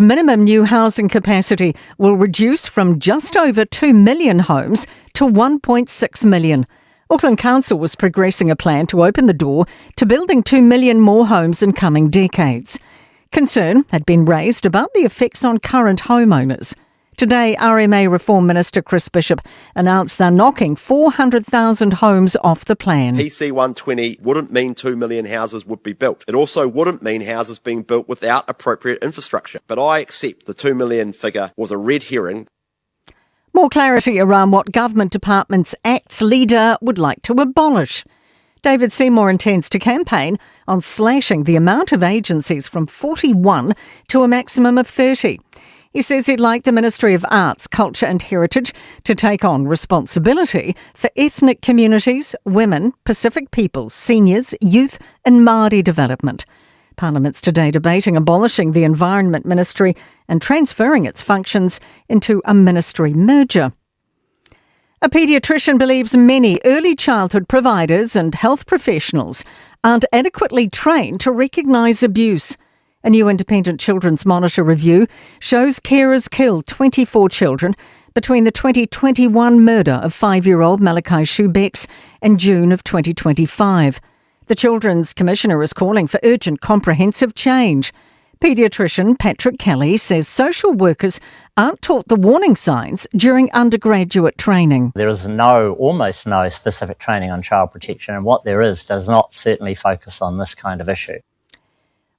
minimum new housing capacity will reduce from just over 2 million homes to 1.6 million. Auckland Council was progressing a plan to open the door to building 2 million more homes in coming decades. Concern had been raised about the effects on current homeowners. Today, RMA Reform Minister Chris Bishop announced they're knocking 400,000 homes off the plan. PC120 wouldn't mean 2 million houses would be built. It also wouldn't mean houses being built without appropriate infrastructure. But I accept the 2 million figure was a red herring. More clarity around what Government Departments Act's leader would like to abolish. David Seymour intends to campaign on slashing the amount of agencies from 41 to a maximum of 30. He says he'd like the Ministry of Arts, Culture and Heritage to take on responsibility for ethnic communities, women, Pacific peoples, seniors, youth and Māori development. Parliament's today debating abolishing the Environment Ministry and transferring its functions into a ministry merger. A paediatrician believes many early childhood providers and health professionals aren't adequately trained to recognise abuse. A new independent Children's Monitor review shows carers killed 24 children between the 2021 murder of 5-year-old Malachi Subecz and June of 2025. The Children's Commissioner is calling for urgent comprehensive change. Paediatrician Patrick Kelly says social workers aren't taught the warning signs during undergraduate training. There is almost no specific training on child protection, and what there is does not certainly focus on this kind of issue.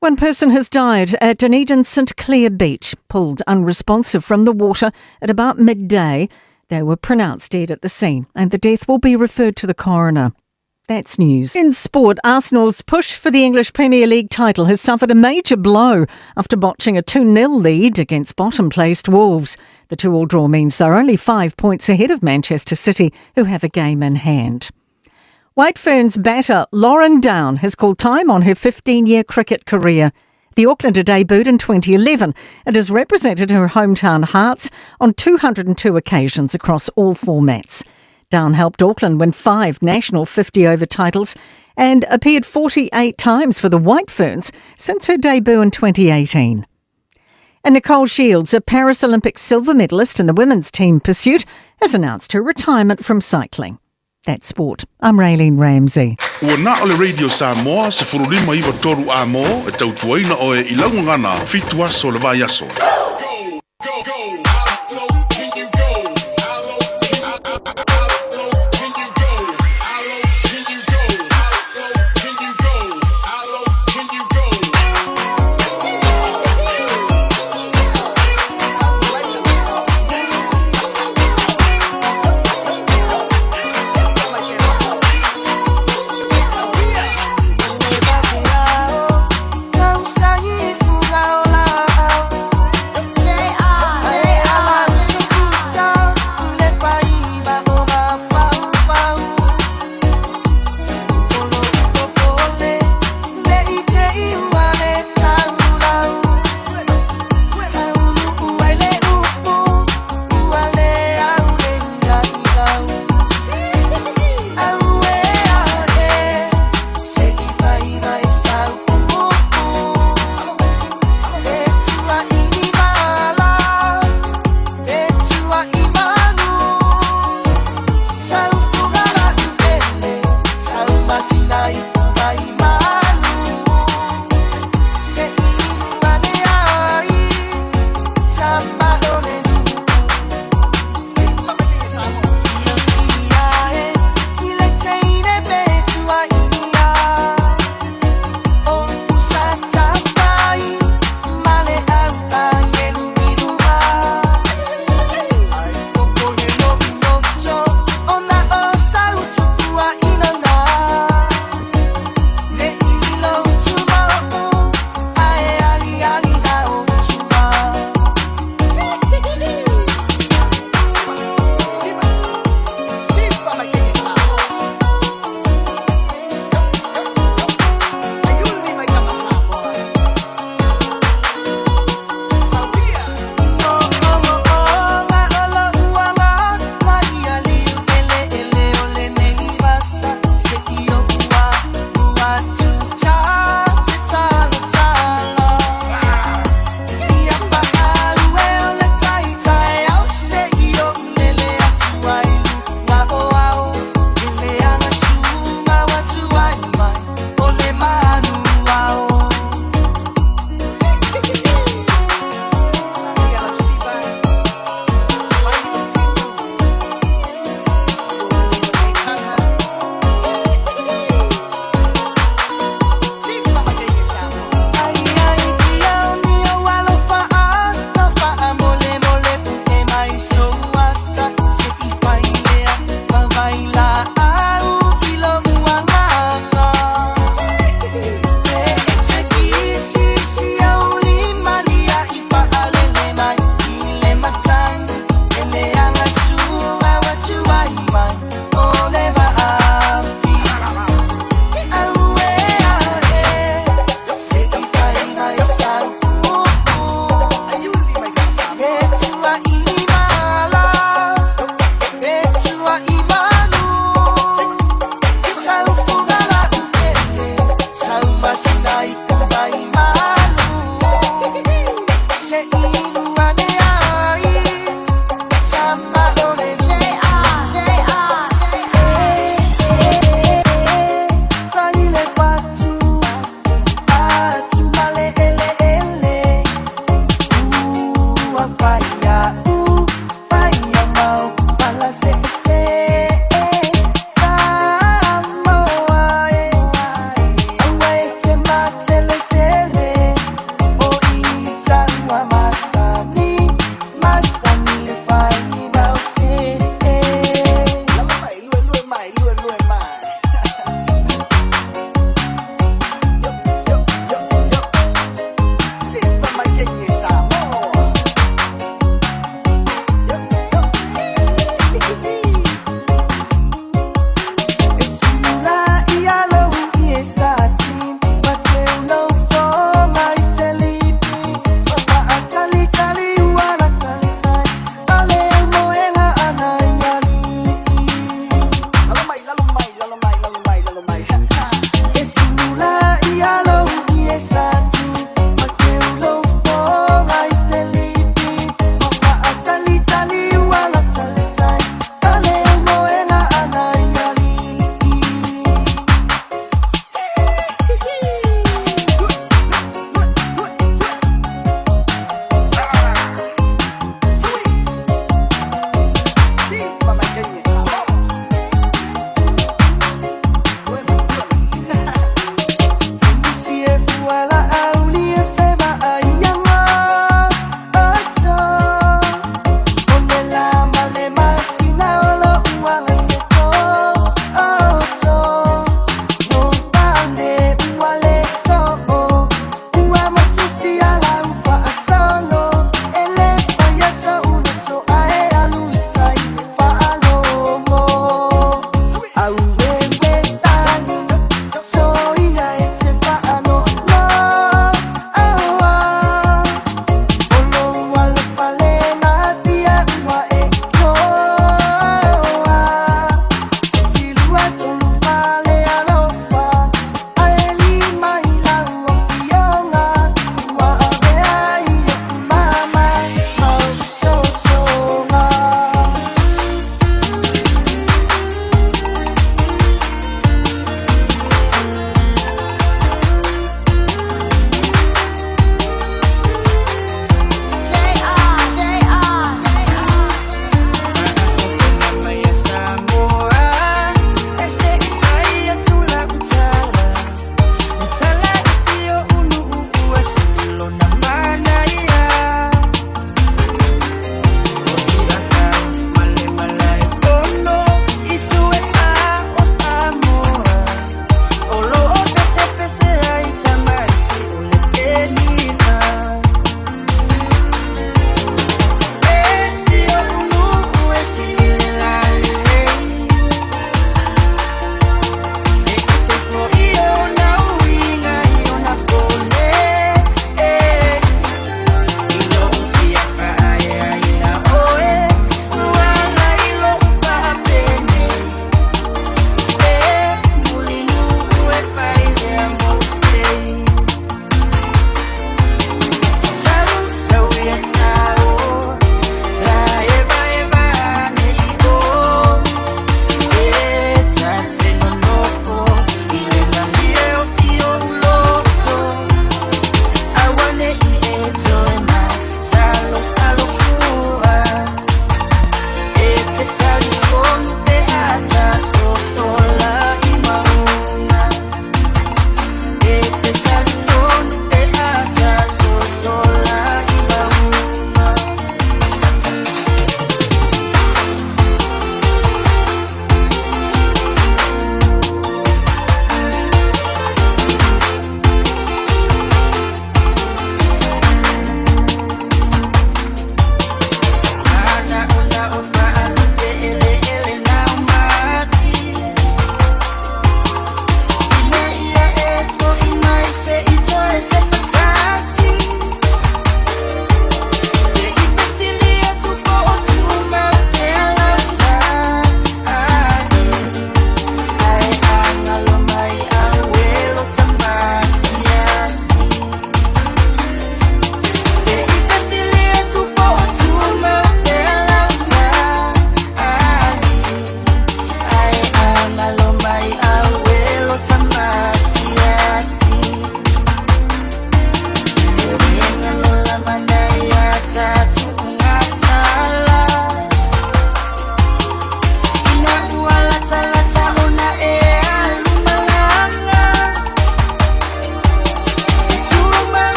One person has died at Dunedin St Clair Beach, pulled unresponsive from the water at about midday. They were pronounced dead at the scene, and the death will be referred to the coroner. That's news. In sport, Arsenal's push for the English Premier League title has suffered a major blow after botching a 2-0 lead against bottom-placed Wolves. The 2-2 draw means they're only 5 points ahead of Manchester City, who have a game in hand. White Ferns batter Lauren Down has called time on her 15-year cricket career. The Aucklander debuted in 2011 and has represented her hometown Hearts on 202 occasions across all formats. Down helped Auckland win 5 national 50-over titles and appeared 48 times for the White Ferns since her debut in 2018. And Nicole Shields, a Paris Olympic silver medalist in the women's team pursuit, has announced her retirement from cycling. That's sport. I'm Raylene Ramsey. Ua na o le Radio Samoa, 159 a mo, e tautuaina oe i laugagana, 7 aso le vai aso.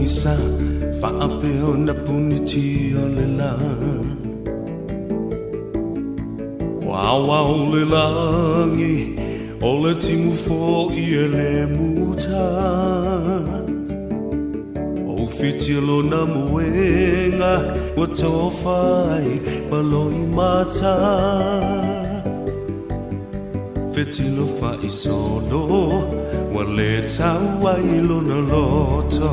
pogisa faapea ona punitia le la. Ua aoao le lagi, o le timu foi e le muta. O whiti lona moenga, ua tofa ai ma loimata. Fetilo faisolo, ua le tau ai lona loto.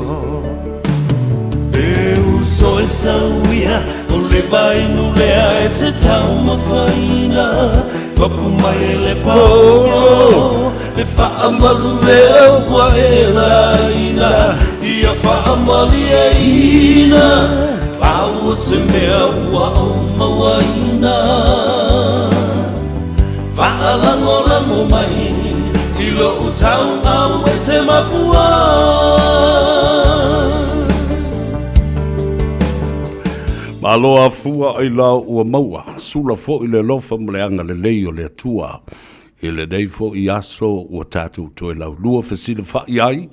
E uso e sauia, o le vainu lea e te taumafaina. Papu mai e le paolo, le faamalu lea ua e laina. Ia faamalieina, pau o se mea ua ou mauaina. Faalagolago mai i lou tauau e te makua. Malo a fua ai la ua maua, sula foi le alofa ma le agalelei o le Atua. I lenei foi aso ua tatou toe laulua fesilafai ai,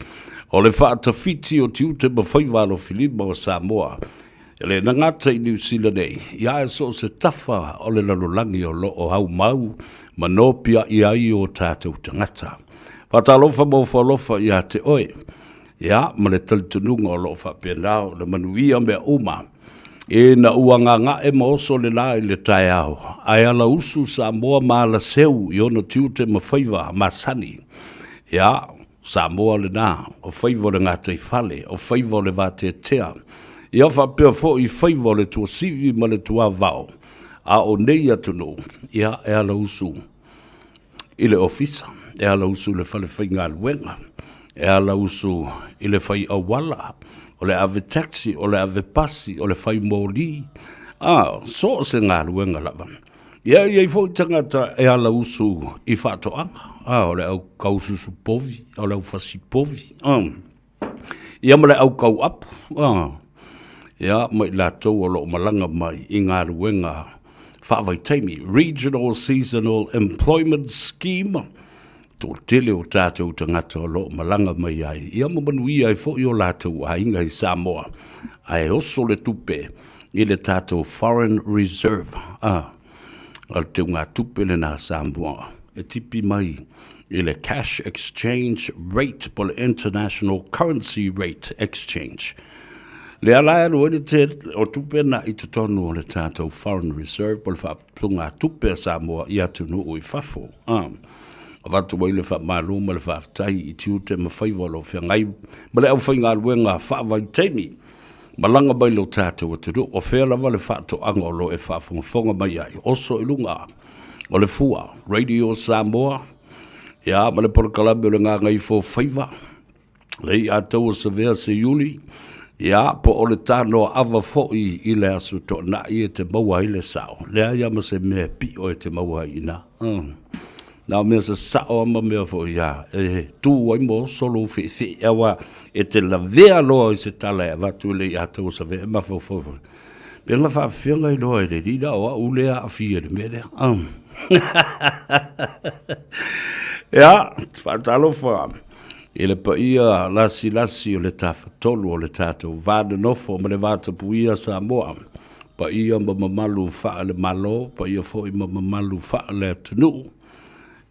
o le faatafiti o tiute ma faiva alofilima o Samoa. E le gata i Niu Sila nei, ia ae so o se tafa o le lalolagi o lo o aumau ma nopiai ai o tatou tagata. Faatalofa ma ofo alofa ia te oe, ia ma le talitonuga o lo o faapena ona manuia mea uma. Ina ua gaga'e ma oso le la i le taeao, ae alausu Samoa ma alaseu i ona tiute ma faiva masani. Ia, Samoa lena, o faiva o le gataifale, o faiva o le vateatea, ia faapea foi faiva o le tuasivi ma le tuavao, a o nei atunuu, ia e alausu i le ofisa, e alausu i le fale faigaluega, e alausu i le fai auala, o le ave taxi, o le ave pasi, o le fai moli, a, so o se galuega lava. Ia e i ai foi tagata e alausu i faatoaga, a, o le au kaususu povi, o le au fasi povi, a, ia ma le au kau apu, a, ia ma i latou o lo o malaga mai i galuega faavaitaimi, Regional Seasonal Employment Scheme, toatele o tatou tagata o lo o malaga mai ai, ia ma manuia ai foi o latou aiga i Samoa, ae oso le tupe i le tatou foreign reserve, a, o le teugatupe lena a Samoa, e tipi mai i le cash exchange rate po o le international currency rate exchange. Lea la e alu ai le tele o tupe na i totonu o le tatou foreign reserve po o le faaputugatupe a Samoa i atunuu i fafo. A, avatu ai le faamalo ma le faafetai i tiute ma faiva o lo o feagai ma le aufaigaluega faavaitaimi malaga mai lo tatou atunuu. O fea lava le faatoaga o lo o e faafogafoga mai ai, oso i luga o le fua Radio Samoa, ia ma le polokalame o le Gagaifo Faiva, le i'a taua savea se iuli, ia, po o le tanoa ava foi i le Aso Toonai e te maua ai le sao. Leai lava ma se mea e piʻo e te maua ai i ina. Na o mea sasao lava ma mea foi ia e tu ai ma oso lou feʻefeʻe, aua e te lavea loa i se tala e avatu e le i'a taua savea e mafaufau foi. Pe na faafefea ona iloa e le alii la o au lea e aafia i le mea lea. Ia, faatalofa I le paia lasilasi o le Tafatolu o le tatou va nonofo ma le va tapuia Samoa, paia ma mamalu faale-Malo, paia foi ma mamalu faale-atunuu,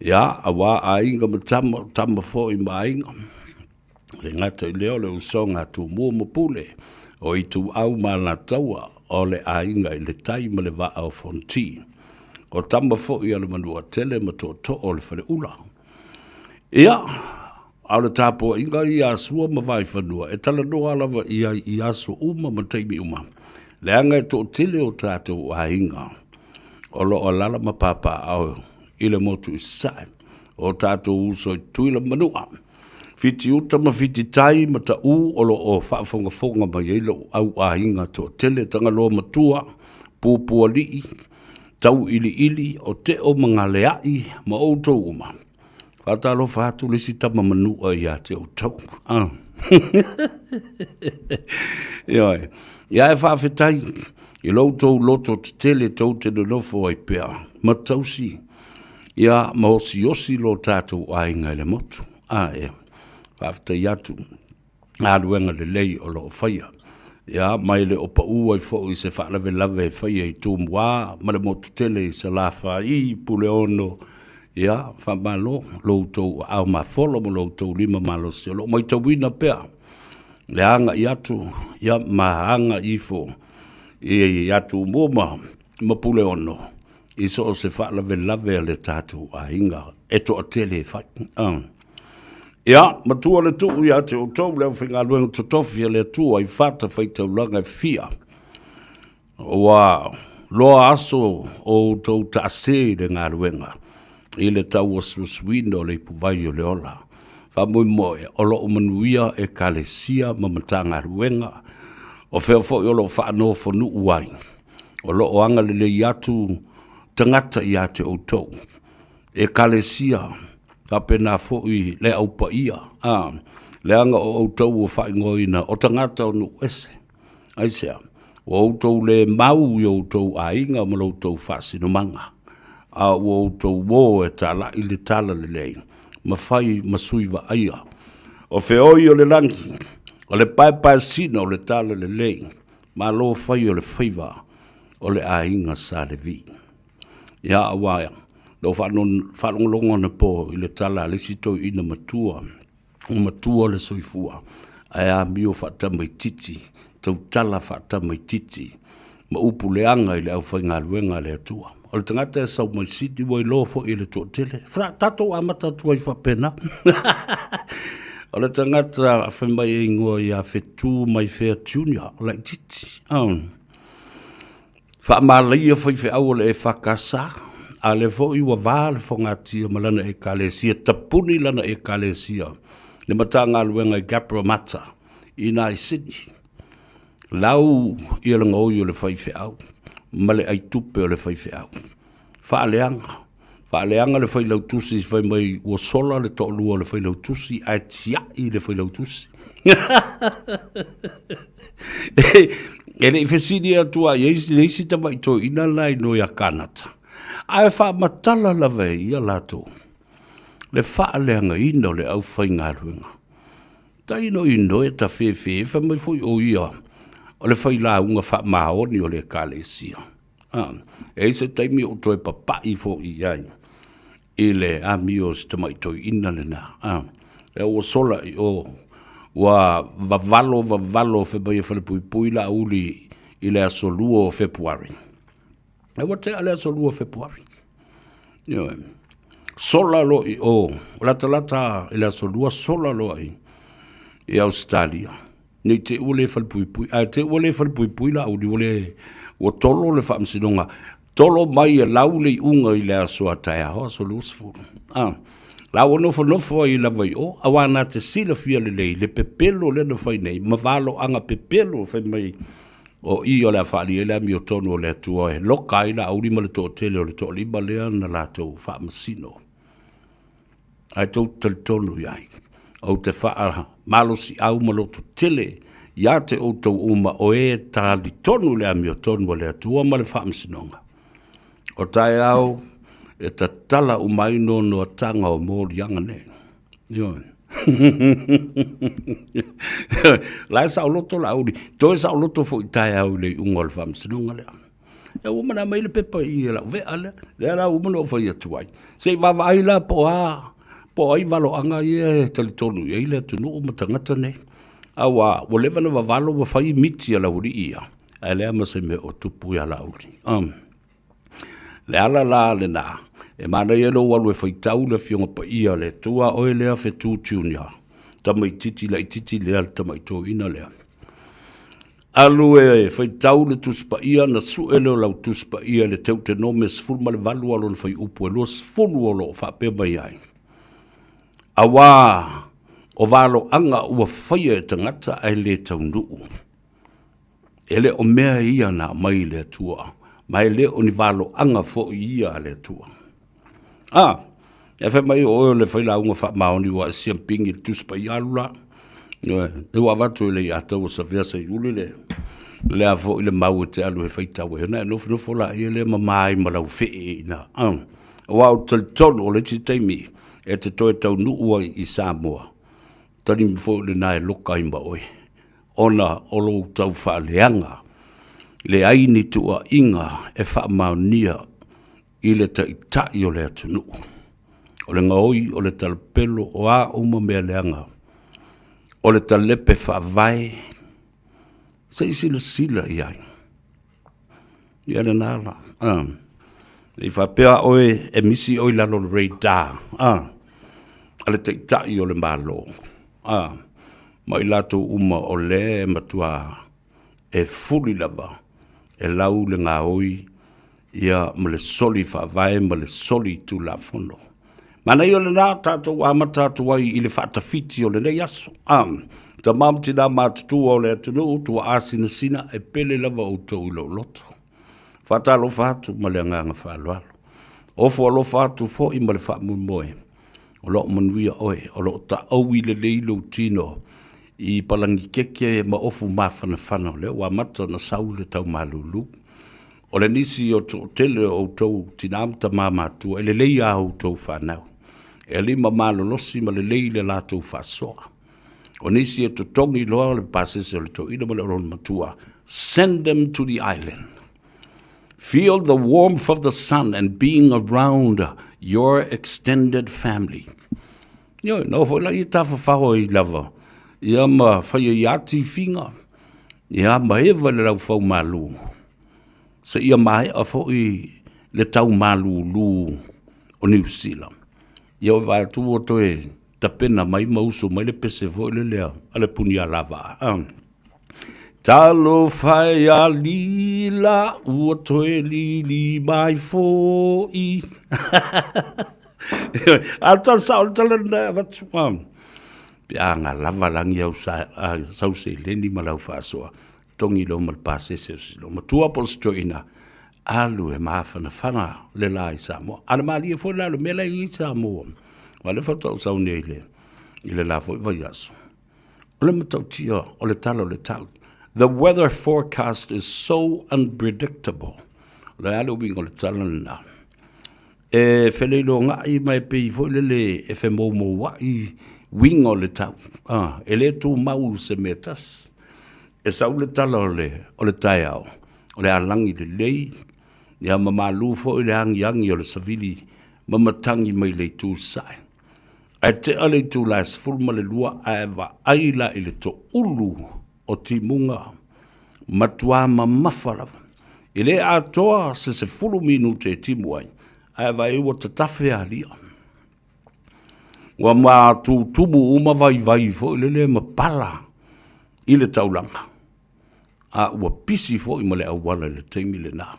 ia, aua aiga ma tama, o tama foi ma aiga. E le gata i lea o le usoga a Tumua ma Pule, o Ituau ma Alataua, o le aiga i le tai ma le vaa o Fonoti. O tama foi a le Manuatele ma Tootoo o le Faleula. Ia, a o le tapuaiga ia a Sua ma Vaifanua e talanoa lava i ai i aso uma ma taimi uma, leaga e toatele o tatou aiga o lo o alaala ma papaaao i le motu i Sasae, o tatou uso i Tutuila ma Manua, Fitiuta ma Fititai ma Taʻu o lo o faafogafoga mai ai lou au aiga toatele, Tagaloa Matua, Pupualii, Tauiliili, o Teo ma Galeai ma outou uma. Faatalofa atu le isi tama manua ia te outou. Ah. Ioe. Ia e faafetai i lo outou loto tetele tou te nonofo ai pea ma tausi ia ma osiosi lo tatou aiga i le motu. Ah, e. Faafetai atu. galuega lelei o lo o faia. Ia, ma e le o pau ai foi se faalavelave e faia i Tumua ma le motu tele i Salafai, Puleono, ia, faamalo lo outou aao mafolo ma lo outou lima malosi o lo o maitauina pea le agai atu, ia, ma agai ifo ia Tumua ma Puleono i so o se faalavelave a le tatou aiga e toatele e fai. Ia, matua le tuu ia te outou le aufaigaluega totofi a le Atua i fatafaitaulaga e fia, ua loa aso o outou taase i le galuega i le tauasuasuina o le ipuvai o le ola. Faamoemoe o lo o manuia Ekalesia ma Matagaluega, o fea foi o lo o faanofonuu ai, o lo o agalelei atu tagata ia te outou. Ekalesia, faapena foi le Au Paia, a, leaga o outou ua faaigoaina o tagata o nuu ese. Aisea? Ua outou le mau i outou aiga ma lo outou faasinomaga, a ua outou o e talai le talalelei ma fai ma sui vaaia o feoi o le lagi, o le paepaesina o le talalelei, malo fai o le faiva o le aiga Sa Levi. Ia, aua na ou faalogologo anapo i le tala a le isi toeaina matua, ua matua le soifua, ae amio faatamaitiiti, tautala faatamaitiiti ma upu leaga i le aufaigaluega a le Atua. O le tagata e sau mai Sydney ua iloa foi e le toatele. Tatou amata atu ai faapena. O le tagata fai mai e igoa ia Fetu Maifea Junior, laitiiti. Faamalaia faifeau o le EFKS, a lea foi ua va le fogatia ma lana Ekalesia, tapuni lana Ekalesia, le Matagaluega i Cabramatta i ina i Sydney. Lau ia le gaoi o le faifeau ma le aitupe o le faifeau. Faaleaga, faaleaga le failautusi fai mai ua sola le toalua o le failautusi ae tiai le failautusi. E le i fesili atu lava i ai le isi tamai toeaina la i Noia Kanata, ae faamatala lava e ia latou le faaleagaina o le aufaigaluega. Tailo i noe ta fefe, fai mai foi o ia o le failauga faamaoni o le Ekalesia. E i ai se taimi ou toe papai foi i ai i le amio o si tamai toeaina lena. Lea ua sola i o, ua vavalo vavalo fai mai e Falepuipui Laauli i le aso 2 o Fepuari. E ua tea le aso 2 o Fepuari. Ioe. Sola loa i o, latalata i le aso 2 sola loa i Ausetalia. Ne i te i ua le falepuipui, ae te i ua le falepuipui Laauli, ua le, ua tolo le faamasinoga, tolo mai e lau le iuga i le aso a taeao, aso 20. A, la ua nofonofo ai lava i o, aua na te silafia lelei le pepelo lea na fai nei, ma valoaga pepelo fai mai o i o le a faaalia ai le amiotonu o le Atua e loka ai Laauli ma le toatele o le toalima lea na latou faamasino. Ae tou te talitonu i ai, ou te faamalosiau ma loto tele ia te outou uma o e talitonu i le amiotonu a le Atua ma le faamasinoga. O taeao e tatala uma ai noanoataga o moliaga nei. Ioe. La e saoloto Laauli, toe saoloto foi taeao i le iuga o le faamasinoga lea. E ua mana mai le pepa i e lau vea lea, lea la ua uma ona ou fai atu ai. Se i vaavaai la po o a, po o ai valoaga ia e talitonu i ai le atunuu ma tagata nei. Aua ua leva ona vavalo ua fai miti a Laualii ia, ae leai ma se mea o tupu ia Laauli. Le ala la lena, e manaia lou alu e faitau le Afioga Paia a le Atua, oe lea Fetu Junior, tamaitiiti laitiiti lea le tamai toeaina lea. Alu e faitau le Tusi Paia, ona sue lea o lau Tusi Paia i le Teutenome 18 a lona fuaiupu e 20 o lo o faapea mai ai, Auā o valoaga ua faia e tagata ae le taunuu, e le o mea ia na aumai i le Atua, ma e le o ni valoaga foi ia a le Atua. A, e fai mai o oe o le failauga faamaoni ua e siampigi i le Tusi Paia alu la. Ioe, e ua avatu e le Iataua Savea Seiuli le lea foi le mau e te alu e faitau ai. Ona e nofonofo laia lea ma ma ai ma lau fee i ina. Aua ou te talitonu o le isi taimi e te toe taunuu ai i Samoa. Talimi foi lena e loka ai ma oe, ona o lou taufaaleaga, leai ni tuuaiga e faamaonia i le Taitai o le atunuu. O le gaoi, o le talapelo, o a uma mea leaga, o le talepe faavae, se i silasila i ai. Ia lena la. I faapea oe e misi oe i lalo o le radar a le Taitai o le Malo ma i latou uma o lea e matua e fuli lava e lau le gaoi ia ma le soli faavae ma le soli tulafono. Manaia lena tatou amata atu ai i le faatafiti o lenei aso. Tama ma tina matutua o le atunuu, tuaa sinasina e pele lava outou i lou loto. Faatalofa atu ma le agaga faaaloalo. Ofo alofa atu foi ma le faamoemoe o lo o manuia oe, o lo o taoui lelei lou tino i palagi keke ma ofu mafanafana o lea ua amata ona sau le tau malulu. O le nisi o toatele o outou tina ma tama matua e lelei a outou fanau, e lima malolosi ma lelei le latou faasoa. O nisi e totogi loa le pasese o le toeaina ma le olomatua, send them to the island. Feel the warmth of the sun and being around your extended family. Ioe, na oo foi la ia tafafao ai lava, ia ma fai ai lava tifiga, ia ma eva i le laufau malu, seia maea foi le tau malulu o Niu Sila. Ia ua vaai atu ua toe tapena mai ma uso mai le pese foi lele a le Punialavaa. Talofa e alii la ua toe lili mai foi. A o le tala sao o le tala lena e avatu. Pe a galava lagi au sau seleni ma lau faasoa, togi loa ma le pasese o si loomatua po o si toeaina, alu e mafanafana le la i Samoa. A o le malie foi la o le mea la e i ai Samoa, aua o lea faatoa ou sau nei i le la foi vaiaso, O le matautia o le tala o le tau. The weather forecast is so unpredictable. O le a le uiga o le tala lena? E feleiloga'i ma e pei foi lele e femoumoua'i uiga o le tau. Ah, e le tumau se mea tasi. E sau le tala o le, o le taeao, o le alagi lelei, ia ma malu foi le agiagi o le savili ma matagi mai le itu sae. Ae tea le itula e 12 ae vaai la i le toulu o timuga, matuā mamafa lava. E le atoa se 10 minute e timu ai, ae vaai ua tatafe alia. Ua matutumu uma vaivai foi lele ma pala i le taulaga, a ua pisi foi ma le auala i le taimi lena.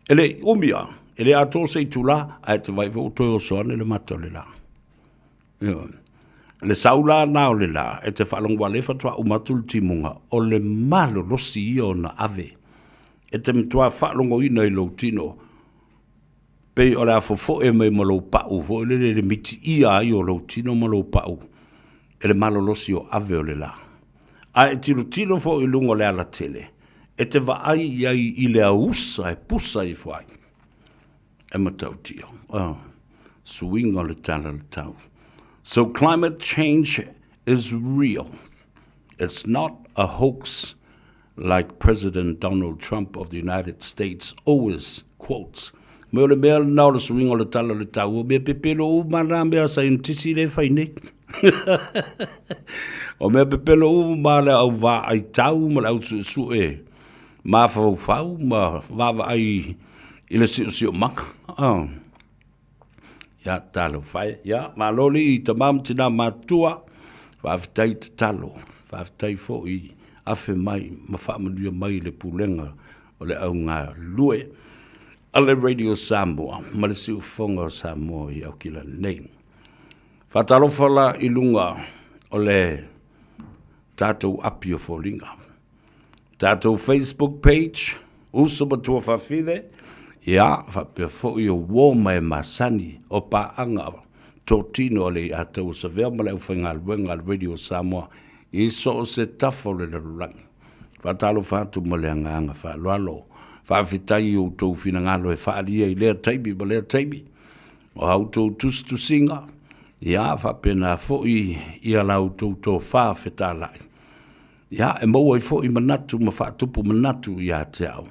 E le i umi lava, e le atoa se itula, ae te vaai foi ua toe oso ane le mata o le la. Ioe. Le sau la na o le la, e te faalogo aua o lea faatoa uma atu le timuga, o le malolosi ia ona ave. E te matua faalogoina i lou tino, pei o le a fofoe mai ma lou pau foi lele le mitiia ai o lou tino ma lou pau e le malolosi o ave o le la. A e tilotilo foi i luga o le alatele, e te vaai i ai i le ausa e pusa ifo ai. E matautia. Oh, suiga o le tala o le tau. So climate change is real. It's not a hoax like President Donald Trump of the United States always quotes. Me o le mea lena o le suiga o le tala o le tau, o mea pepelo uma na mea a saienitisi lea e fai nei. O mea pepelo uma le au vaai tau ma le au suesue mafaufau ma vaavaai i le siosiomaga. Oh. Ia, talofa e. Ia, malo lii i tama ma tina matutua. Faafetai tatalo. Faafetai foi afe mai ma faamanuia mai le pulega o le au galulue a le Radio Samoa ma le siufofoga o Samoa i Aukilani nei. Faatalofa la i luga o le tatou api o foliga. Tatou Facebook page, Uso ma Tuafafine, ia, faapea foi o uo ma e masani o paaga totino a le Aiataua Savea ma le aufaigaluega a le Radio Samoa i so o se tafa o le lalolagi. Faatalofa atu ma le agaga faaaloalo. Faafetai i outou finagalo e faaalia i lea taimi ma lea taimi. O a outou tusitusiga, Ia, faapena foi ia la outou tofa fetalai. Ia, e maua ai foi manatu ma faatupu manatu ia te au,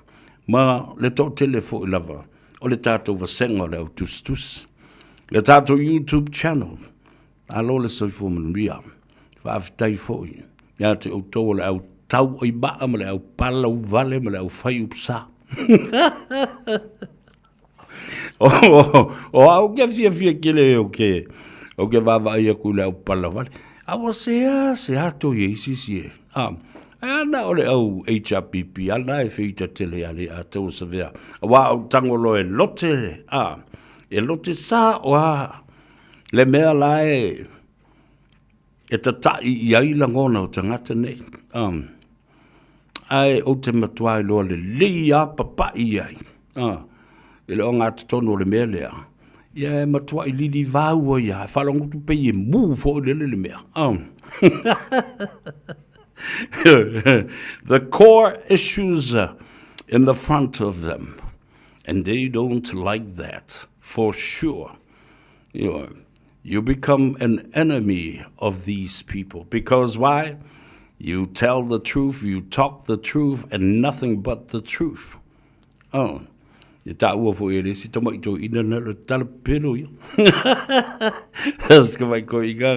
ma le toatele foi lava o le tatou vasega o le au tusitusi. Le tatou YouTube channel, malo le soifua manuia. Faafetai foi ia te outou o le au tau ai maa ma le au pala uvale ma le au fai upusa. O au ke fiafia tele o ke o ke vaavaai atu i le au pala vale. A ua sea sea to i isi si e. A ai ana o le au HRPP ana e feita tele ia le a tau savea. Aua au tango loa e lote a e lote sa o a le mea la e e tataʻi i ai lagona o tagata nei. Ae ou te matua iloa lelei lava papaʻi i ai, i le ogatotonu o le mea lea, ia e matuai lilivau ai lava, e faalogo atu pei e mū foi lele le mea. The core issues in the front of them, and they don't like that, for sure. You know, you become an enemy of these people. Because why? You tell the truth, you talk the truth, and nothing but the truth. Oh, e tāua foi e le isi tama i tō ina na le tala pelo ia. Ska vai ko i ngā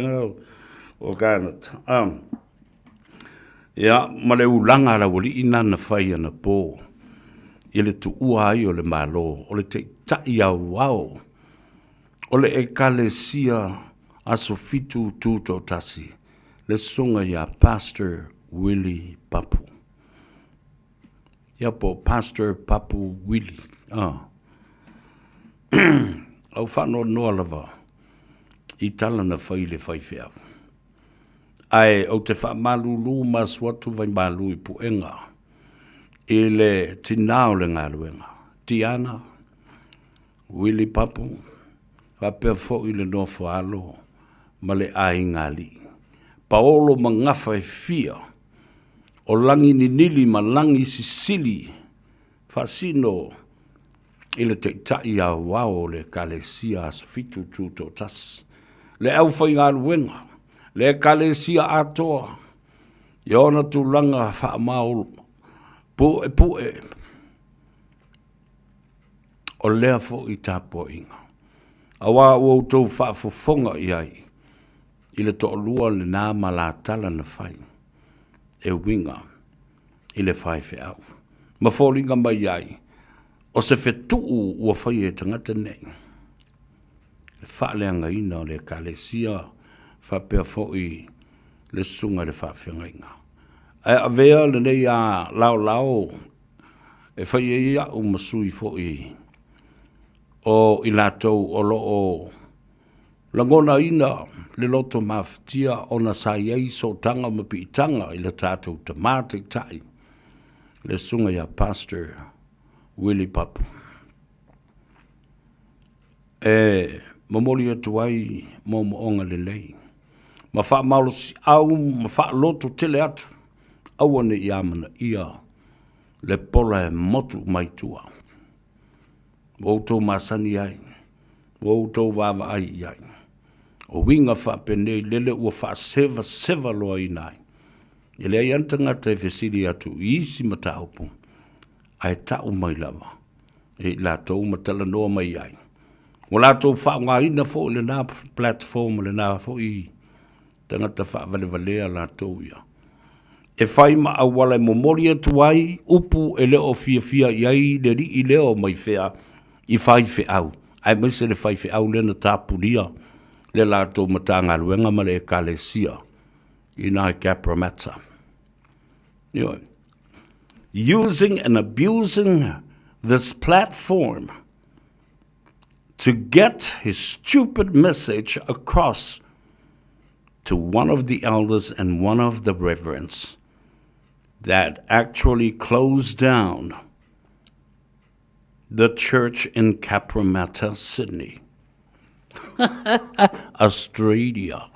o kānata. Ia, ma le ulaga a le aualii na na fai ana pō i le tuua ai o le Malo, o le Taitai Aoao o le Ekalesia Aso Fitu Tutoatasi, le Susuga ia Pastor Willie Papu. Ia po o Pastor Papu Willie. Ah. Au faanoanoa lava i tala na fai i le faifeau. Ae ou te faamalulu ma asu atu vaimalu i puega i le tinā o le galuega, Tiana Willie Papu, faapea foi le nofo alo ma le aiga alii. Paolo ma gafa e fia, o lagi ninili ma lagi sisili, faasino i le Taitai Aoao o le Ekalesia Aso Fitu Tutoatasi, le aufaigaluega, le Ekalesia atoa i ona tulaga faamaolo puepue o lea foi tapuaiga. Aua ua outou faafofoga i ai i le toalua lena ma la tala na fai e uiga i le faifeau ma foliga mai ai o se fetuu ua faia e tagata nei, le faaleagaina o le Ekalesia faapea foi le susuga i le faafeagaiga. Ae avea lenei a laolao e fai ai au ma sui foi o i latou o lo o lagonaina le loto mafatia ona sa i ai sootaga ma piitaga i le tatou Tamā Taitai, le Susuga ia Pastor Willie Papu. E momoli atu ai moomooga lelei ma faamalosiau ma faaloto tele atu, aua ne i amanaia le pola e motu mai tua. Ua outou masani ai, ua outou vaavaai i ai. O uiga faapenei lele ua faasevaseva loaina ai. E leai lava ni tagata e fesili atu i isi mataupu, ae tau mai lava e i latou ma talanoa mai ai. Ua latou faaaogaina foi lena platform lena foi tagata faavalevalea latou ia e fai ma auala e momoli atu ai upu e le o fiafia i ai le alii lea o mai fea i faifeau, aemaise le faifeau lea na tapunia le latou Matagaluega ma le Ekalesia i nā Cabramatta. Ioe. Using and abusing this platform to get his stupid message across to one of the elders and one of the reverends that actually closed down the church in Cabramatta, Sydney. Australia.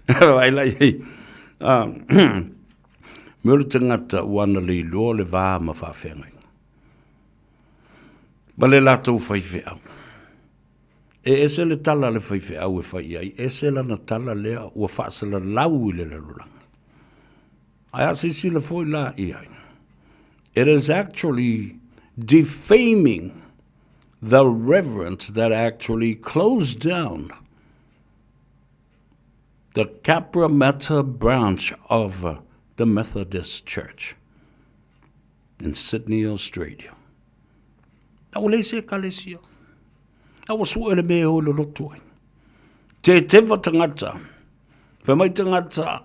Ai lai, me o le tangata ua ana le iloa le va ma faafeagaiga. Ma le latou faifeau. E ese le tala a le faifeau e fai i ai, ese lana tala lea ua faasalalau i le lalolagi. Ae a silasila foi la i ai, it is actually defaming the reverend that actually closed down the Cabramatta branch of the Methodist Church in Sydney, Australia. A ua leai se ekalesia. A ua sue le mea e o i loloto ai. Teteva tagata. Fai mai tagata,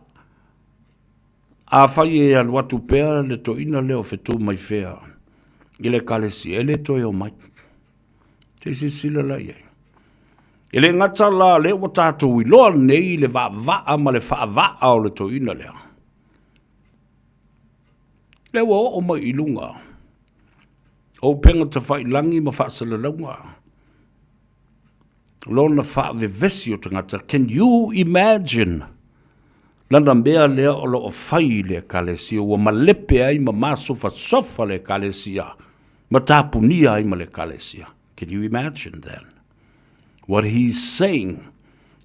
afai e alu atu pea le toeaina lea o fetu mai fea i le ekalesia, e le toe omai. Se i silasila la i ai. E le gata la lea ua tatou iloa nei le vaavaa ma le faavaa o le toeaina lea. Lea ua oo mai i luga o upega tafailagi ma faasalalauga lona faavevesi o tagata. Can you imagine lana mea lea o lo o fai i le ekalesia ua malepe ai ma masofasofa le ekalesia ma tapunia ai ma le ekalesia? Can you imagine then what he's saying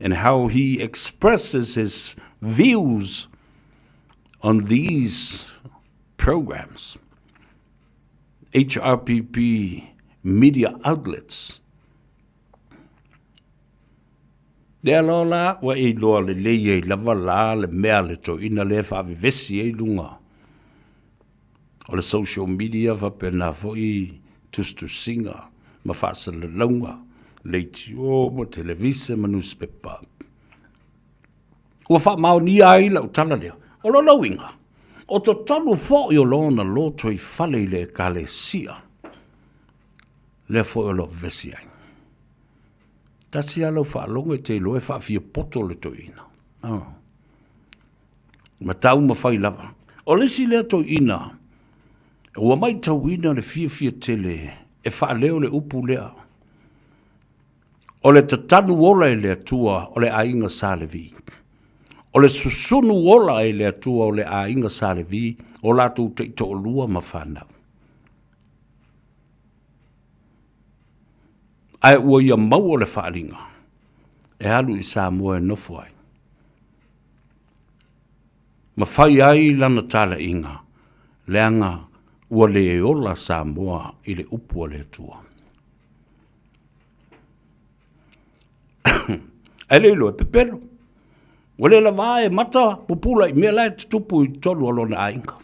and how he expresses his views on these programs? HRPP media outlets. Lea loa la, ua e iloa lelei ai lava la le mea a le toeaina lea e faavevesi ai luga o le social media faapena foi tusitusiga ma faasalalauga, leitio ma televise ma nusipepa. Ua faamaonia ai lau tala lea. O lona uiga, o totonu foi o lona lotoifale i le Ekalesia, lea foi o lo o vevesi ai. Tasi lava lau faalogo e te iloa e faafiapoto le toeaina. Oh. Ma taumafai lava. O le isi lea toeaina, ua maitauina le fiafia tele e faaleo le upu lea, o le tatanu ola e le Atua o le aiga Sa Levi. O le susunu ola e le Atua o le aiga Sa Levi, o latou taitoalua ma fanau. Ae ua ia maua le faaaliga e alu i Samoa e nofo ai ma fai ai lana talaiga, leaga ua le ola Samoa i le upu a le Atua. Ae le iloa e pepelo. Ua le lava e mata pupula i mea la e tutupu i totonu o lona aiga.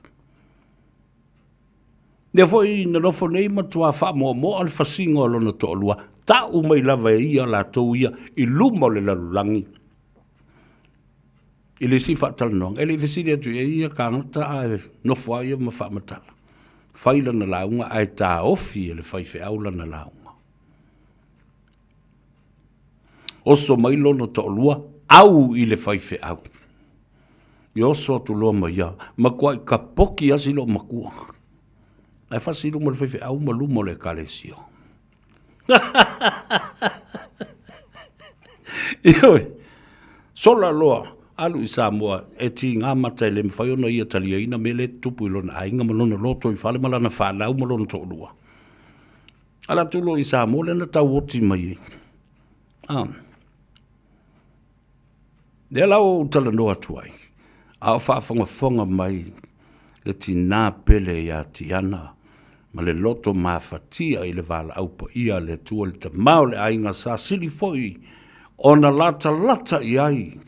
Lea foi na nofo nei matua faamoamoa le fasiga o lona toalua, tau mai lava e ia latou ia i luma o le lalolagi i le isi faatalanoaga. E le i fesili atu i ai ia kāgata ae nofo lava ia ma faamatala. Fai lana lauga ae taofi e le faifeau lana lauga. Oso mai lona toalua, au i le faifeau. Ia oso atu loa ma ia, matuai kapoki lava si loomatua. Ae fasi i luma o le faifeau ma luma o le ekalesia. Ioe, sola loa, alu i Samoa, e tiga mata e le mafai ona ia taliaina mea lea e tutupu i lona aiga ma lona lotoifale ma lana fanau ma lona toalua. Alu atu loa i Samoa lea na tauoti mai ai. Ah. Lea la ua ou talanoa atu ai, a o faafogafoga mai le tinā pele ia Tiana ma le loto mafatia i le valaau paia a le Atua le Tama o le aiga sa sili foi ona latalata i ai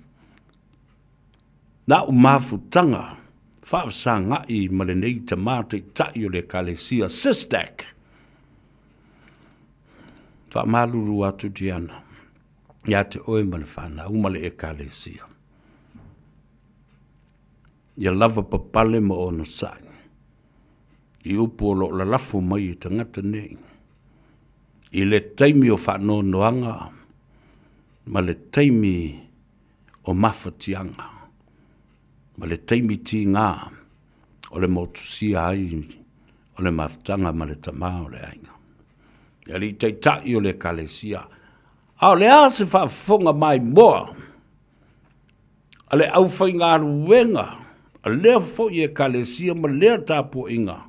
na'u mafutaga faafesaga'i ma lenei tama taitai o le Ekalesia SISTAC. Faamalulu atu Tiana ia te oe ma le fanau ma le Ekalesia. Ia lava papale ma onosai i upu o lo o lalafo mai e tagata nei i le taimi o faanoanoaga ma le taimi o mafatiaga ma le taimi tigā o le motusia ai o le mafutaga ma le tama o le aiga. Le alii taitai o le Ekalesia. A o le a se faafofoga maimoa a le aufaigaluega a lea foi Ekalesia ma lea tapuaiga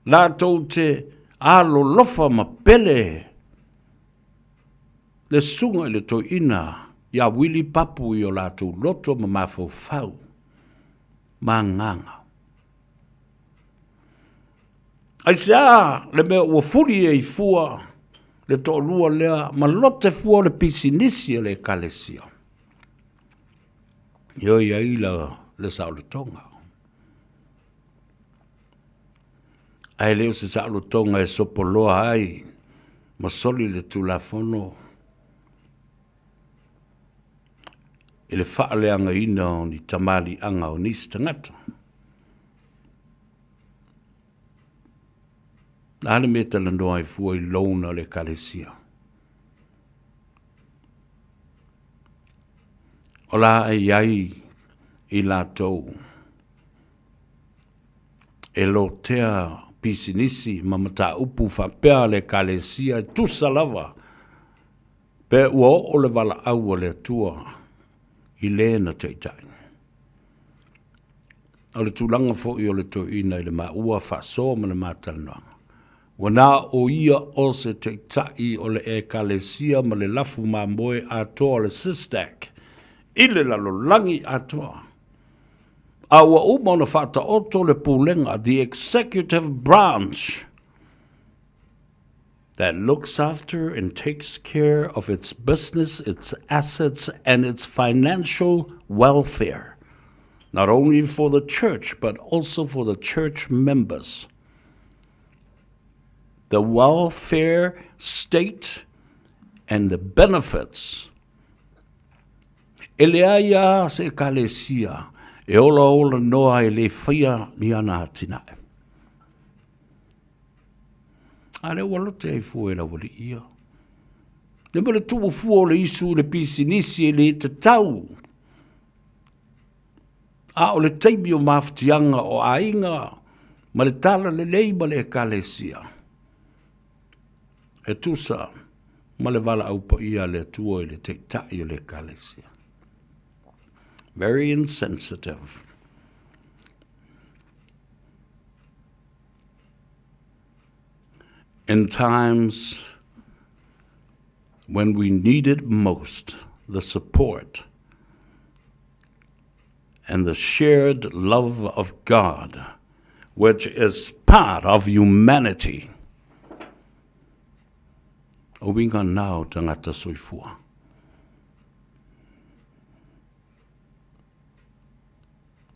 latou te alolofa ma pele. Le susuga i le toeaina ia Wili Papu i o latou loto ma mafaufau ma agaga. Aisea le mea ua fuli ai fua le toalua lea ma lote fua o le pisinisi a le ekalesia? E oi ai la le saolotoga. Ae le o se saolotoga e sopoloa ai ma soli le Tulafono i le faaleagaina o ni tamaliiaga o nisi tagata. Le a le mea e talanoa ai fua i loan a le Ekalesia? O la e i ai i latou e lotea pisinisi ma mataupu faapea a le Ekalesia e tusa lava pe ua oo le valaau a le Atua i le na taitai. O le tulaga foi o le toeaina i le maua faasoa ma le ma talanoaga, ua na o ia o se taitai o le Ekalesia ma le lafu mamoe atoa o le SYSTAC i le lalolagi atoa. A ua uma ona faataoto le pulega, the executive branch, that looks after and takes care of its business, its assets and its financial welfare, not only for the church but also for the church members. The welfare state and the benefits E leai lava se Ekalesia e olaola noa e le faia ni ana atinae. A lea ua lote ai fua e laualii ia. Le mea le tuu fua o le isu i le pisinisi e le tatau. A o le taimi o mafatiaga o aiga ma le talalelei ma le Ekalesia. E tusa ma le valaau paia a le Atua i le Taitai o le Ekalesia. Very insensitive. In times when we needed most the support and the shared love of God, which is part of humanity. O uiga na o tagata soifua.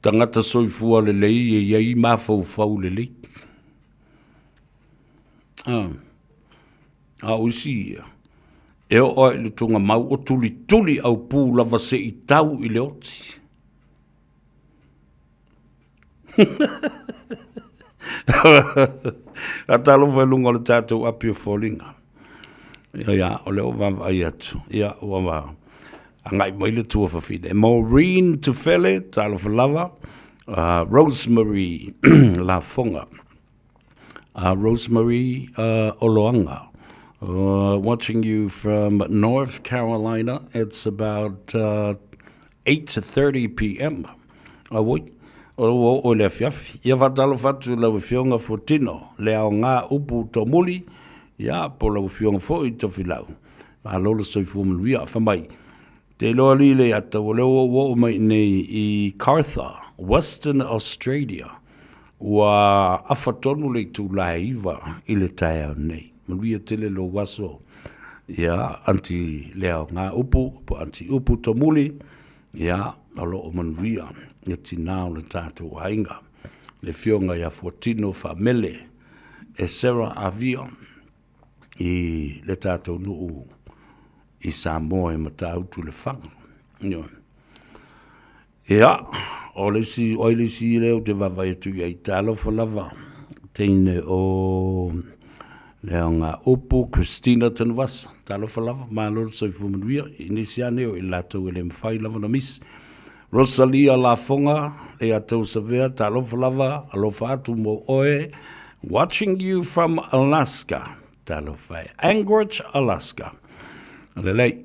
Tagata soifua lelei e i ai mafaufau lelei. Ah. A o isi ia, e oo lava i le tugamau o tulituli aupu lava se i tau i le oti. A talofa i luga o le tatou api o foliga. Ia, o lea ua vaavaai atu, ia, ua agai mai le tuafafine. Maureen Tufele, talofa lava, Rosemary Lafoga. Rosemary Oloaga, watching you from North Carolina. It's about 8:30 p.m. Auoi, o ua oo i le afiafi. Ia faatalofa atu i lau Afioga Fuatino, le aoga upu tomuli, ia, po o lau Afioga foi Tofilau. Malo le soifua manuia. Fai mai, te iloa alii le ata, o lea ua ou oo mai i inei i Kartha, Western Australia. Ua afa tonu le itula e 9 i le taeao nei. Manuia tele lou aso, ia, Aunty Leaoga Upu, po Aunty Upu Tomuli, ia, o lo o manuia le tinā o le tatou aiga. Le Afioga ia Fuatino Faamele Esera Avia i le tatou nuu i Samoa i Matautu Lefaga. Ioe. Ia, o le isi, o ai le isi lea ou te vaavaai atu i ai, talofa lava, teine o Leaoga Upu, Christina Tanuvasa, talofa lava, malo le soifua manuia, i nisi lava nei o i latou e le mafai lava ona misi. Rosalia Lafoga, Leatausavea, talofa lava, alofa atu mo oe, watching you from Alaska, talofa e, Anchorage, Alaska. Lelei.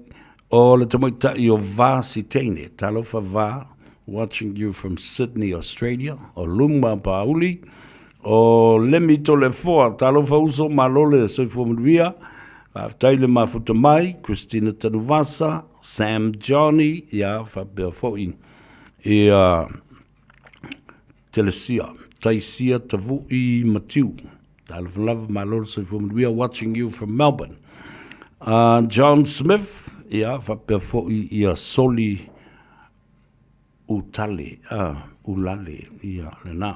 O le tamaitai o Va Siteine, talofa Va, watching you from Sydney, Australia. O Luma Pauli, o Lemi Tolefoa, talofa uso, malo le soifua manuia. Faafetai le mafuta mai, Christina Tanuvasa, Sam Johnny, ia, faapea foi ia Telesia, Taisia Tavui Matiu. Talofa lava, malo le soifua manuia, watching you from Melbourne. John Smith, ia, faapea foi ia Soli Utale, Ulale, ia, lena.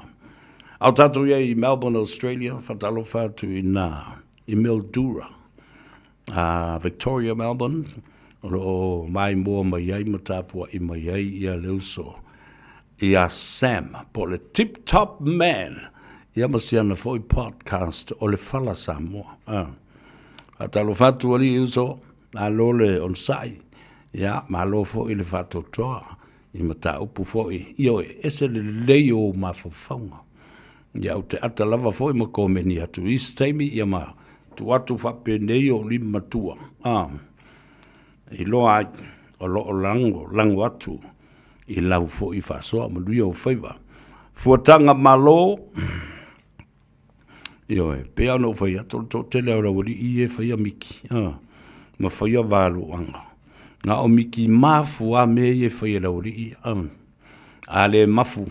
A o tatou i ai i Melbourne, Australia, faatalofa atu i nā i Mildura, Victoria, Melbourne, o lo o maimoa mai ai ma tapua'i mai ai ia le uso ia Sam, po o le Tip Top Man, ia ma si ana foi podcast o le Fala Samoa. Faatalofa atu alii uso, malo le onosai, ia, malo foi le faatoatoa i mataupu foi, ioe, ese le lelei o ou mafaufauga. Ia, ou te ata lava foi ma komeni atu i isi taimi, ia ma tuu atu faapenei ou lima matua, iloa ai o lo o lago, lago atu i lau foi faasoa, manuia ou faiva. Fuataga Malo, Ioe, pei lava ona ou fai atu, o le toatele lava o le aualii ia e faia miki, ma faia valuaga. Na o miki mafu lava mea ia e fai e le aualii ia. A le mafu,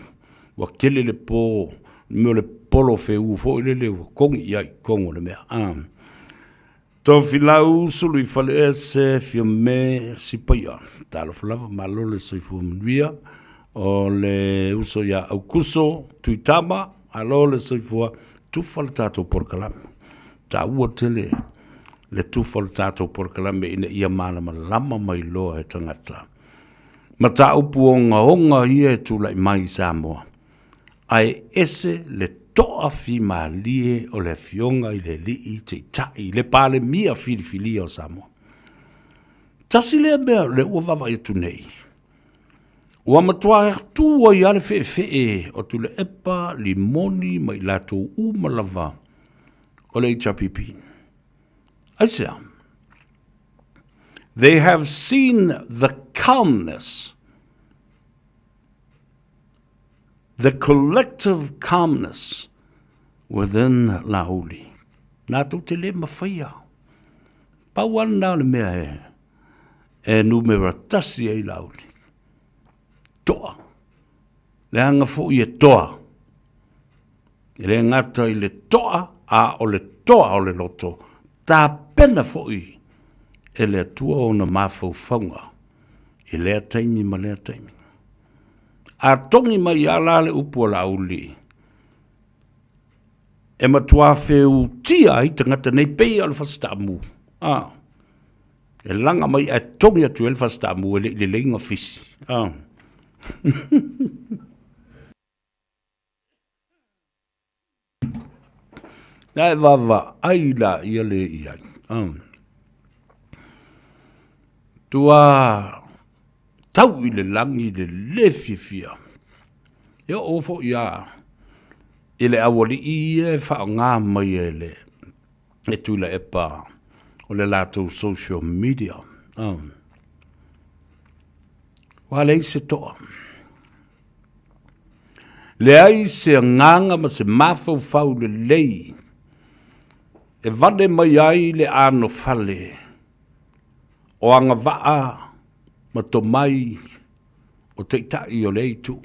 ua tele le po, mea o le polo feuu foi lele ua togi i ai i totonu o le mea. Tofilau Suluifaleese Fiame Sipaia. Talofa lava, malo le soifua manuia. O le uso ia Aukuso Tuitama, malo le soifua, tufa le tatou polokalame. Taua tele le tufa o le tatou polokalame ina ia malamalama mai loa e tagata. Mataupu ogaoga ia e tulai mai i Samoa. Ae ese le toafimalie o le Afioga i le Alii Taitai, le Palemia filifilia o Samoa. Tasi lea mea lea ua vaavaai atu nei, ua matua tu ai lava le feefee o Tuilaepa, Limoni ma i latou uma lava o le HRPP. Aisea? They have seen the calmness The collective calmness within Laauli. Nā tou te le mawhaia. Pau lava lena o le mea e, e numera tasi ai Laauli. Toa. Leaga foi e toa. E le gata i le toa, a o le toa o le loto. Tapena foi e le Atua ona mafaufauga i lea taimi ma lea taimi. A togi mai lava la le upu a Laauli, e matua feutia ai tagata nei pei lava o le fasitaamu. A, e laga mai ae togi atu ai le fasitaamu e le i lelei ona fisi. A. Na e vaavaai laia le i ai. Tua tau i le lagi le le fiafia. E oo foi a i le aualii ia e faaaoga mai e le e Tuilaepa o le latou social media. Ua leai se toa. Leai se agaga ma se mafaufau lelei e vale mai ai le anofale o agavaa ma tomai o taitai o lea itu.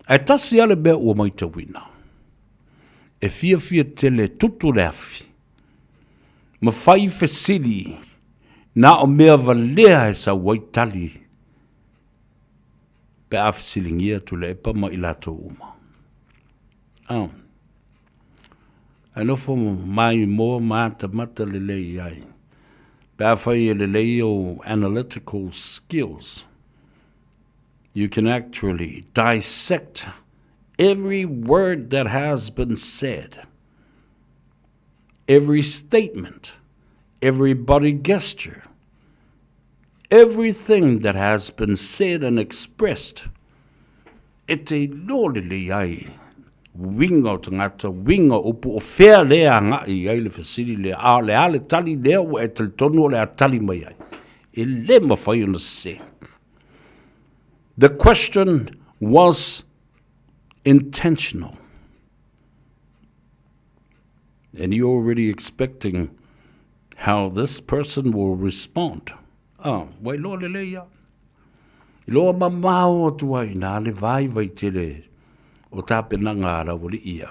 Ae tasi lava le mea ua matauina, e fiafia tele tutu le afi ma fai fesili na o mea valea e sau ai tali pe a fesiligia Tuilaepa ma i latou uma. Oh. Ae nofo maimoa ma atamata lelei i ai. Pe a fai e lelei ou analytical skills, you can actually dissect every word that has been said, every statement, every body gesture, everything that has been said and expressed, e te iloa lelei ai uiga o tagata, uiga o upu, o fea lea agai i ai le fesili lea, a o le a le tali lea ua e talitonu o le a tali mai ai. E le mafai ona sese. The question was intentional. And you're already expecting. how this person will respond. Ah, ua iloa lelei ia. Iloa mamao atu ai nā le vaivai tele o tapenaga a le aualii ia.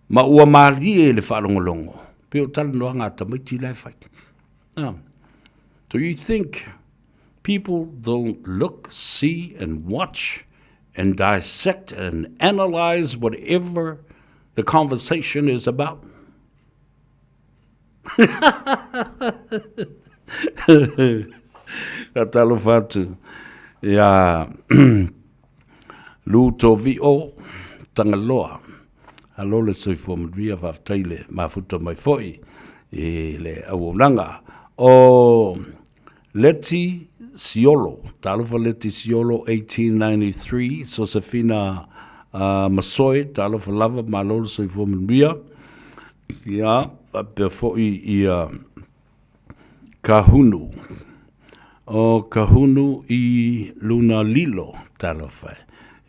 Ma ua malie le faalogologo, pei o talanoaga a tamaiti la e fai. Ah. Do you think people don't look, see and watch and dissect and analyze whatever the conversation is about? Ka talofa atu iā Lutovio Tagaloa. Alo le soifua manuia, faafetai le mafuta mai foi i le auaunaga. O Leti Siolo, talofa Leti Siolo 1893, Sosefina uh, Masoe, talofa lava, malo le soifua manuia. Ia, faapea foi ia Kahunu. O Kahunu i luna lilo, talofa e.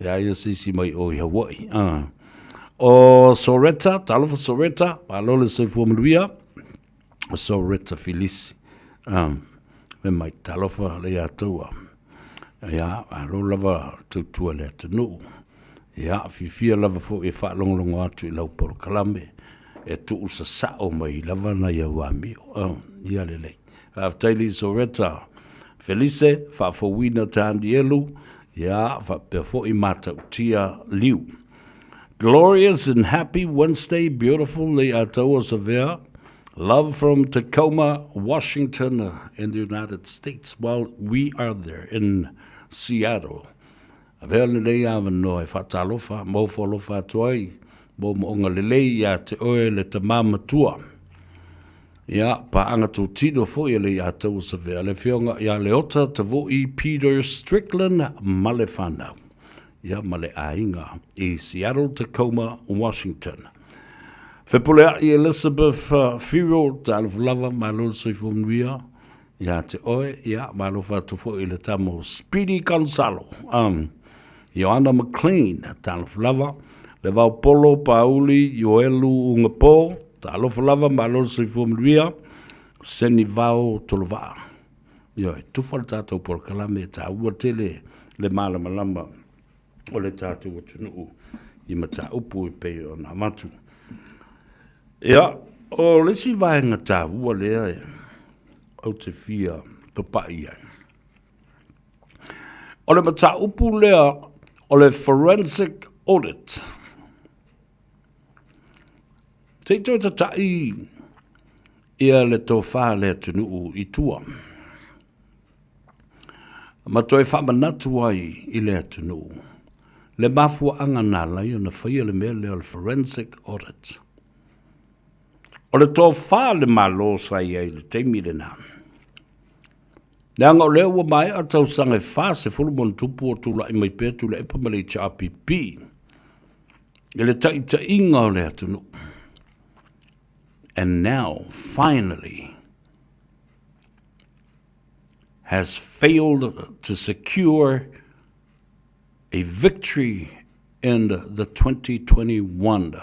Ia ia se isi mai o i Hawaii. Ah. O Soreta, talofa Soreta, malo le soifua manuia. O Soreta Filisi. Ah. Me mai talofa le ia taua. Ia, alo lava tautua le atunuu. Ia, fiafia lava foi e faalogologo atu i lau polokalame e tuusasao mai lava nai au amio. Oh, ia lelei. Faafetai li Soreta Felise, faafouina Tanielu, ia, faapea foi Matautia Liu. Glorious and happy Wednesday, beautiful Leiataua Savea. Love from Tacoma, Washington in the United States while we are there in Seattle. Avea lenei avanoa e faatalofa ma ofo alofa atu ai moomooga lelei ia te oe le tamā matua. Ia, paaga totino foi e Leiataua Savea, le Afioga ia Leota Tavui Peter Strickland ma le fanau. Ia, ma le aiga i Seattle, Tacoma, Washington. Fepuleai Elizabeth Whiro, talofa lava, malo le soifua manuia. Ia te oe, ia, malo alofa atu foi i le tama o Speedy Gonzalo. Um, Ioana McLean, talofa lava. Le Vaopolo, Pauli, Ioelu Ugapo, talofa lava, malo le soifua manuia. Seni Vao Tolovaa. Ioe, tufa le tātou polokalame e tāua tele le malamalama o le tātou atunuu i mataupu e pei ona avatu. Ia, o le isi vaega tāua lea e ou te fia papaʻi ai. O le mataupu lea o le forensic audit. Se i toe tataʻi ia le tofa a le atunuu i tua ma toe faamanatu ai i le atunuu le mafuaaga na ala ai ona faia le mea lea o le forensic audit. O le tofa a le Malo sa i ai i le taimi lena, leaga o lea ua maea tausaga e 40 ma ona tupu o tulai mai pea Tuilaepa ma le HRPP i le taitaiga o le atunuu. And now, finally, has failed to secure a victory in the 2021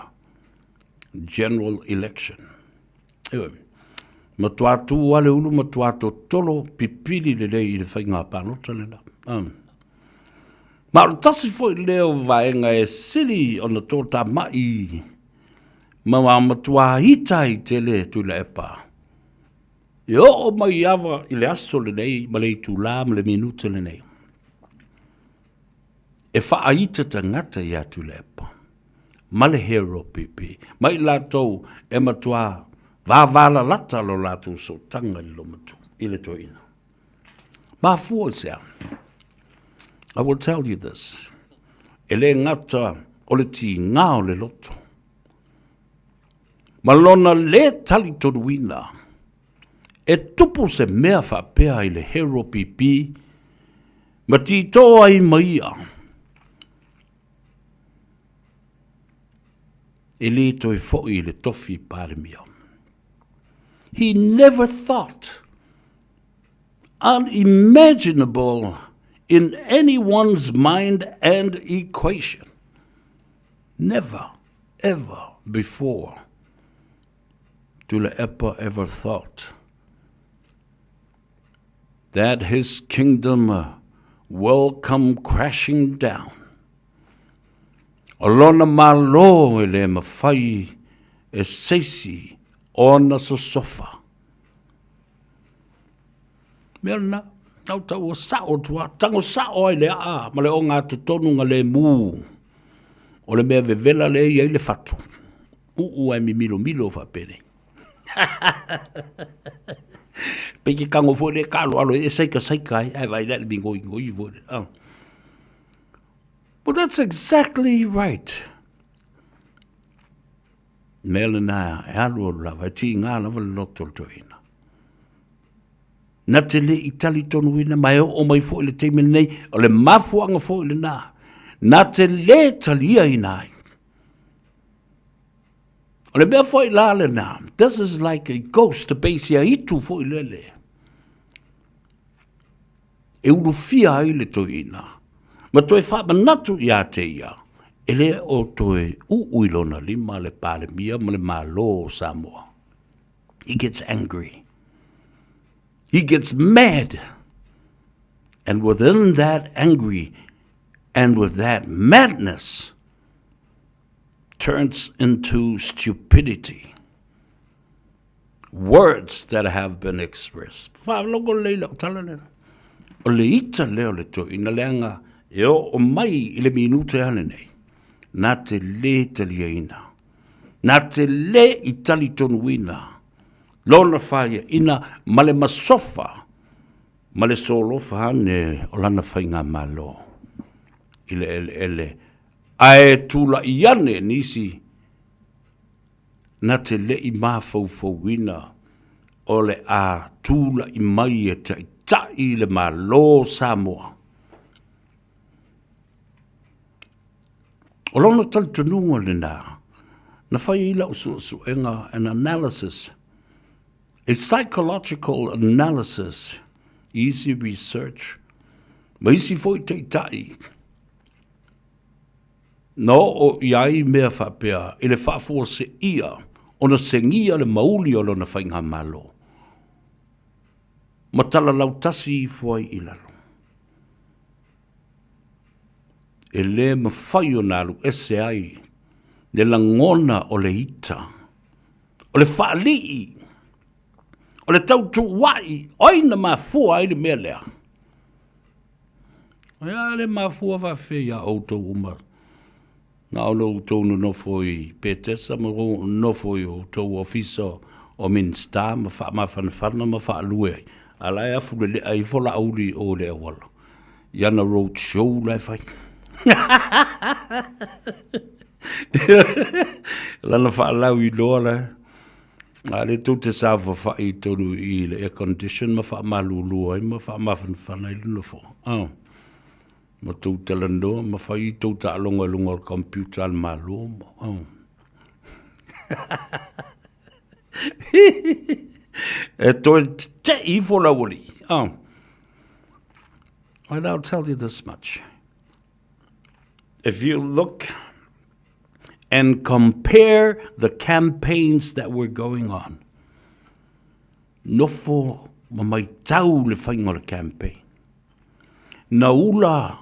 general election. Ewe, matua tū ale ulu, matua totolo pipili lelei i le whainga pālota lena. Um. Ma o le tasi foi lea o vaega e sili ona tōtāmaʻi ma ua matuā ita ai tele Tuilaepa e oo mai ava i le aso lenei ma le itulā ma le minute lenei e faaita tagata iā Tuilaepa ma le Hero PP ma i latou e matuā vavalalata lo latou sootaga i le lomatua i le toeaina. Mafua i se a? I will tell you this. E le gata o le tigā o le loto, ma lona lē talitonuina e tupu se mea faapea i le Hero PP ma titō ai ma ia, e lē toe foi i le tofi Palemia. He never thought unimaginable in anyone's mind and equation. Never, ever before. Tuilaepa ever thought that his kingdom will come crashing down. O lona Malo e le mafai e seisi ona sosofa. Mea lena, tau tau ua sao atu lava, tago sao lava i le aa ma le ogatotonu lemu o le mea vevela lea e i ai le fatu, uu ae mimilomilo faapenei. Pei ke kago foi lea e taaloalo ai e saikasaika ai, ae vaai la i le migoigoi foi lea. Well, that's exactly right. Mea lena e alualu lava, e tiga lava le loto o le toeaina. Na te le i talitonuina ma e oo mai foi le taimi lenei, o le mafuaaga foi lena, na te le taliaina ai. O le mea foi la lena, this is like a ghost, pei se aitu foi lele, e ulufia ai le toeaina, ma toe faamanatu ia te ia, e le o toe uu i lona lima le Palemia ma le Malo o Samoa. He gets angry. He gets mad. And within that angry and with that madness turns into stupidity. Words that have been expressed. Faalogo lelei lau tala lena. O le ita lea o le toeaina leaga e oo mai i le minute lava lenei, na te le taliaina, na te le i talitonuina lona faiaina ma le masofa ma le solofa ane o lana faigamalo i le eleele ae tulai ane nisi na te le i mafaufauina o le a tulai mai e taitai le Malo o Samoa. O lona talitonuga lena, na fai ai lau suesuega, an analysis, a psychological analysis, isi research, ma isi foi taitai, Na oo i ai mea faapea i le faafuaseia ona segia le mauli o lona faigamalo, ma talalautasi ifo ai i lalo. E le mafai ona alu ese ai le lagona o le ita, o le faalii, o le tautuua'i, o ai na mafua ai le mea lea? Ia le mafua faafefea iā outou uma na o lo outou nonofo i Petesa ma nonofo i outou ofisa o Minista ma faamafanafana ma faalue ai, a la e afulelea ifo Laauli i o i le auala i ana road show la e fai. Lana faalauiloa la e. A o lea tou te saofafai i totonu i i le air condition ma faamalulu ai ma faamafanafana ai le nofoa. Oh. Ma tou talanoa ma fai tou taaloga i luga o le computer a le Malo. Oh. e toe te'i ifo le aualii. Oh. And I'll tell you this much. If you look and compare the campaigns that were going on, nofo ma maitau le faiga o le campaign. Na ula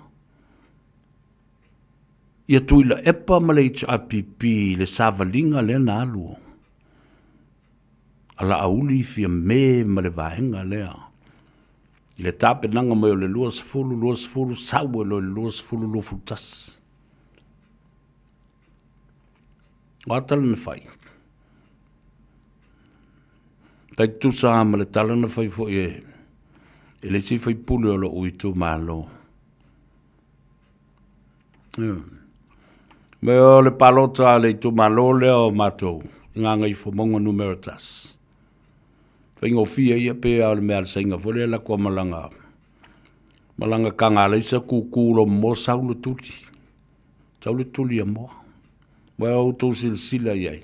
ia Tuilaepa ma le HRPP i le savaliga lea na alu a Laauli Fiame ma le vaega lea i le tapenaga mai o le 20 20 sau ai loa i le 20 21. O a tala na fai? Tai tutusa lava ma le tala na fai foi e, e le isi faipule o lou itumalo. Me o le palota a le itumalo lea o matou i Gagaifomauga numera 1. Faigofie ia pe a o le mea a le saina foi lea lako malaga malaga kagalaisa kuku lo mo sau le tuli. Sau le tuli a moa. Mo e outou silasila i ai.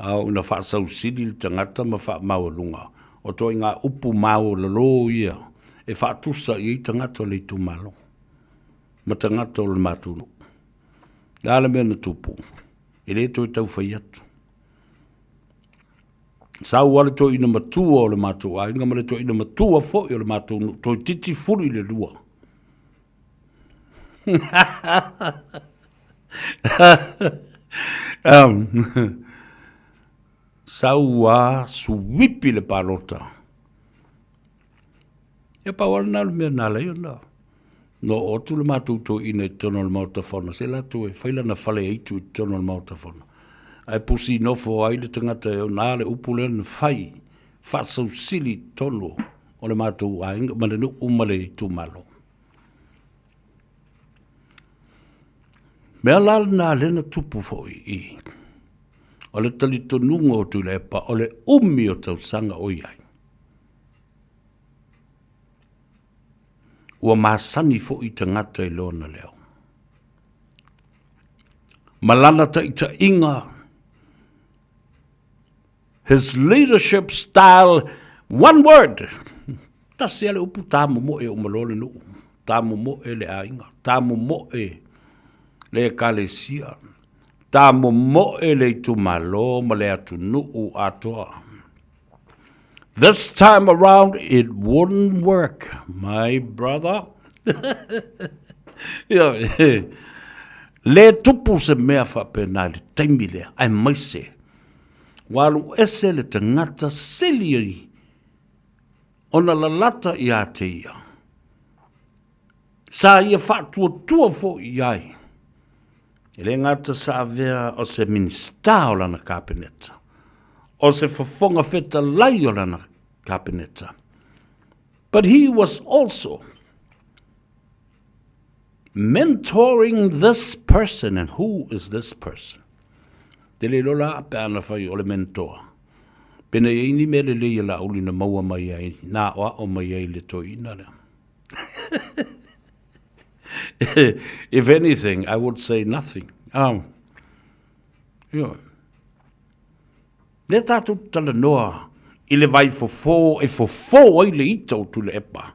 A o ina faasausili le tagata ma faamaualuga, o ituaiga upu maualalo ia e faatusa i ai tagata o le itumalo ma tagata o le matou nuu. O le a le mea na tupu? E le toe tau fai atu. Sau a le toeaina matua o le matou aiga ma le toeaina matua foi o le matou nuu, toeitiiti 12. um, sau a suipi le palota. Ia pau lava lena o le mea na ala ai ona no oo atu le matou toeaina i totonu o le Maota Fono, se latou e fai lana fale aitu i totonu o le Maota Fono. Ae pusi nofo ai le tagata e ona le upu lea na fai faasausili i totonu o le matou aiga ma le nuu ma le itumalo. Mea la lena lea na tupu foi i i, o le talitonuga o Tuilaepa o le umi o tausaga o i ai. Ua masani foi tagata i lona leo. Ma lana taitaiga, his leadership style, one word, tasi lava le upu, tamomoe uma loa le nuu, tamomoe le aiga, tamomoe le ekalesia, tamomoe le itumalo ma le atunuu atoa. This time around it wouldn't work, my brother. Le tupu se mea faapena i le taimi lea, aemaise ua alu ese le tagata sili ai ona lalata ia te ia. Sa ia faatuatua foi i ai. E le gata sa avea o se Minisita o lana Kapeneta, o se fofoga fetalai o lana Kapeneta. But he was also mentoring this person. And who is this person? Te le lola pe ana whai o le mentor. Pena i ni mele le ia la uli na maua mai ai, nā oa o mai ai le toina lea. If anything, I would say nothing. Um, you know, le tātou talanoa i le vai fofo e fofo ai le ita o Tuilaepa.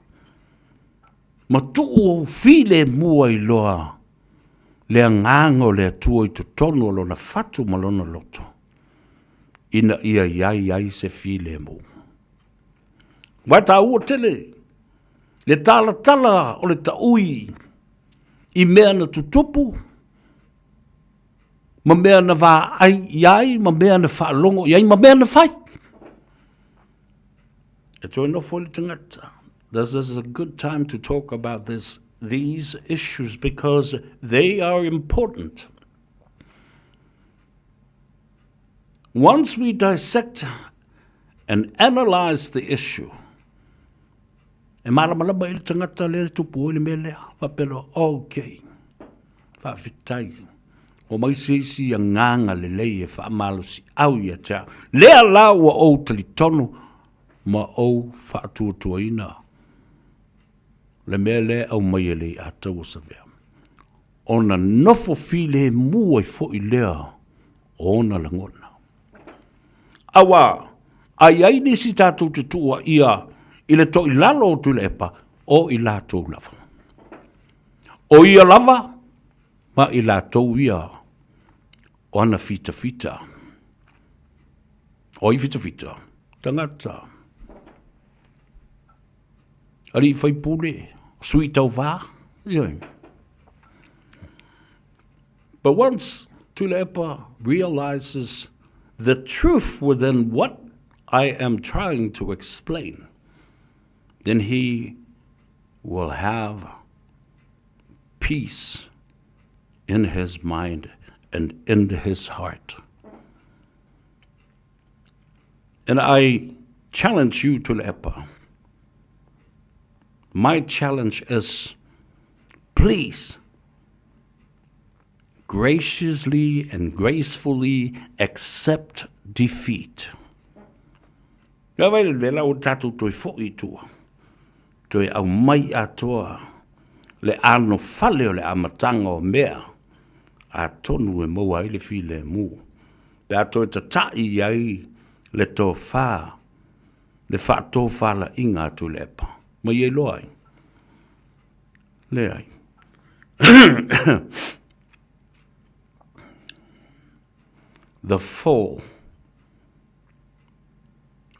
Ma tuu ou filemu ai loa le agaga o le Atua i totonu o lona fatu ma lona loto, ina ia i ai ai se filemu. Ua taua tele le talatala o le taui i mea na tutupu ma mea na vaai i ai ma mea na faalogo i ai ma mea na fai. E toe nofo i le tagata. This is a good time to talk about this, these issues because they are important. Once we dissect and analyse the issue, e malamalama i le tagata lea e tupu ai le mea lea, faapea loa, okay, faafetai, ua mai se isi agaga lelei e faamalosiau ia te au. Lea la ua ou talitonu ma ou faatuatuaina le mea lea e aumai e Leiataua Savea. Ona nofo filemu ai foi lea o ona lagona. Auā, a i ai nisi tatou te tuuaia i le toilalo o Tuilaepa, o i latou lava. O ia lava ma i latou ia o ana fitafita. O ai fitafita? Tagata. Alii faipule, sui tauva. Ioe. But once Tuilaepa realizes the truth within what I am trying to explain, then he will have peace in his mind and in his heart. And I challenge you, Tuilaepa. My challenge is, please, graciously and gracefully accept defeat. Ia vai le la o tātou toe foi i tua. Toe au mai atoa le ano fale o le amatanga o mea a tonu e maua ai le filemu. Pe a toe tataʻi i ai le tofa, le faatofalaiga a Tuilaepa, ma ia iloa ai. Leai. The fall.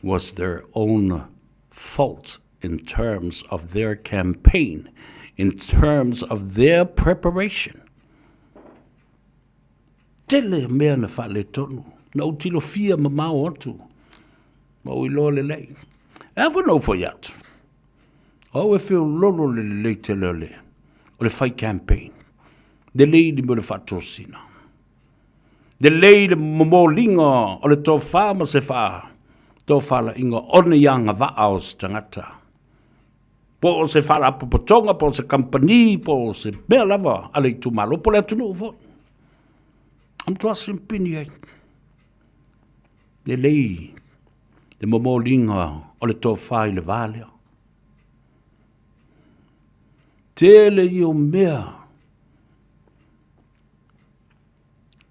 was their own fault in terms of their campaign, in terms of their preparation. Tele mea na faaletonu, na ou tilofia mamao atu, ma ou iloa lelei. E a foi na ou fai atu? O au e feololo le lelei tele o le, o le fai campaign. Lelei le mea o le faatosina. Lelei le momoliga o le tofa ma se faatofalaiga o ni agavaa o se tagata. Po o se faalapotopotoga, po o se kamupani, po o se mea lava a le itumalo, po o le atunuu foi. E matua simpini ai. Lelei le momoliga o le tofa i le va lea. Tele ia o mea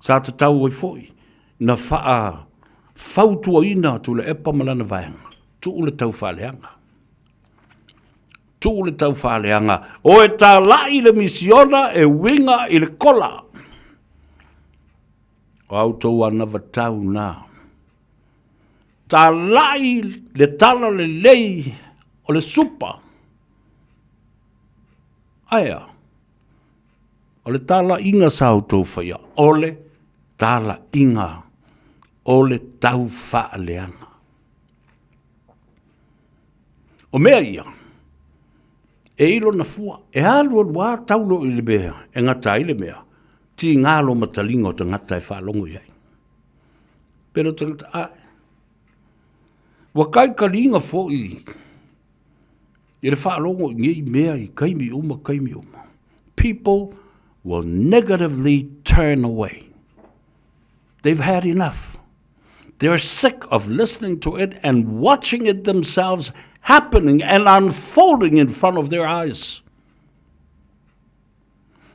Sa tatau ai foi na faafautuaina Tuilaepa ma lana vaega, tuu le taufaaleaga. Tuu le taufaaleaga, o e talai le misiona e uiga i le kola. O a outou anavatau na. Talai le tala lelei o le supa. Aea. O le talaiga sa outou faia, o le talaiga o le taufaaleaga. O mea ia, e i lona fua, e alu alu lava tau loa i le mea e gata ai le mea, tiga lo mataliga o tagata e faalogo i ai. Pele o tagata, ae, ua kaikaliga foi i le faalogo i nei mea i taimi uma taimi uma. People will negatively turn away. They've had enough. They're sick of listening to it and watching it themselves happening and unfolding in front of their eyes.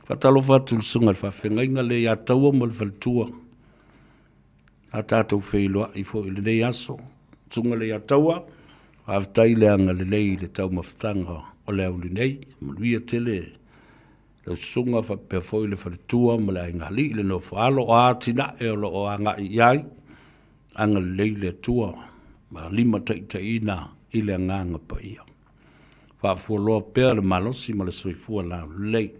Faatalofa atu le susuga i le faafeagaiga le ia Taua ma le faletua. A tatou feiloai foi i lenei aso. Susuga le ia Taua, faafetai le agalelei i le taumafataga o le aoauli nei. Manuia tele lau susuga faapea foi le faletua ma le aiga alii, le nofo alo, o a atinae o lo o agai i ai, agalelei le Atua ma limataitaiina i le Agaga Paia. Faafualoa pea le malosi ma le soifua laulelei.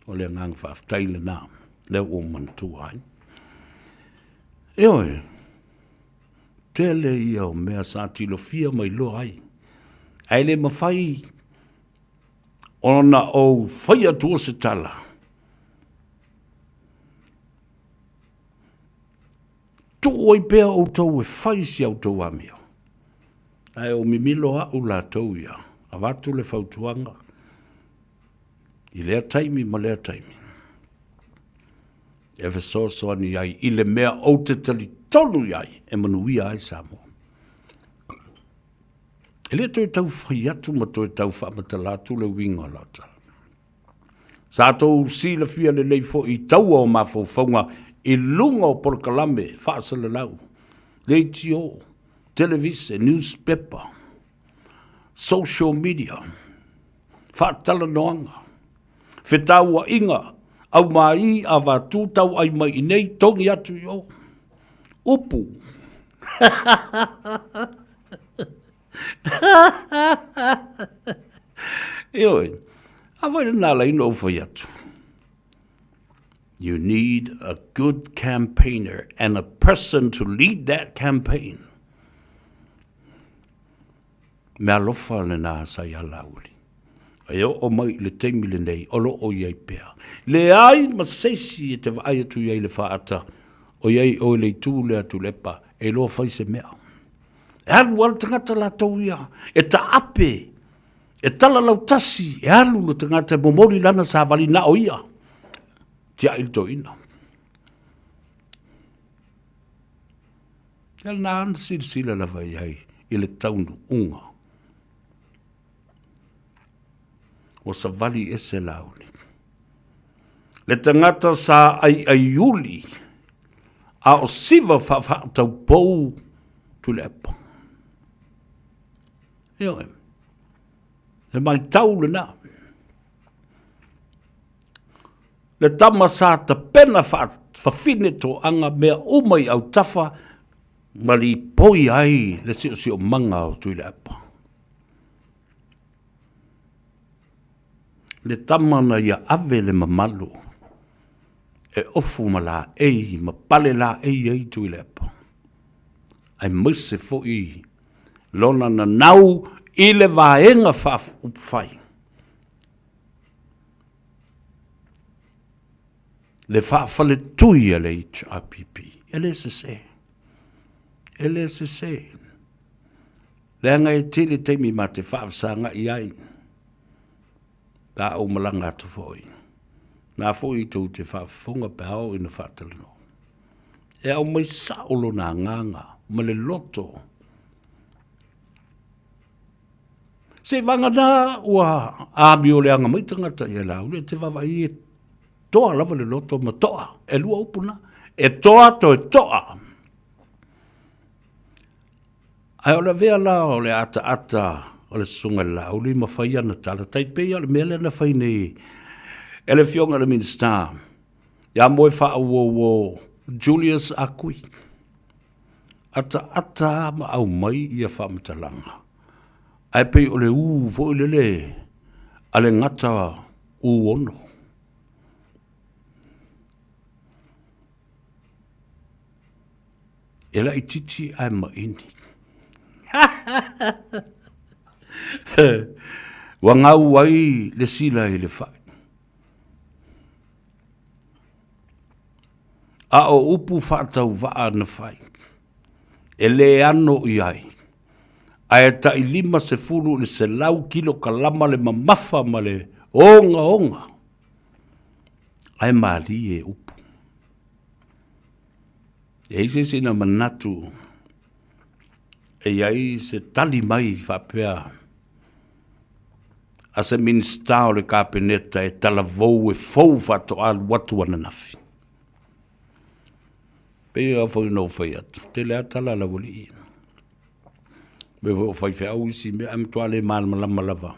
O le agaga faafetai lena, lea ua ou manatua ai. Ioe, tele ia o mea sa tilofia ma iloa ai, ae le mafai ona ou fai atua se tala. Tuu ai pea outou e fai si a outou amio. Ae o mimilo au latou ia, avatu le fautuaga i lea taimi ma lea taimi. E fesoasoani ai i le mea ou te talitonu i ai e manuia ai Samoa. E le toe tau fai atu ma toe tau faamatala atu le uiga o lau tala. Sa tou silafia lelei foi i taua o mafaufauga i luga o polokalame faasalalau, leitio, televise, newspaper, social media, faatalanoaga, fetauaiga, aumai avatu tauai mai i nei, togi atu i o, upu. Ioe, a foi lena ala ai ona ou fai atu. You need a good campaigner and a person to lead that campaign. Mea alofa lena sa ia Laauli. E oo mai i le taimi lenei, o lo o i ai pea. Leai ma se isi e te vaai atu i ai i le faata, o i ai oe i le itu lea Tuilaepa, e iloa fai se mea. E alu lava le tagata latou ia, e taape, e talalautasi, e alu le tagata e momoli lana savali na o ia. Tiai le toeaina. Ia lena na silasila lava i ai i le taunuuga. Ua savali ese Laauli. Le tagata sa aiaiuli a o siva faafaataupou Tuilaepa. Ioe. He maitau lena. Le tama sa tapena faafafine toaga mea uma i autafa. Ma lipoi ai le siosiomaga o Tuilaepa. Le tama na ia ave le mamalu e ofu ma laei ma pale laei ai Tuilaepa, aemaise foi lona nanau i le vaega faaupufai. Le faafaletui a le HRPP, e le sese, e le sese. Leaga e tele taimi ma te faafesagai ai, pe a ou malaga atu foi. Na foi tou te faafofoga pe a oo ina faatalanoa. E aumai sao lona agaga ma le loto. Seiavagana ua amioleaga mai tagata ia Laauli, e te vaavaai e toa lava le loto ma toa. E lua upu na. E toa toe toa. Ae o le avea la o le ataata o le Susuga i le Laauli ma fai ana tala, tai pei lava o le mea lea na fai nei e le Afioga i le Minisita ia Moefaauouo Julius Ah Quee. Ataata ma aumai ia faamatalaga, ae pei o le u foi lele a le gata u ono. E laitiiti ae maini. Ua gau ai le sila i le fai. A o upu faatauvaa na fai, e le ano i ai, ae tai 50 i le 100 kilokalama le mamafa ma le ogaoga, ae malie upu. E i ai se isi na manatu e i ai se tali mai faapea a se Minisita o le Kapeneta e talavou e fou faatoa alu atu ananafi. Pei lava foi ona ou fai atu, tele lava tala a le aualii. Mea foi o faifeau isi mea, ae matua le malamalama lava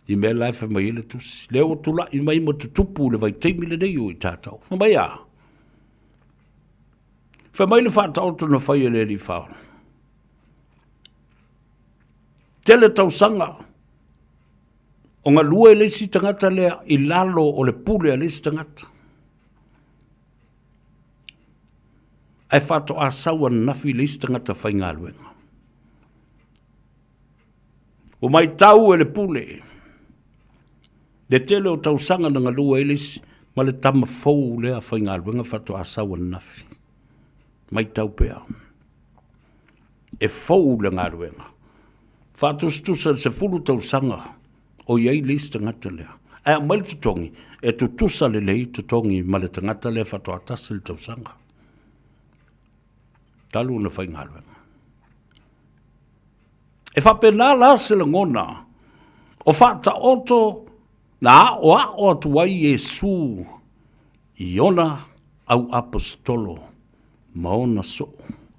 i mea la e fai mai ai le tusi. Lea ua tulai mai ma tutupu i le vaitaimi lenei o i tatou. Fai mai a? Fai mai le faataoto na fai e le Alii Faaola. Tele tausaga o galue le isi tagata lea i lalo o le pule a le isi tagata. Ae faatoa sau ananafi le isi tagata faigaluega. Ua matau e le pule le tele o tausaga na galue ai le isi ma le tama fou lea faigaluega faatoa sau ananafi. Matau pea, e fou le galuega. Faatusatusa i le 10 tausaga o i ai le isi tagata lea. Ae aumai le totogi, e tutusa lelei totogi ma le tagata lea faatoa tasi le tausaga talu ona faigaluega. E faapena la se lagona o faataoto na aoao atu ai Iesu i ona auaposetolo ma ona soo.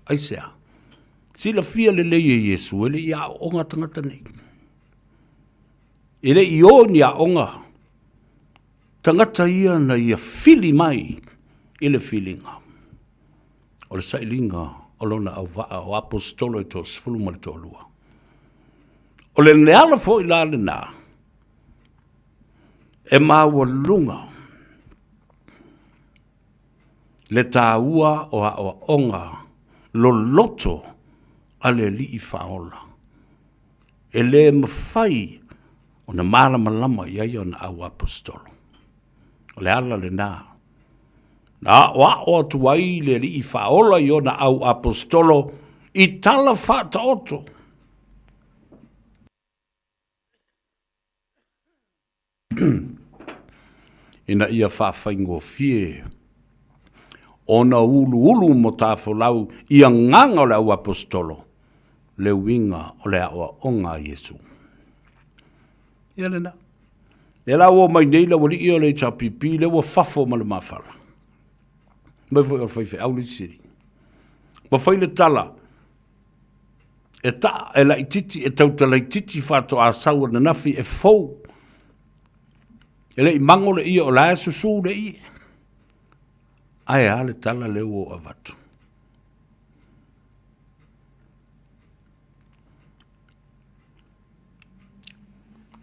Aisea? Silafia lelei e Iesu e le i aooga tagata nei. E le i o ni aoga tagata ia na ia fili mai i le filiga. O le sailiga o lona auvaa o aposetolo e toasefulu ma le toalua. O le ala foi la lena e maualuga le taua o aoaoga loloto a le Alii Faaola e le mafai ona malamalama i ai ona auaposetolo. O le ala lena na aoao atu ai le Alii Faaola i ona auaposetolo i tala faataoto. Ina ia faafaigofie ona uluulu matafolau i agaga o le auaposetolo le uiga o le aoaoga a Iesu. Ia lena. Lea la ua omai nei le aualii o le HRPP, lea ua fafo ma le mafala. Mai foi o le faifeau le isi alii. Ma fai le tala, e taa, e laititi, e tautalaititi faatoa sau ananafi e fou. E le i mago le ie o la e susu le ie. Ae a le tala lea ua ou avatu?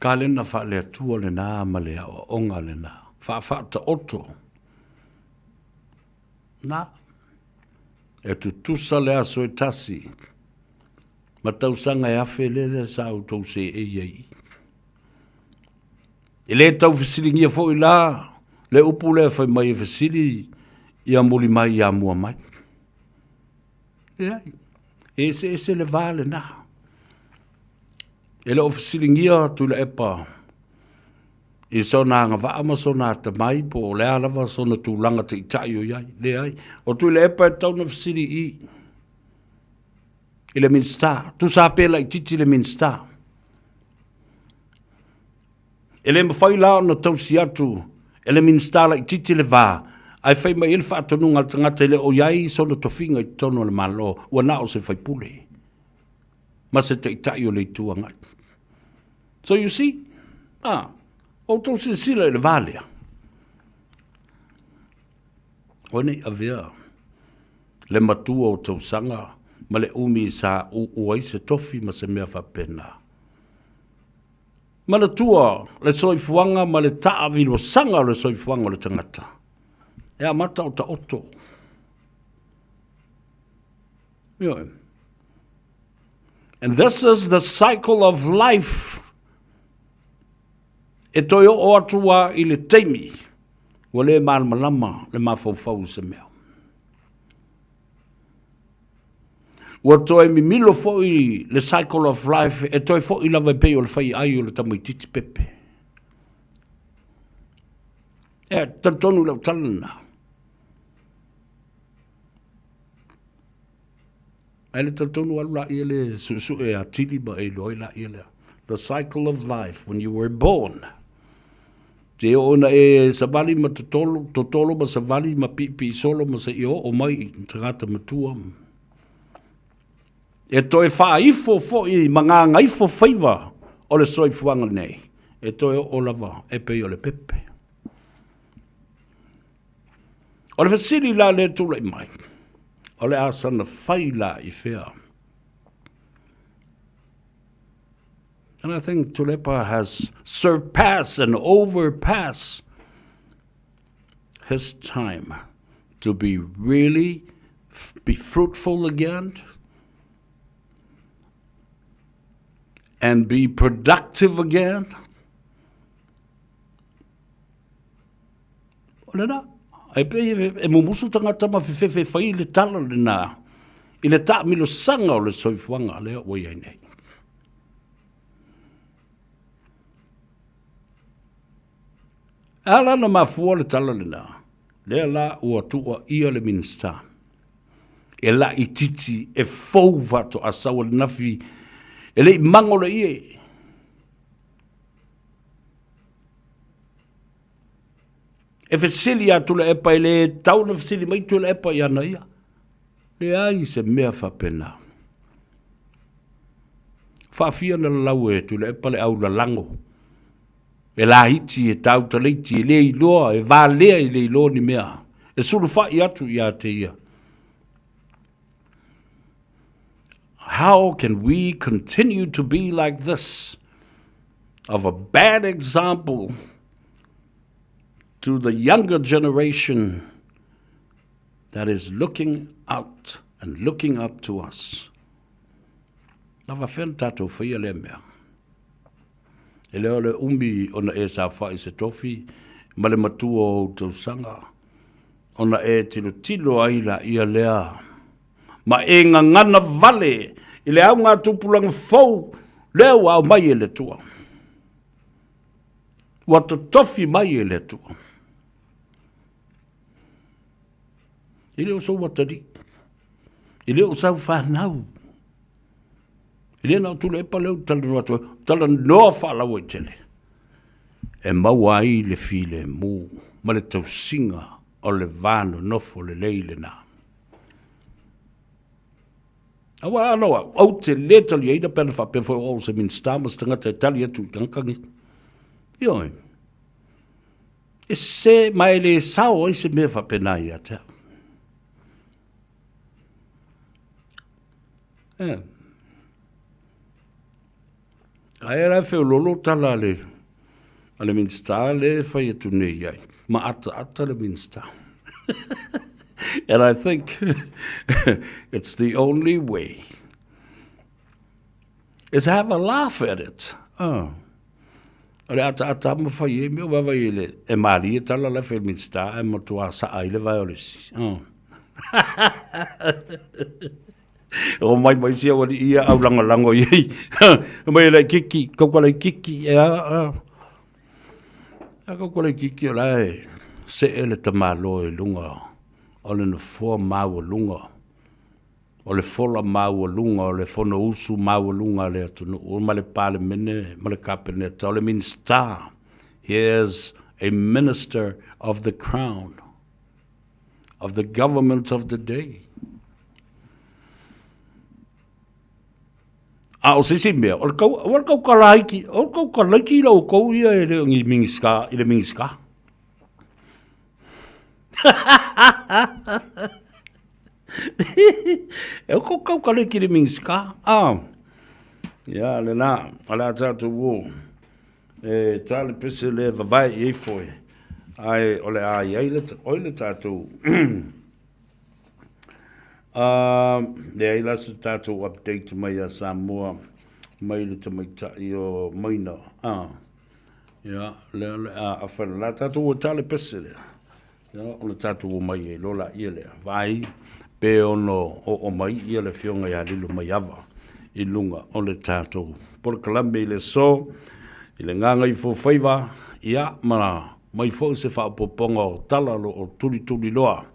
Kalena faale-Atua lena ma le aoaoga lena. Faafaataoto. Na. E tutusa le aso e tasi ma tausaga e afe lele sa outou seei ai i. E le tau fesiligia foi la le upu lea fai mai e fesili ia muli mai ia mua mai. Leai, e eseese le va lena. E le o fesiligia Tuilaepa i sona agavaa ma sona atamai po o le a lava sona tulaga taitai o i ai. Leai, o Tuilaepa e tatau ona fesili i i le Minisita, tusa pe laitiiti le Minisita. E le mafai la ona tausi atu e le Minisita laitiiti le va, ae fai mai ai le faatonuga a le tagata e le o i ai sona tofiga i totonu o le Malo, ua na o se faipule ma se taitai o le Itu Agai. So you see, ah, outou silasila i le va lea. Ua nei avea le matua o tausaga ma le umi sa uu ai se tofi ma se mea faapena. Manatua le soifuaga ma le taavilosaga o le soifuaga o le tagata. E amata o taoto. Ioe. And this is the cycle of life. E toe oo atu a i le taimi ua le malamalama le mafaufau i se mea. Ua toe mimilo foi le cycle of life e toe foi lava e pei o le fai ai o le tamaitiiti pepe. E talitonu lau tala lena. Ae le talitonu alu laia le suesue atili ma e iloa ai laia lea. The cycle of life when you were born. Te oo na e savali ma totolo, totolo ma savali ma piipii solo ma seia oo mai i tagata matua. E toe faaifo foi ma gagaifo faiva o le soifuaga nei. E toe oo lava e pei o le pepe. O le fesili la lea tulai mai, o le a sana fai la i fea? And I think Tuilaepa has surpassed and overpassed his time to be really be fruitful again and be productive again. O lena, e pei e mumusu tagata ma fefefe e fai le tala lena i le taamilosaga o le soifuaga lea ua i ai nei. E ala ona mafua le tala lena, lea la ua tuuaia le Minisita e laitiiti e fou faatoa sau ananafi e le i mago le ie. E fesili ia Tuilaepa e le tatau ona fesili mai Tuilaepa i ana ia. Leai se mea faapena. Faafia na lalau e Tuilaepa le au lalago. E laiti, e tautaleiti, e le iloa, e valea e le iloa ni mea. E sulufai atu ia te ia. How can we continue to be like this? Of a bad example to the younger generation that is looking out and looking up to us. Na faafefea ona tatou faia lea mea? E le o le umi ona e saofai i se tofi ma le matua o ou tausaga, ona e tilotilo ai laia lea ma e gagana vale i le augatupulaga fou lea ua aumai e le Atua. Ua totofi mai e le Atua. E le o sou atalii, e le o sau fanau, e le na o Tuilaepa lea ou te talanoa atu ai, talanoa faalauaitele e maua ai le filemu ma le tausiga o le va nonofo lelei lena. Aua ano au, ou te le taliaina pe ana faapea foi o au se Minista ma se tagata e tali atu i tagata nei. Ioe. E se ma e le sao ai se mea faapena ia te au. Eh. Aia la e feololo tala a le, a le Minisita lea e fai atu nei i ai, ma ataata le Minisita. And I think it's the only way is have a laugh at it. Oh. O le ataata ma fai ai mea o vaavaai i le, e malie tala la e fai e le Minisita ae matua saa ai le vae o le isi. Oh. O mai mai sia wali ia au lagolago i ai. Mai e laitiiti, kauka laitiiti, e a, a. A kauka laitiiti o la e see le tamāloa i luga o le nofoa maualuga, o le fola maualuga, o le fonousu maualuga a le atunuu ma le Palemene ma le Kapeneta, o le Minisita. He is a minister of the crown. of the government of the day. A o se isi mea, o le kau, o le kau kalaiki, o le kau kalaiki la outou ia e le o ni Minisita, i le Minisita. E o kou kau kalaiki i le Minisita. Ah, ia, le la, o le a tātou o. E tā le pese le vavae i ei foe, ae o le a i ai le, oi le tātou, uh, leai la se tātou update mai a Samoa, mai le tamaitai o Maina, ah, ia, lea le a awhela, la tātou o tā le pese lea. Ia, o le tatou omai ai loa laia lea, vaai pe ono oo mai ia le Afioga ia Lilomaiava i luga o le tatou polokalame i le aso, i le Gagaifofaiva, ia, ma mai foi se faaopoopoga o tala o lo o tulituliloa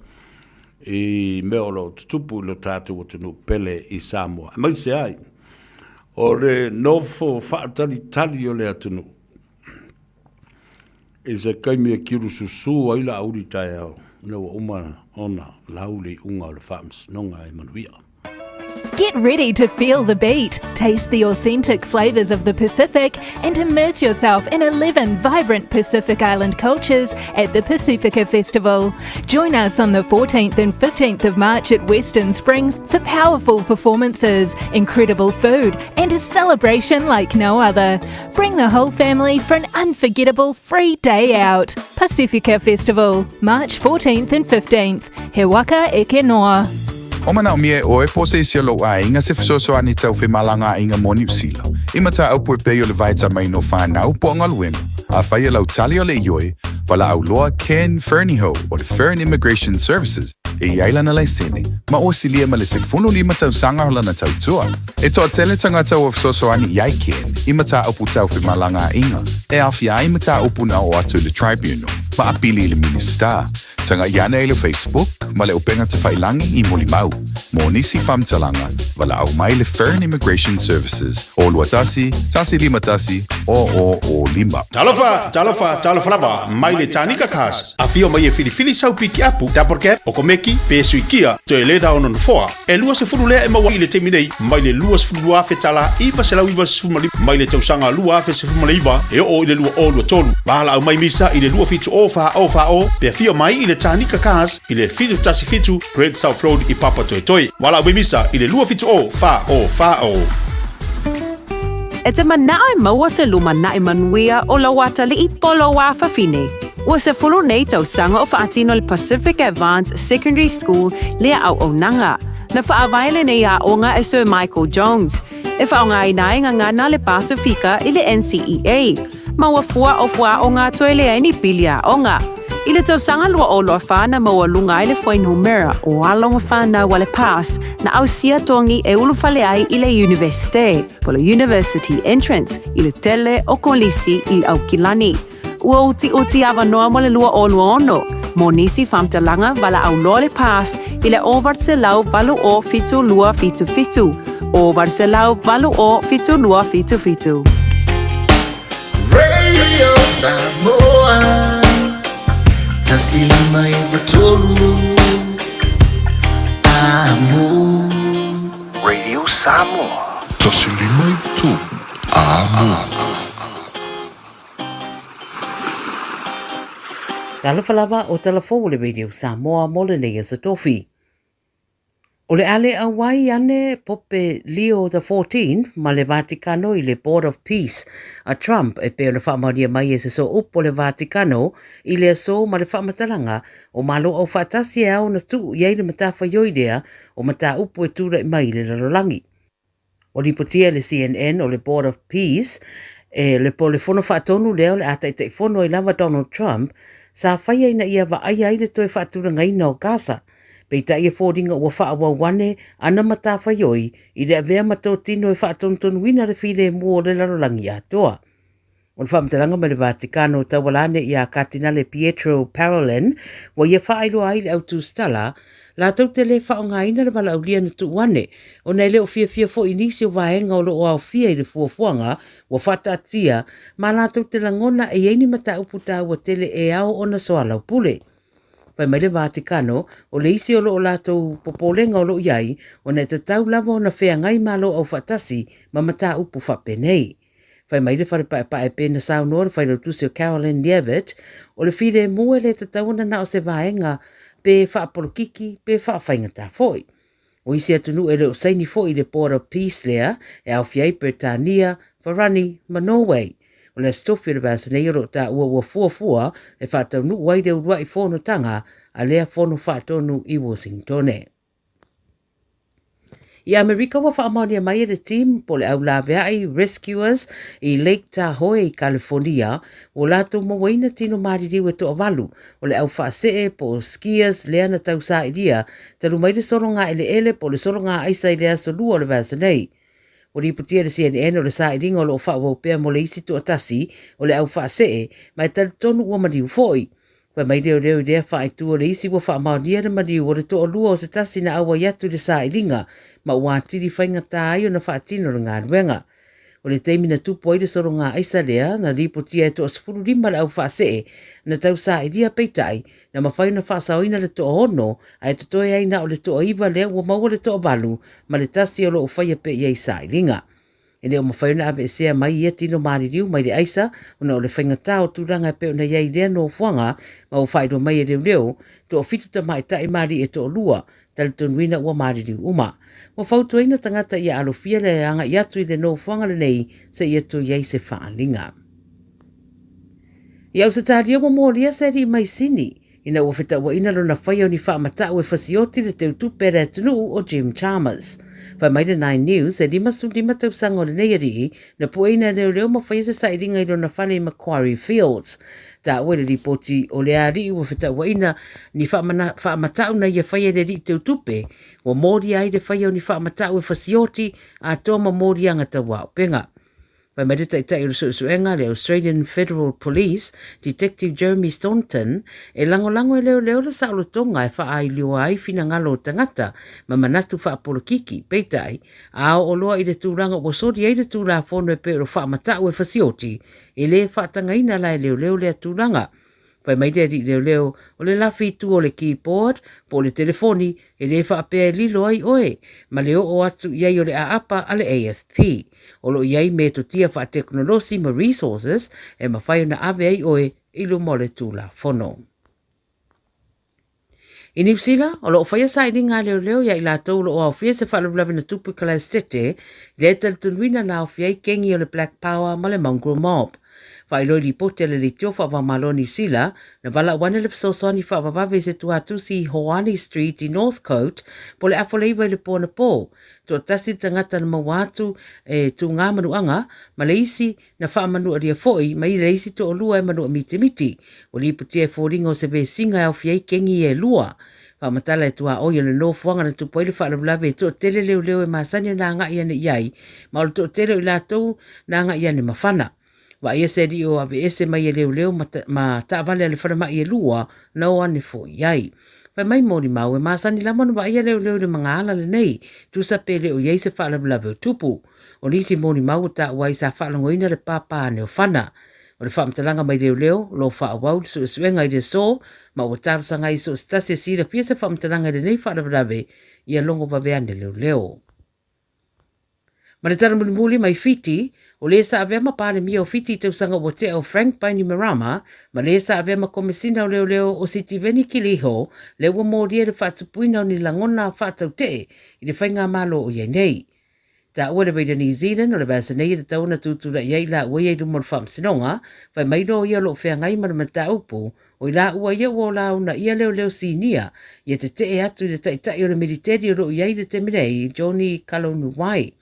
i mea o lo o tutupu i lo tatou atunuu pele i Samoa, aemaise ai o le nofo faatalitali o le atunuu. I se taimi e kilususū ai Laauli taeao, ina ua uma ona lau le iuga o le faamasinoga e manuia. Get ready to feel the beat, taste the authentic flavours of the Pacific, and immerse yourself in 11 vibrant Pacific Island cultures at the Pacifica Festival. Join us on the 14th and 15th of March at Western Springs for powerful performances, incredible food, and a celebration like no other. Bring the whole family for an unforgettable free day out. Pacifica Festival, March 14th and 15th. He waka eke noa. O manaomia e ʻoe po o se isi o lou ʻāiga se fesoasoani tau femalagaaiga mo Niu Sila, i mataupu e pei o le vaetamaina o whānau po o galuega. Afai e lau tali o le ioe, walaʻau loa Ken Fernihough o le Fern Immigration Services e i ai lana laisene, ma ua silia ma le 15 tausaga o lana tautua. E toatele tagata ua fesoasoani i ai Ken i mataupu tau femalagaaiga e aafia ai mataupu na oo atu i le Tribunal ma apili i le Minisita. Tagaʻi ane i le Facebook ma le upega tafailangi i Mulimau. Mo nisi faamatalaga, valaau mai le Fern Immigration Services o 21 151 0005. Talofa, talofa, talofa lava mai le Tanika Cars. Afio mai e filifili sau pikiapu, double cab, okomeki, pe suikia, toe le ono nofoa. E 20 lea e maua i le taimi nei, mai le 22,000 tala 995 mai le tausaga 2019 e oo i le 2023. Valaau mai misa i le 2704040 pe afio mai i le Tanika Cars i le 717 Great South Road i Papatoetoe. Valaau mai misa i le 2704040. E te manaʻo e maua se lumanaʻi manuia o lou atalii po o lou afafine. Ua 10 nei tausaga o faatino le Pacific Advanced Secondary School lea auaunaga. Na faavae lenei aoga e Sir Michael Jones, e faaaogaina ai gagana le Pasifika i le NCEA. Ma ua fua o fuaaoga toe leai ni pili aoga. I le tausaga 2024 na maualuga ai le fuainumera o alo ma whanau a le PASS na ausia togi e ulufale ai i le Iunivesite, po le University Entrance, i le tele o Kolisi i Aukilani. Ua utiuti avanoa mo le 2026, mo nisi faamatalaga valaau loa le PASS i le 0800 80 7277, 0800 80 7277. Radio Samoa 153 Amo. Radio Samoa. 153 Amo. Talofa lava o tala fou o le Radio Samoa mo lenei aso tofi. O le a le auai ane Pope Leo the 14 ma le Vatikano i le Board of Peace a Trump e pei ona faamaonia mai e se sooupu o le Vatikano i le aso ma le faamatalaga o Malo Aufaatasi e ao ona tuu i ai le matafaioi lea o mataupu e tulai mai i le lalolagi. Ua lipotia e le CNN o le Board of Peace e le po le fono faatonu lea o le a taitaifono ai lava Donald Trump sa faia ina ia vaaia ai le toe faatulagaina o Gaza. Peitai e foliga ua faaauau ane ana matafaioi i le avea ma totino e faatonutonuina le filemu o le lalolagi atoa. O le faamatalaga mai le Vatikano tauala ane iā Katinale Pietro Parolin ua ia faailoa ai le au tusitala latou te le faaaogaina le valaaulia na tuu ane ona e le o fiafia foi i nisi o vaega o lo o aofia i le fuafuaga ua faataatia ma latou te lagona e i ai ni mataupu taua tele e ao ona soalaupule. Fai mai le Vatikano, o le isi o lo o latou popolega o lo o i ai ona e tatau lava ona feagai Malo Aufaatasi ma mataupu faapenei. Fai mai le fale paepae pe na saunoa le failautusi o Karoline Leavitt, o le filemu e le tatau ona na o se vaega pe faapolokiki pe faafaigata foi. O isi atunuu e le o saini foi i le Board of Peace lea e aofia ai Peretania, Farani ma Norway. O le Aso Tofi o le vaiaso nei o lo o taua ua fuafua e faataunuu ai le uluai fonotaga a lea fono faatonu i Washingtone. I Amerika ua faamaonia mai e le team po le au laveai Rescuers i Lake Tahoe i Kalifonia ua latou mauaina tino maliliu e toavalu o le au faasee po o skiers lea na tausailia talu mai le sologa eleele po o le sologa aisa i le aso Lua o le vaiaso nei. Ua lipotia e le CNN o le sailiga o lo o faaauau pea mo le isi toatasi o le au faasee ma e talitonu ua maliu foi. Fai mai leoleo i lea faaitu o le isi ua faamaonia le maliu o le toalua o se tasi na auai atu i le sailiga ma ua atili faigata ai ona faatino le galuega. O le taimi na tupu ai le sologa aisa lea, na lipotia e toa-15 le au faasee na tausailia peitai, na mafai ona faasaoina le toaono ae totoe ai na o le toaiva lea ua maua le toavalu ma le tasi o lo o faia pea i ai sailiga. E le o mafai ona aveesea mai ia tino maliliu mai le aisa ona o le faigata o tulaga e pei ona i ai i lea nofoaga ma ua faailoa mai e leoleo, toafitu tamaitai ma alii e toalua, talitonuina ua maliliu uma. Ua fautuaina tagata ia alofia le agai atu i le nofoaga lenei seia toe i ai se faaaliga. I Ausetalia ua molia se alii maisini ina ua fetauaina lona faia o ni faamatau e fasioti le teutupe a le atunuu o Jim Chalmers. Fai mai le Nine News, e 55 tausaga o lenei alii na pueina e leoleo ma faia se sailiga i lona fale i Macquarie Fields. Taua i le lipoti o lea alii ua fetauaina ni faamatau na ia faia e le alii teutupe, ua molia ai le faia o ni faamatau e fasioti atoa ma moliaga tauaopega. Fai mai le Taitai o le Suesuega a le Australian Federal Police, Detective Jeremy Staunton, e lagolago e leoleo le saolotoga e faailioa ai finagalo o tagata ma manatu faapolokiki, peitai, a oo loa i le tulaga ua soli ai le Tulafono e pei o le faamatau e fasioti, e le faatagaina la e leoleo lea tulaga. Fai mai le alii leoleo, o le lafi i tua o le keyboard, po o le telefoni, e le faapea e lilo ai oe, ma le oo atu i ai o le aapa a le AFP. O lo o i ai metotia faatekonolosi ma resources e mafai ona ave ai oe i luma o le Tulafono. I Niu Sila, o lo o faia sailiga a leoleo iā i latou o lo o aofia i se faalavelave na tupu i Kalaestete, lea e talitonuina na aofia ai kengi o le Black Power ma le Mongrel Mob. Faailoa i lipoti a le Leitio Faava-o-Malo o Niu Sila, na valaau ane le fesoasoani faavavave i se tuatusi i Hoani Street i Northcote po o le afa o le iva i le po anapō. Toatasi le tagata na maua atu e tūgā manuaga ma le isi Na faamanualia foi mai le isi toalua e manua mitimiti. Ua lipotia e foliga o se vesiga e aofia ai kengi e lua. Faamatala e tuaoi o le nofoaga na tupu ai le faalavelave e toatele leoleo e masani ona agai ane i ai, ma o le toatele o i latou na agai ane mafana. Vaaia se alii o aveese mai e leoleo ma, ma taavale a le falemai e lua na o ane foi i ai. Fai mai molimau e masani lava ona vaaia leoleo i le magaala lenei, tusa pe le o i ai se faalavelave o tupu. O nisi molimau ua taua ai sa faalogoina le pāpā ane o Fana. O le faamatalaga mai leoleo, o lo o faaauau le suesuega i le aso, ma ua talosaga ai i so o se tasi e silafia se faamatalaga i lenei faalavelave, ia logo vave ane leoleo. Ma le tala mulimuli mai Fiti, o le sa avea ma Palemia o Fiti i tausaga ua tea o Frank Bainimarama, ma le sa avea ma Komesina o Leoleo o Sitiveni Kiliho, lea ua molia i le faatupuina o ni lagona faatautee i le faigamalo o i ai nei. Taua le Radio New Zealand o le vaiaso nei e tatau ona tutulai ai laua ia i luma o le faamasinoga, fai mai loia o lo o feagai ma le mataupu, o i laua ia ua olauna ia leoleo sinia ia tetee atu i le taitai o le militeli o lo o i ai i le taimi nei, Johnny Kalonuwai.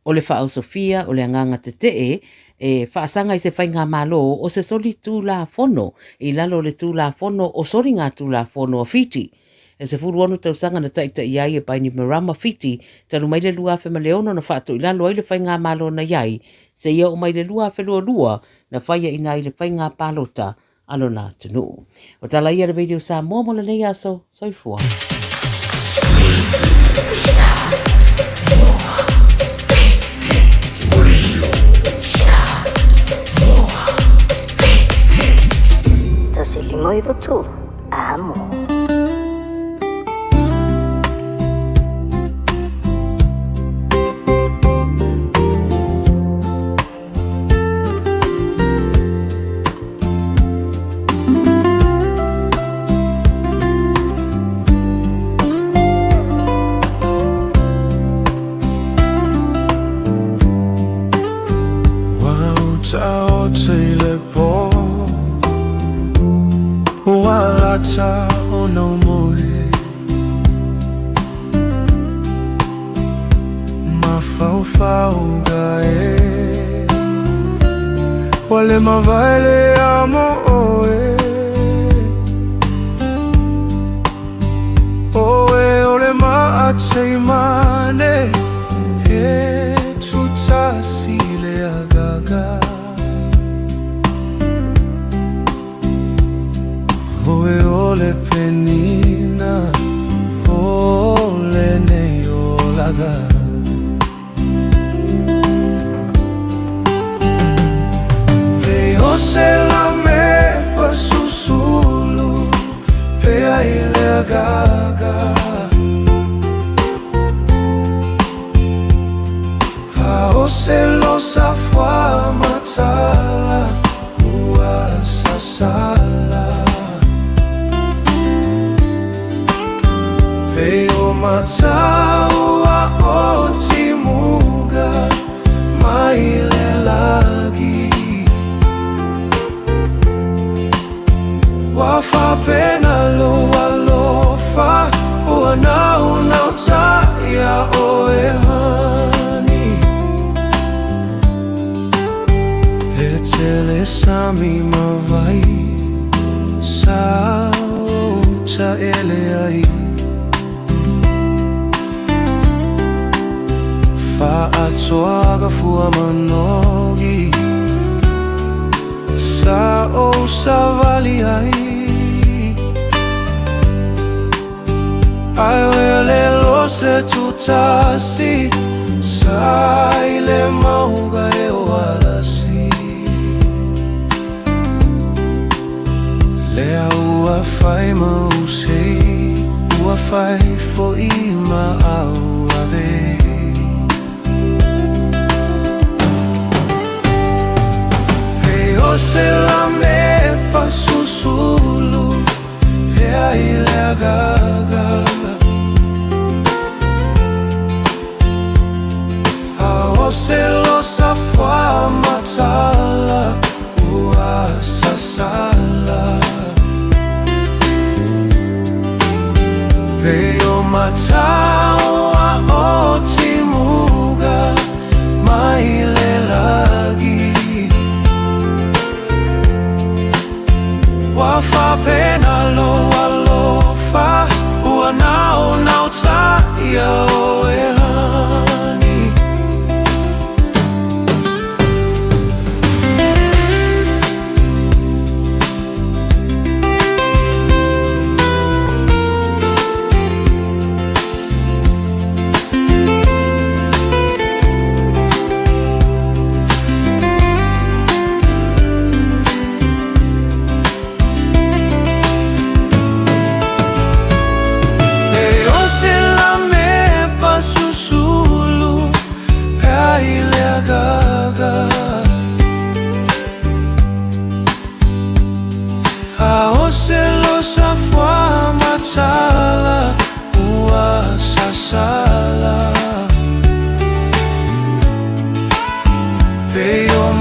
O le faaosofia o le agaga tetee e faasaga i se faigamalo o se soli tulafono i lalo o le Tulafono o Soligatulafono a Fiti. E 16 tausaga na taitaia ai e Bainimarama Fiti talu mai le 2006 na faatoilalo ai le faigamalo na i ai seia oo mai le 2022 na faiaina ai le faiga palota a lona atunuu. O tala ia a le Radio Samoa mo lenei aso. Soifua. Tasi lima iwa tolu. Amo.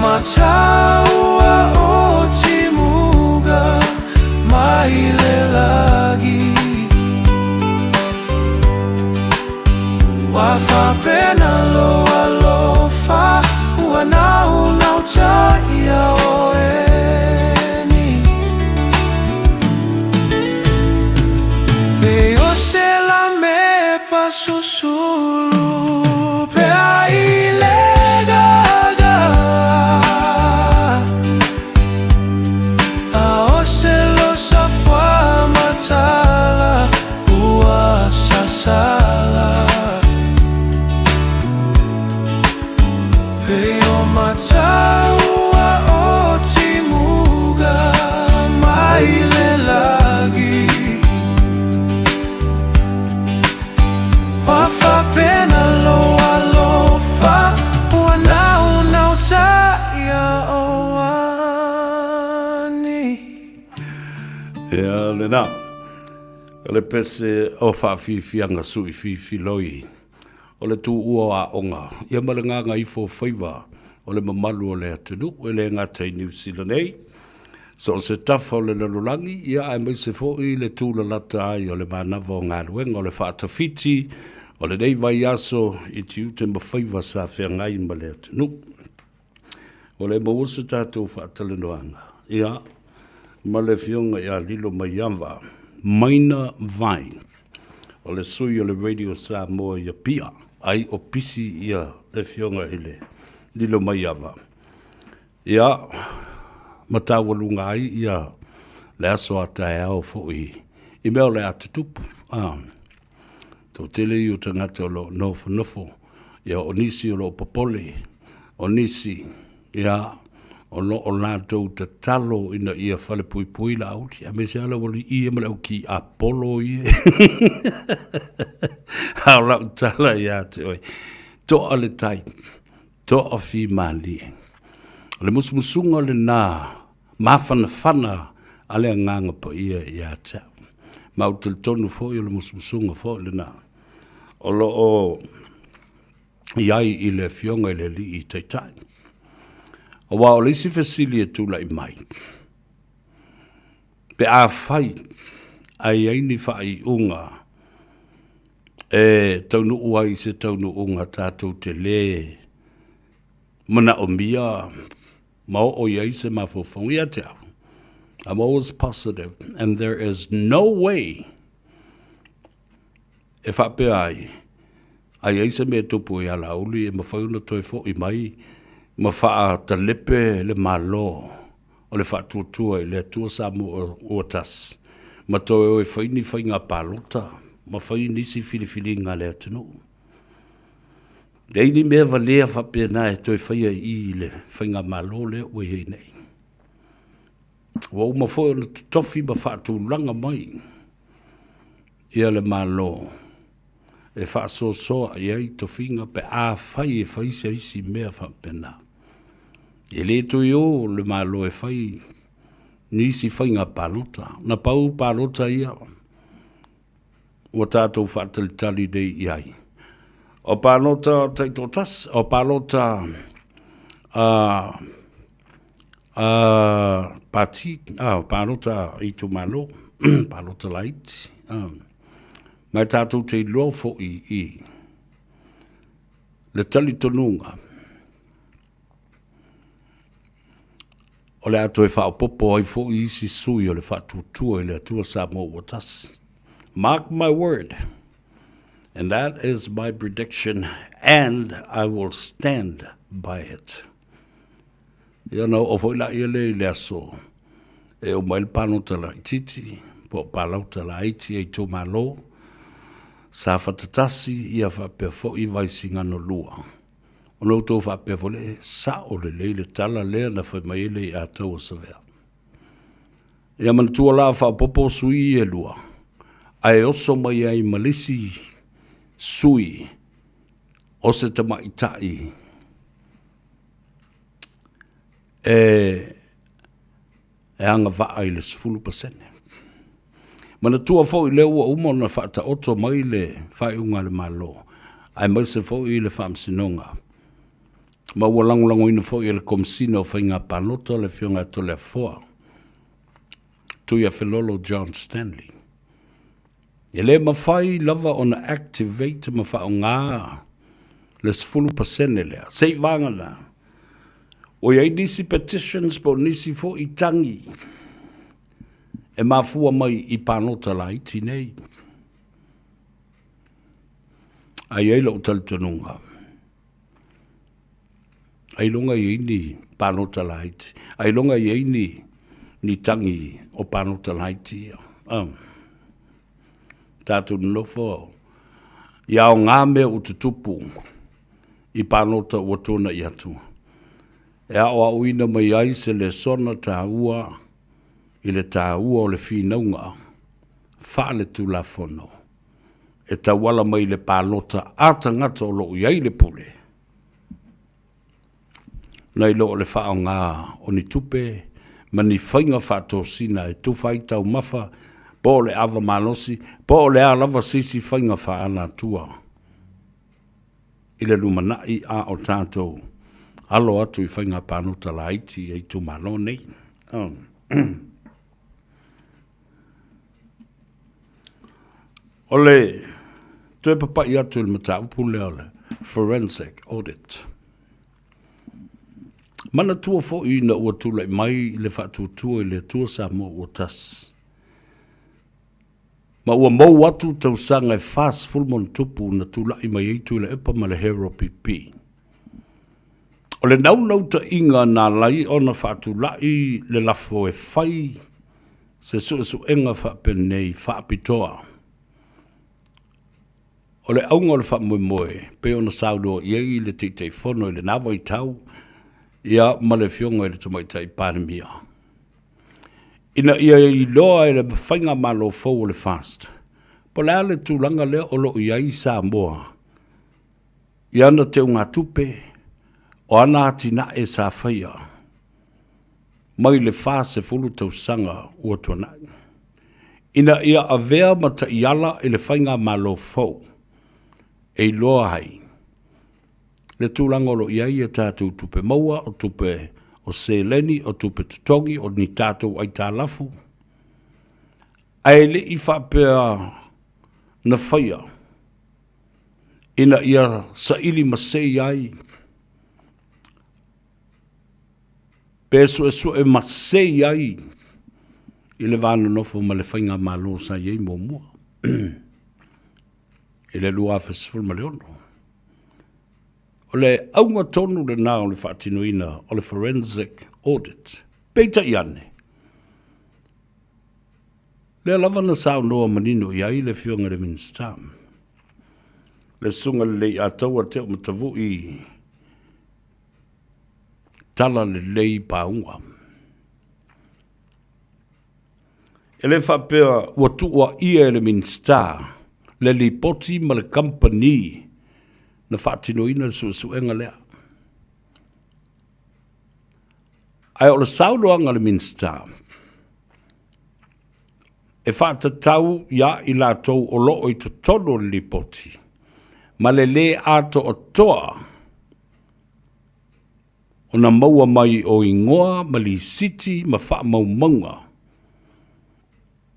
mataua o timuga mai le lagi. Ua faapena lou alofa ua naunauta ia oe ni. Pei o se lamepa susulu pea i le gaga. A o se losa fuamatala ua sasala. Pei o mataua o timuga mai le lagi. Ua faapena lou alofa ua naunauta ia oe ni. Ia lena. O le pese o faafiafiaga sui fifiloi o le tuua o aoga ia ma le gagaifo faiva o le mamalu o le atunuu e le gata i Niu Sila nei, so o se tafa o le lalolagi, ia aemaise foi le tūlalata ai o le manava o galuega o le faatafiti o lenei vaiaso i tiute ma faiva sa feagai ma le atunuu. Ua le maua se tatou faatalanoaga, ia, ma le Afioga ia Lilo Maiava, Maina Vine, o le sui o le Radio Samoa i Apia, ai o pisi ia le Afioga i le Lilo Maiava. Ia, ma taualuga ai ia le aso a taeao foi i mea o le a tutupu. Ah. Toatele ia o tagata o lo o nofonofo, ia o nisi o lo o popole, o nisi, ia, o lo o latou tatalo ina ia falepuipui Laauli, aemaise lava le aualii ia ma le au kiapolo ia. A o lau tala ia te oe, toa le tai, toa fimalie. O le musumusuga lena mafanafana a le Agaga Paia ia te au. Ma ou te talitonu foi o le musumusuga foi lena o lo o i ai i le Afioga i le Alii Taitai. Aua o le isi fesili e tulai mai, pe afai ae i ai ni faaiuga e taunuu ai i se taunuuga tatou te lē manaomia ma oo i ai se mafaufauga ia te au, I'm always positive and there is no way e faapea ai, a i ai se mea e tupu ia Laauli e mafai ona toe foi mai ma faatalepe le Malo o le Faatuatua i le Atua Samoa ua Tasi, ma toe o e fai ni faiga palota ma fai nisi filifiliga a le atunuu. Leai ni mea valea faapena e toe faia i i i le faigamalo lea ua i ai nei. Ua uma foi ona totofi ma faatulaga mai ia le Malo e faasoasoa i ai tofiga pe afai e fai se isi mea faapena. E le toe o le Malo e fai nisi faiga palota. Na pau palota ia ua tatou faatalitali nei i ai. O palota taitoatasi, o palota a pati, a palota itumalo, palota laiti. Ma e tatou te iloa foi i le talitonuga O le a toe faaopoopo ai foi isi sui o le Faatuatua i le Atua Samoa ua Tasi. Mark my word, and that is my prediction, and I will stand by it. Ia ona oo foi laia lea i le aso e uma ai le palota laitiiti po o palota laiti a itumalo, Safata 1 ia faapea foi Vaisigano 2. Ona outou faapea foi lea, e sao lelei le tala lea na fai mai ai le Aiataua Savea. Ia manatua la faaopoopo sui e lua, ae oso mai ai ma le isi sui o se tamaitai e e agavaa i le 10%. Manatua foi lea ua uma ona faataoto mai le faaiuga a le Malo, aemaise foi le Faamasinoga. Ma ua lagolagoina foi e le Komesina o Faiga Palota le Afioga ia Toleafoa Tuiafelolo John Stanley. E le mafai lava ona activate ma faaaoga le 10% lea, seiavagana ua i ai nisi petitions po o nisi foi tagi e mafua mai i palota laiti nei. Ae i ai lou talitonuga, ailoga e i ai ni palota laiti, ailoga e i ai ni, ni tagi o palota laiti ia. Oh. Tatou nonofo ia aoga mea ua tutupu i palota ua tuanai atu, e aoaoina mai ai se lesona taua i le taua o le finauga faaletulafono e tauala mai i le palota a tagata o lo o i ai le pule, nai lo o le faaaoga o ni tupe ma ni faiga faatosina e tufa ai taumafa po o le ava malosi po o le a lava se isi faiga faaalatua i le lumanai a o tatou alo atu i faiga palota laiti i itumalo nei. Oh. O le toe papai atu i le mataupu lea o le forensic audit. Manatua foi ina ua tulai mai le faatuatua i le Atua Samoa ua tasi, ma ua mou atu tausaga e 40+ na tulai mai ai Tuilaepa ma le HRPP. O le naunautaiga na ala ai ona faatulai le lafo e fai se suesuega faapenei faapitoa. O le auga o le faamoemoe, pei ona saunoa i ai le Taitaifono i lena vaitau, ia ma le Afioga i le Tamaitai Palemia, ina ia iloa e le Faigamalo fou o le FAST, po o le a le tulaga lea o lo o i ai Samoa i ana teugatupe, o ana atinae sa faia mai le 40 tausaga ua tuanai, ina ia avea ma taiala i le faigamalo fou e iloa ai le tulaga o lo o i ai a tatou tupe maua, o tupe o seleni, o tupe totogi, o ni tatou aitalafu, ae le i faapea na faia ina ia saili masei ai pe suesue masei ai i le va nonofo ma le faigamalo sa i ai muamua i le 2016. O le auga tonu lena o le faatinoina o le forensic audit. Peitai ane, lea lava na saunoa manino i ai le Afioga i le Minisita, le Susuga i le Leiataua Teomatavui Talalelei Pauga. E le faapea ua tuuaia e le Minisita le lipoti ma le kamupani na faatinoina le suesuega lea. Ae o le saunoaga a le Minisita, e faatatau iā i latou o lo o i totonu o le lipoti ma le lē atoatoa ona maua mai o igoa ma lisiti ma faamaumauga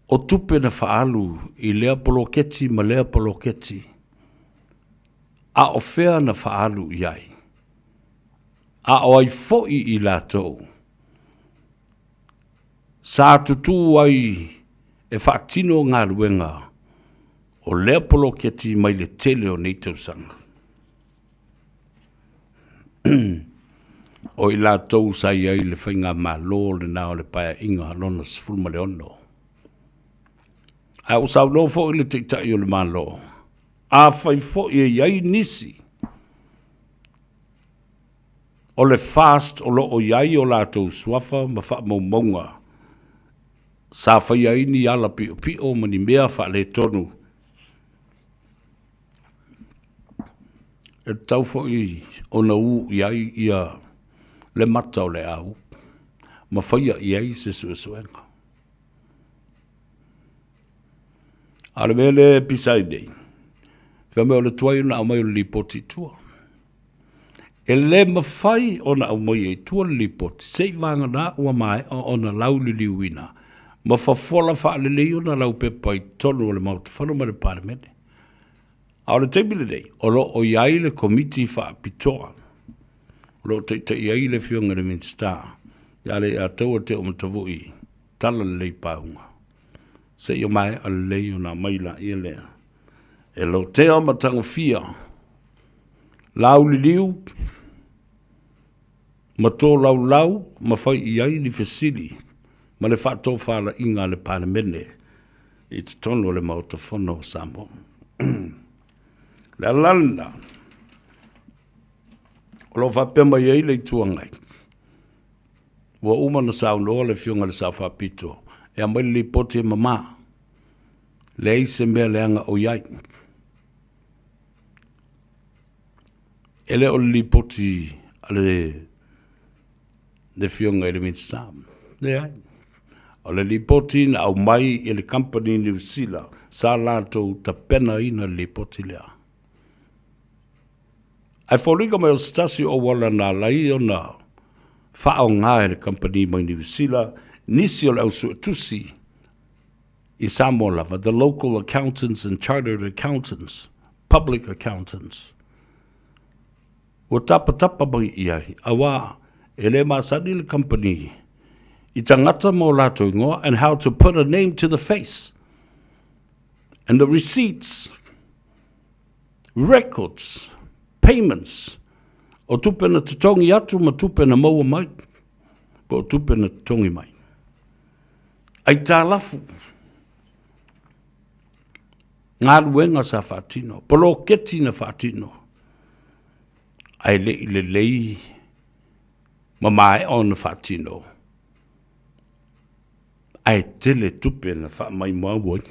o tupe na faaalu i lea poloketi ma lea poloketi, a o fea na faaalu i ai, a o ai foi i latou sa tutū ai e faatino galuega o lea poloketi mai le tele o nei tausaga. O i latou sa i ai i le faigamalo lena o le Paeaiga lona 16. Ae ua saunoa foi le Taitai o le Malo, afai foi e i ai nisi o le FAST o lo o i ai o latou suafa ma faamaumauga sa faia ai ni ala piopio ma ni mea faaletonu, e tatau foi ona u i ai ia le mata o le au ma faia i ai se suesuega. A o le mea lea e pisa ai nei, fai mai o le tuai ona aumai o le lipoti i tua. E le mafai ona aumaia i tua le lipoti se i vagana ua maea ona lauliliuina ma fofola faalelei ona laupepa i totonu o le Maota Fono ma le Palemene. A o le taimi lenei, o lo o i ai le Komiti Faapitoa o lo o taitaia ai le Afioga i le Minisita ia Leiataua Teomatavui Talalelei Pauga, seia maea lelei ona aumai laia lea e lotea ma tagofia lauliliu ma tolaulau ma fai i ai ni fesili ma le faatofalaiga a le Palemene i totonu o le Maota Fono o Samoa. Le ala lena, o lo o faapea mai ai le Itu Agai, ua uma ona saunoa le Afioga i le Sao Faapito e aumai le lipoti e mama, leai se mea leaga o i ai. E le o le lipoti a le Afioga i le Minisita, leai. O le lipoti na aumai e le kamupani Niu Sila sa latou tapenaina le lipoti lea. Ae foliga mai o se tasi o auala na ala ai ona faaaoga e le kamupani mai Niu Sila nisi o le au suetusi i Samoa lava, the local accountants and chartered accountants, public accountants. Ua tapatapa mai i ai, auā e le masani le kamupani i tagata ma o latou ingoa and how to put a name to the face and the receipts, records, payments, o tupe na totogi atu ma tupe na maua mai, po o tupe na totogi mai. Aitalafu, galuega sa faatino, poloketi na faatino, ae le i lelei ma maea ona faatino, ae tele tupe na faamaumau ai,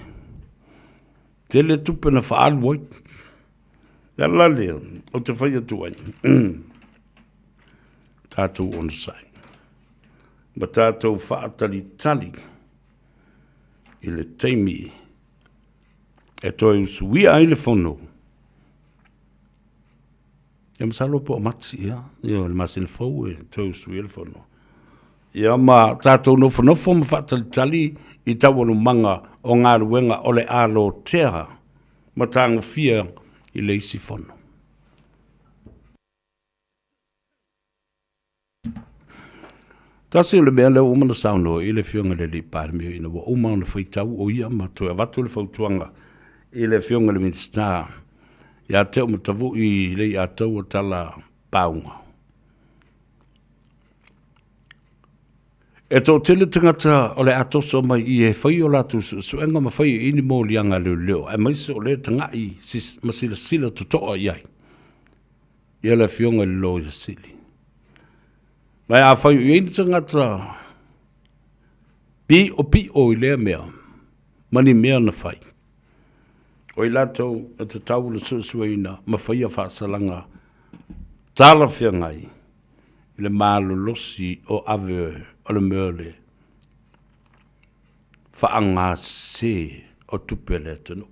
tele tupe na faaalu ai. Le ala lea ou te fai atu ai, tatou onosai ma tatou faatalitali i le taimi e toe usuia ai le fono. Ia masalo po o Mati, ia, ia le masina fou e toe usuia le fono. Ia ma tatou nofonofo ma faatalitali i taualumaga o galuega o le a lotea ma tagofia i le isi fono. Tasi o le mea lea ua uma ona saunoa i ai le Afioga i le Alii Palemia ina ua uma ona faitau o ia ma toe avatu le fautuaga i le Afioga i le Minisita ia Teomatavui Leiataua Tala Pauga. E toatele tagata o le a toso mai i e fai o latou suesuega ma fai i ni moliaga a leoleo, aemaise o lea e tagai ma silasila totoa i ai ia le Afioga i le Loia Sili. Ma afai o i ai ni tagata piʻopiʻo i lea mea ma ni mea na fai, o i latou e tatau le suesueina ma faia faasalaga talafeagai i le malolosi o ave o le mea o le faagasese o tupe a le atunuu.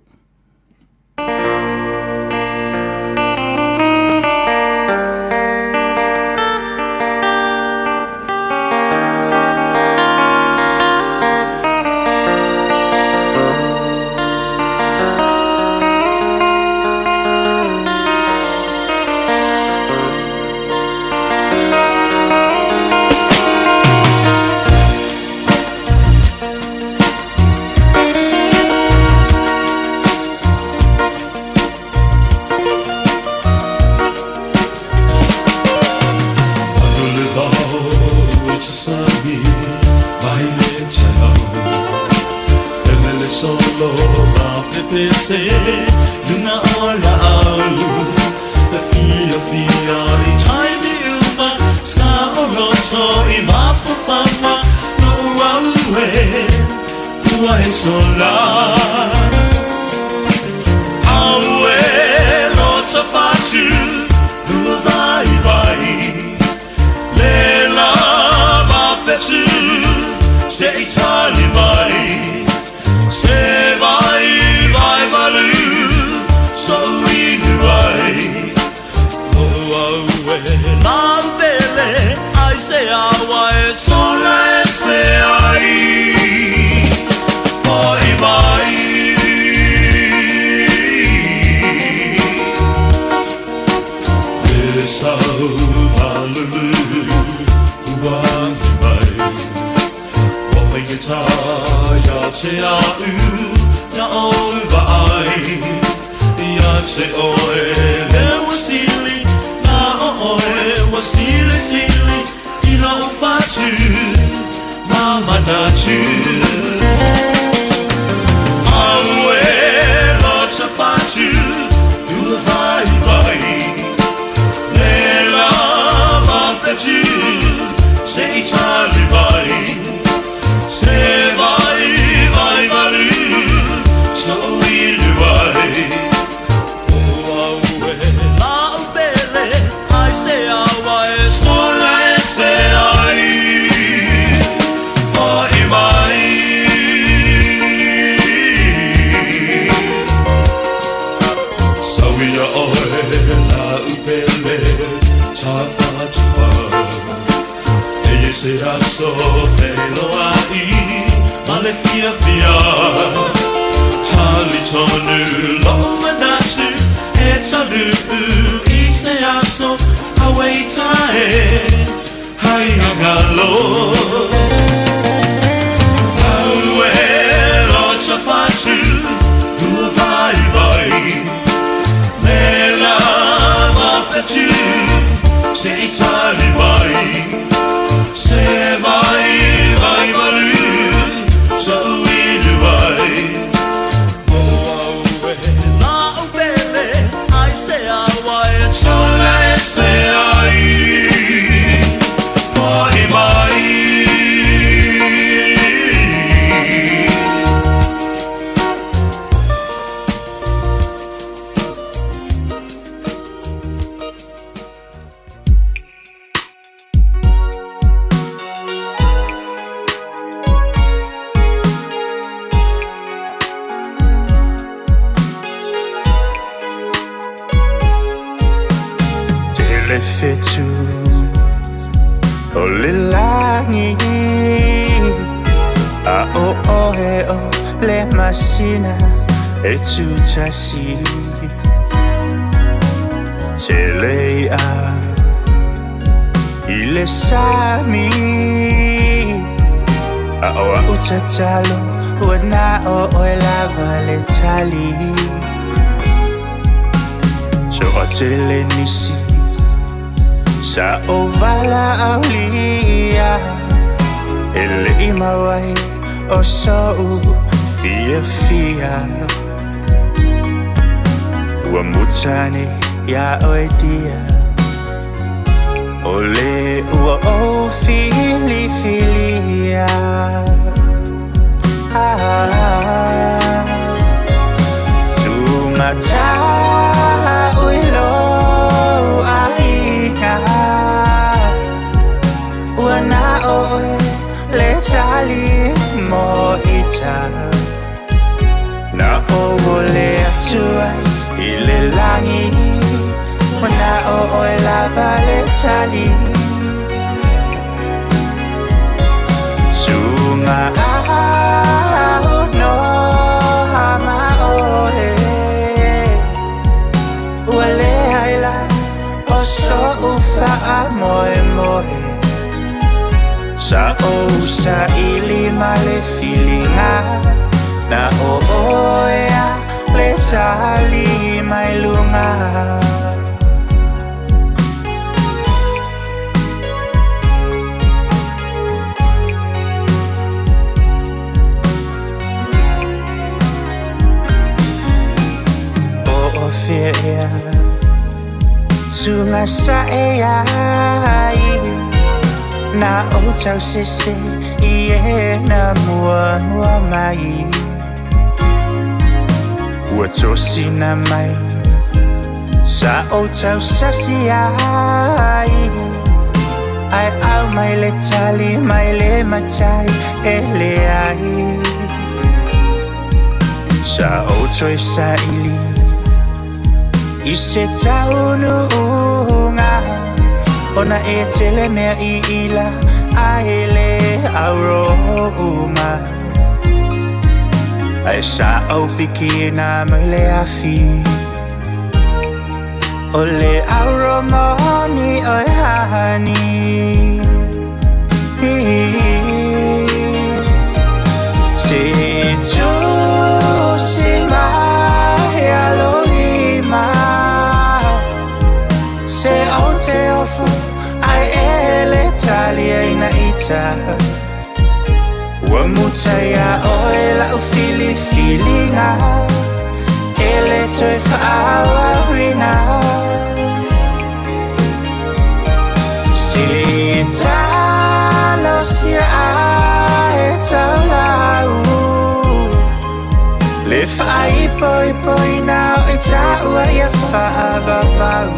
Se taunu'uga Ona e tele mea i ila Ai le auro uma Ai sa au piki na mai le afi O le auro moni o hani Se tu si mai alo lima Se o te ofo ai ele tali ai na ita Ua muta ia oe lau filifilinga Ele toe whaawawina Se talo sia ae taulau Le whaipoipoina o i taua ia whaavapau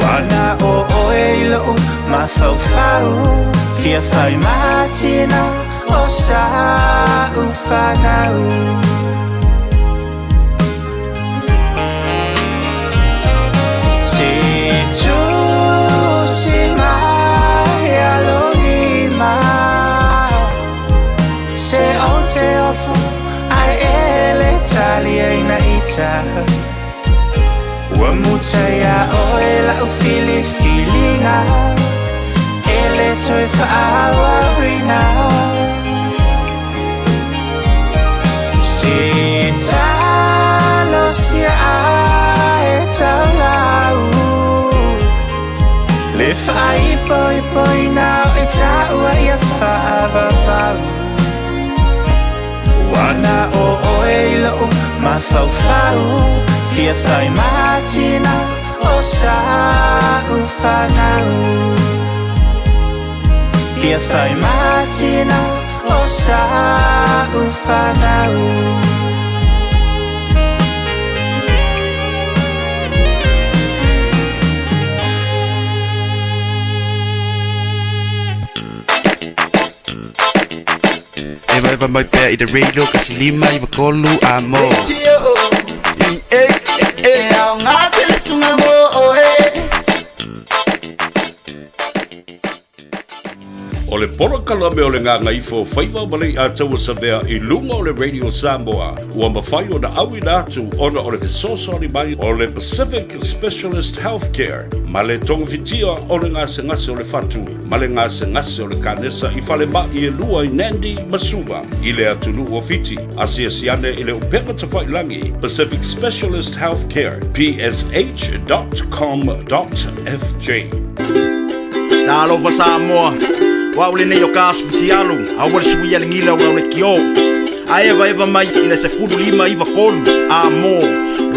Wana o oe i lou mafaufau Fia whai matina o sa uwhanau Se tu si mai alo lima Se o te ofo ai ele tali ai na ita Ua muta ia oe lau filifilinga Ele toe whaawawina Se talo sia ae taulau Le whaipoipoina o i taua ia whaavapau Wana o oe i lou mafaufau Fia whai matina o sa uwhanau Fia whai matina o sa uwhanau Eva eva mai pea i te radio kasi lima i vakolu a mo. E e au ngā tele sunga mo oe. O le polokalame o le Gagaifo Faiva ma le Iataua Savea i luga o le Radio Samoa ua mafai ona auina atu ona o le fesoasoani mai o le Pacific Specialist Healthcare ma le togafitia o le gasegase o le fatu ma le gasegase o le kanesa i falemai e lua i Nandi ma Suva i le atunuu o Fiti. Asiasi ane i le upega tafailagi Pacific Specialist Healthcare, psh.com.fj. Talofa Samoa, o au lenei o ka asu futialu, aua le suia le gila o lau lekiō. A evaeva mai i le 15 93 a mo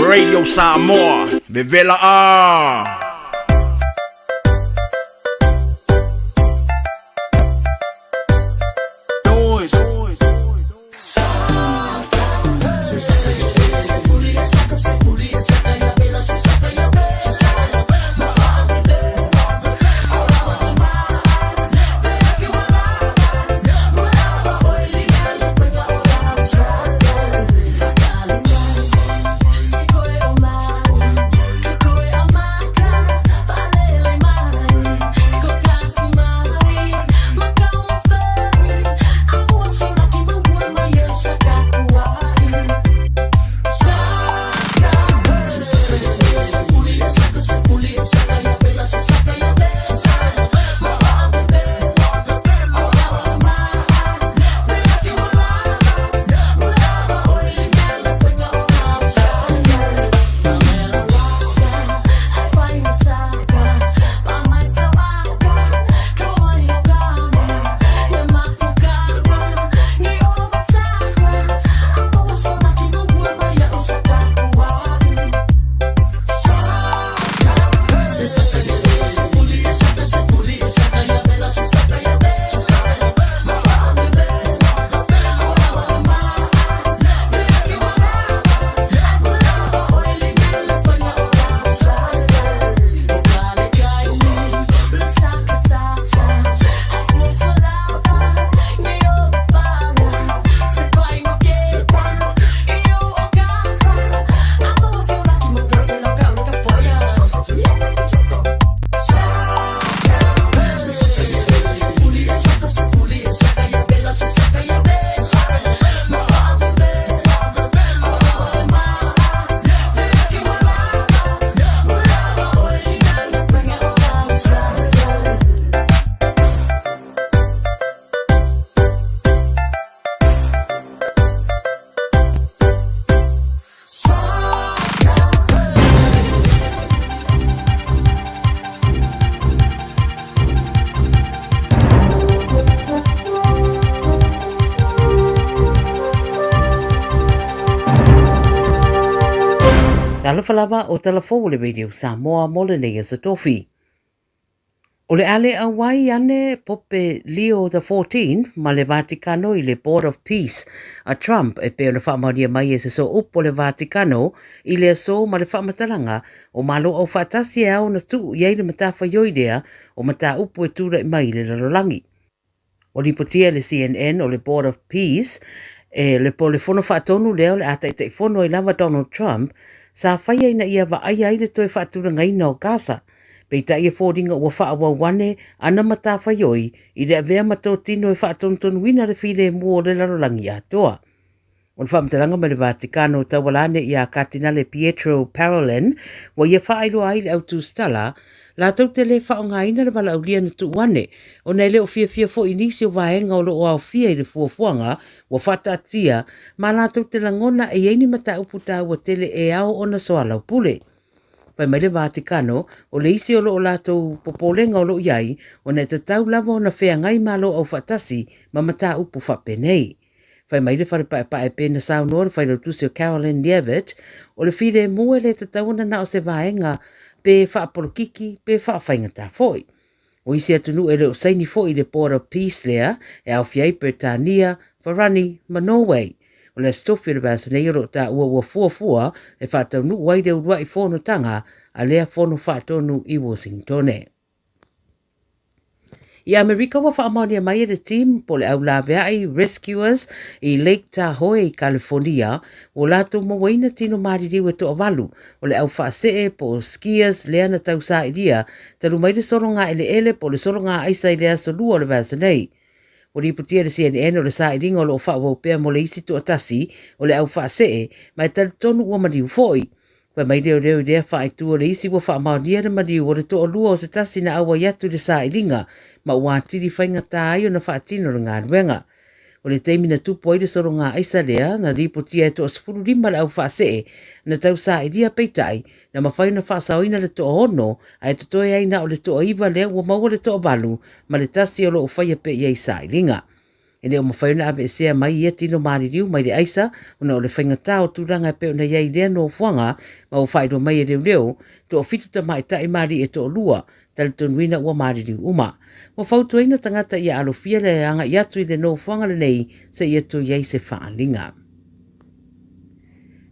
Radio Samoa, vevela a! Talofa lava o tala fou o le Radio Samoa mo lenei aso tofi. O le a le auai ane Pope Leo the 14 ma le Vatikano i le Board of Peace a Trump e pei ona faamaonia mai e se sooupu o le Vatikano i le aso ma le faamatalaga o Malo Aufaatasi e ao ona tuu i ai le matafaioi lea o mataupu e tulai mai i le lalolagi. Ua lipotia e le CNN o le Board of Peace e le po le fono faatonu lea o le a taitaifono ai lava Donald Trump sa faia ina ia vaaia ai le toe faatulagaina o Gaza. Peitai e foliga ua faaauau ane ana matafaioi i le avea ma totino e faatonutonuina le filemu o le lalolagi atoa. O le faamatalaga mai le Vatikano tauala ane iā Katinale Pietro Parolin ua ia faailoa ai le au tusitala latou te le faaaogaina le valaaulia na tuu ane ona e le o fiafia foi i nisi o vaega o lo o aofia i le fuafuaga ua faataatia ma latou te lagona e i ai ni mataupu taua tele e ao ona soalaupule. Fai mai le Vatikano, o le isi o lo o latou popolega o lo o i ai ona e tatau lava ona feagai Malo Aufaatasi ma mataupu faapenei. Fai mai le fale paepae pei na saunoa le failautusi o Karoline Leavitt, o le filemu e le tatau ona na o se vaega pe faapolokiki pe faafaigata foi. O isi atunuu e le o saini foi i le Board of Peace lea e aofia ai Peretania, Farani ma Norway. O le Aso Tofi o le vaiaso nei o lo o taua ua fuafua e faataunuu ai le uluai fonotaga a lea fono faatonu i Washingtone. I Amerika ua faamaonia mai e le team po le au laveai Rescuers i Lake Tahoe i Kalifonia ua latou mauaina tino maliliu e toavalu o le au faasee po o skiers lea na tausailia talu mai le sologa eleele po o le sologa aisa i le aso Lua o le vaiaso nei. Ua lipotia e le CNN o le sailiga o lo o faaauau pea mo le isi toatasi o le au faasee ma e talitonu ua maliu foi. Fai mai leoleo i lea faaitu o le isi ua faamaonia le maliu o le toalua o se tasi na auai atu i le sailiga ma ua atili faigata ai ona faatino le galuega. O le taimi na tupu ai le sologa aisa lea, na lipotia e toa 15 le au faasee na tau sailia peitai, na mafai ona faasaoina le toaono ae totoe ai na o le toaiva lea ua maua le toavalu ma le tasi o lo o faia pea i ai sailiga. E le o mafai ona aveesea mai ia tino maliliu mai le aisa ona o le faigata o tulaga e pei ona i ai i lea nofoaga ma ua faailoa mai e leoleo, toafitu tamaitai ma alii e toalua, talitonuina ua maliliu uma. Ua fautuaina tagata ia alofia le agai atu i le nofoaga lenei seia toe i ai se faaaliga.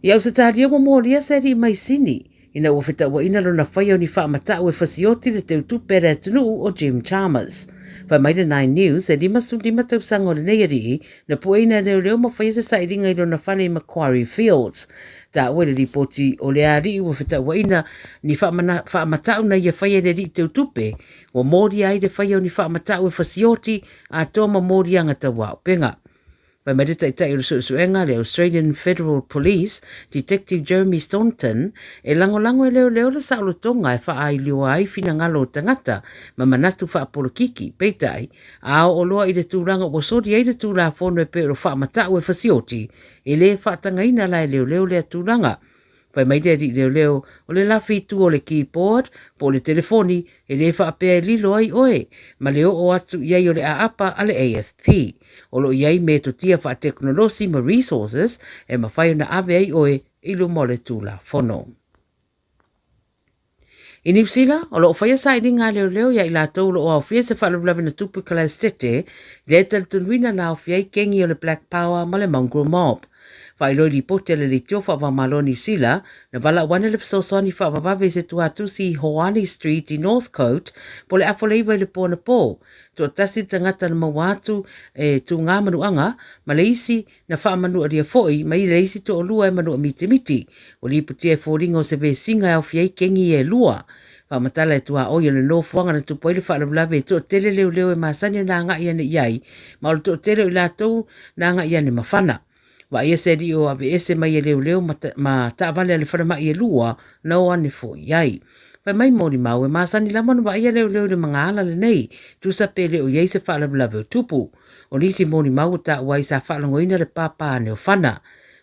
I Ausetalia ua molia se alii mai Sini ina ua fetauaina lona faia o ni faamatau e fasioti le teutupe a le atunuu o Jim Chalmers. Fai mai le Nine News, e 55 tausaga o lenei alii na pueina e leoleo ma faia se sailiga i lona fale i Macquarie Fields. Taua i le lipoti o lea alii ua fetauaina ni faamatau na ia faia e le alii teutupe, ua molia ai le faia o ni faamatau e fasioti atoa ma moliaga tauaopega. Fai mai le Taitai o le Suesuega a le Australian Federal Police, Detective Jeremy Staunton, e lagolago e leoleo le saolotoga e faailioa ai finagalo o tagata ma manatu faapolokiki, peitai, a oo loa i le tulaga ua soli ai le Tulafono e pei o faamatau e fasioti, e le faatagaina la e leoleo lea tulaga. Fai mai le alii leoleo, o le lafi i tua o le keyboard po o le telefoni, e le faapea e lilo ai oe, ma le oo atu i ai o le aapa a le AFP. O lo o i ai metotia faatekonolosi ma resources e mafai ona ave ai oe i luma o le Tulafono. I Niu Sila, o lo o faia sailiga a leoleo iā i latou o lo o aofia i se faalavelave na tupu i Kalaestete, lea e talitonuina na aofia ai kengi o le Black Power ma le Mongrel Mob. Faailoa i lipoti a le Leitio Faava-o-Malo o Niu Sila, na valaau ane le fesoasoani faavavave i se tuatusi i Hoani Street i Northcote po o le afa o le iva i le po anapō. Toatasi le tagata na maua atu e tūgā manuaga ma le isi Na faamanualia foi mai le isi toalua e manua mitimiti. Ua lipotia e foliga o se vesiga e aofia ai kengi e lua. Faamatala e tuaoi o le nofoaga na tupu ai le faalavelave e toatele leoleo e masani ona agai ane i ai, ma o le toatele o i latou na agai ane mafana. Vaaia se alii o aveese mai e leoleo ma, ma taavale a le falemai e lua na o ane foi i ai. Fai mai molimau e masani lava ona vaaia leoleo i le magaala lenei, tusa pe le o i ai se faalavelave o tupu. O nisi molimau ua taua ai sa faalogoina le pāpā ane o Fana.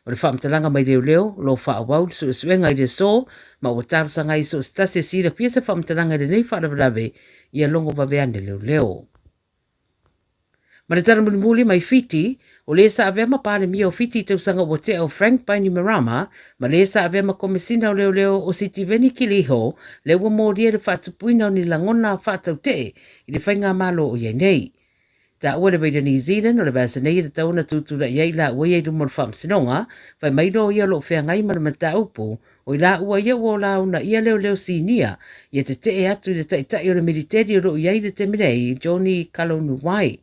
O le faamatalaga mai leoleo, o lo o faaauau le suesuega i le aso, ma ua talosaga ai i so o se tasi e silafia se faamatalaga i lenei faalavelave, ia logo vave ane leoleo. Ma le tala mulimuli mai Fiti, o le sa avea ma Palemia o Fiti i tausaga ua tea o Frank Bainimarama ma le sa avea ma Komesina o Leoleo o Sitiveni Kiliho lea ua molia i le faatupuina o ni lagona faatautee i le faigamalo o i ai nei. Taua le Radio New Zealand o le vaiaso nei e tatau ona tutulai ai laua ia i luma o le faamasinoga, fai mai loia o lo o feagai ma le mataupu, o i laua ia ua olauna ia leoleo sinia ia tetee atu i le taitai o le militeli o lo o i ai i le taimi nei, Johnny Kalonuwai.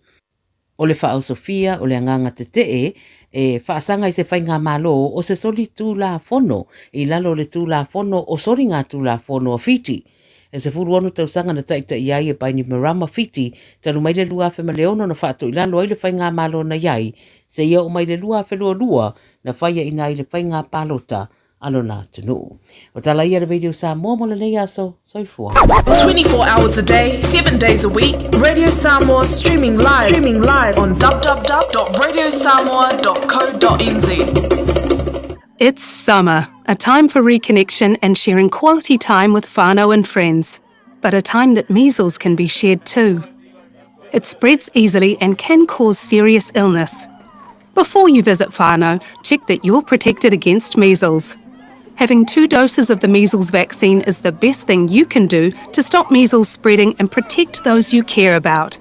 O le faaosofia o le agaga tetee e faasaga i se faigamalo o se soli tulafono i lalo o le Tulafono o Soligatulafono a Fiti. E 16 tausaga na taitaia ai e Bainimarama Fiti talu mai le 2006 na faatoilalo ai le faigamalo na i ai seia oo mai le 2022 na faiaina ai le faiga palota a lona atunuu. O tala ia le Radio Samoa mo lenei aso. Soifua. 24 hours a day, 7 days a week, Radio Samoa streaming live, streaming live on www.radiosamoa.co.nz. It's summer, a time for reconnection and sharing quality time with whānau and friends, but a time that measles can be shared too. It spreads easily and can cause serious illness. Before you visit whānau, check that you're protected against measles. Having two doses of the measles vaccine is the best thing you can do to stop measles spreading and protect those you care about.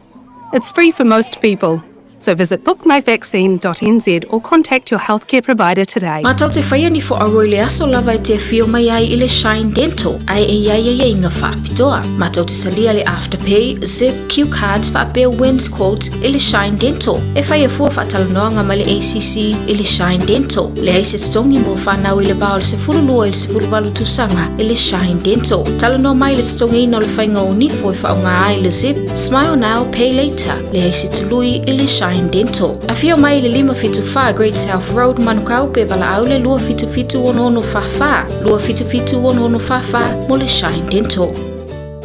It's free for most people. So visit bookmyvaccine.nz or contact your healthcare provider today. Mātou te whaia ni whaaro i le aso lava e te awhio mai ai i le Shine Dental ai e iai ai inga whaapitoa. Mātou te salia le Afterpay, Zip, Q Cards whaapea Wins Quote i le Shine Dental. E whaia fua whaatalanoanga mai le ACC i le Shine Dental. Le ai se totongi mo whanau i le vā o le 12 i le 18 tausaga i le Shine Dental. Talanoa mai le totongiina o le whainga o nipo e whaonga ai le Zip, Smile Now, Pay Later. Leai se tului i le Shine Dental. Afio mai i le 574 Great South Road, Manukau, pe valaau le 277 6644, 277 6644 mo le Shine Dental.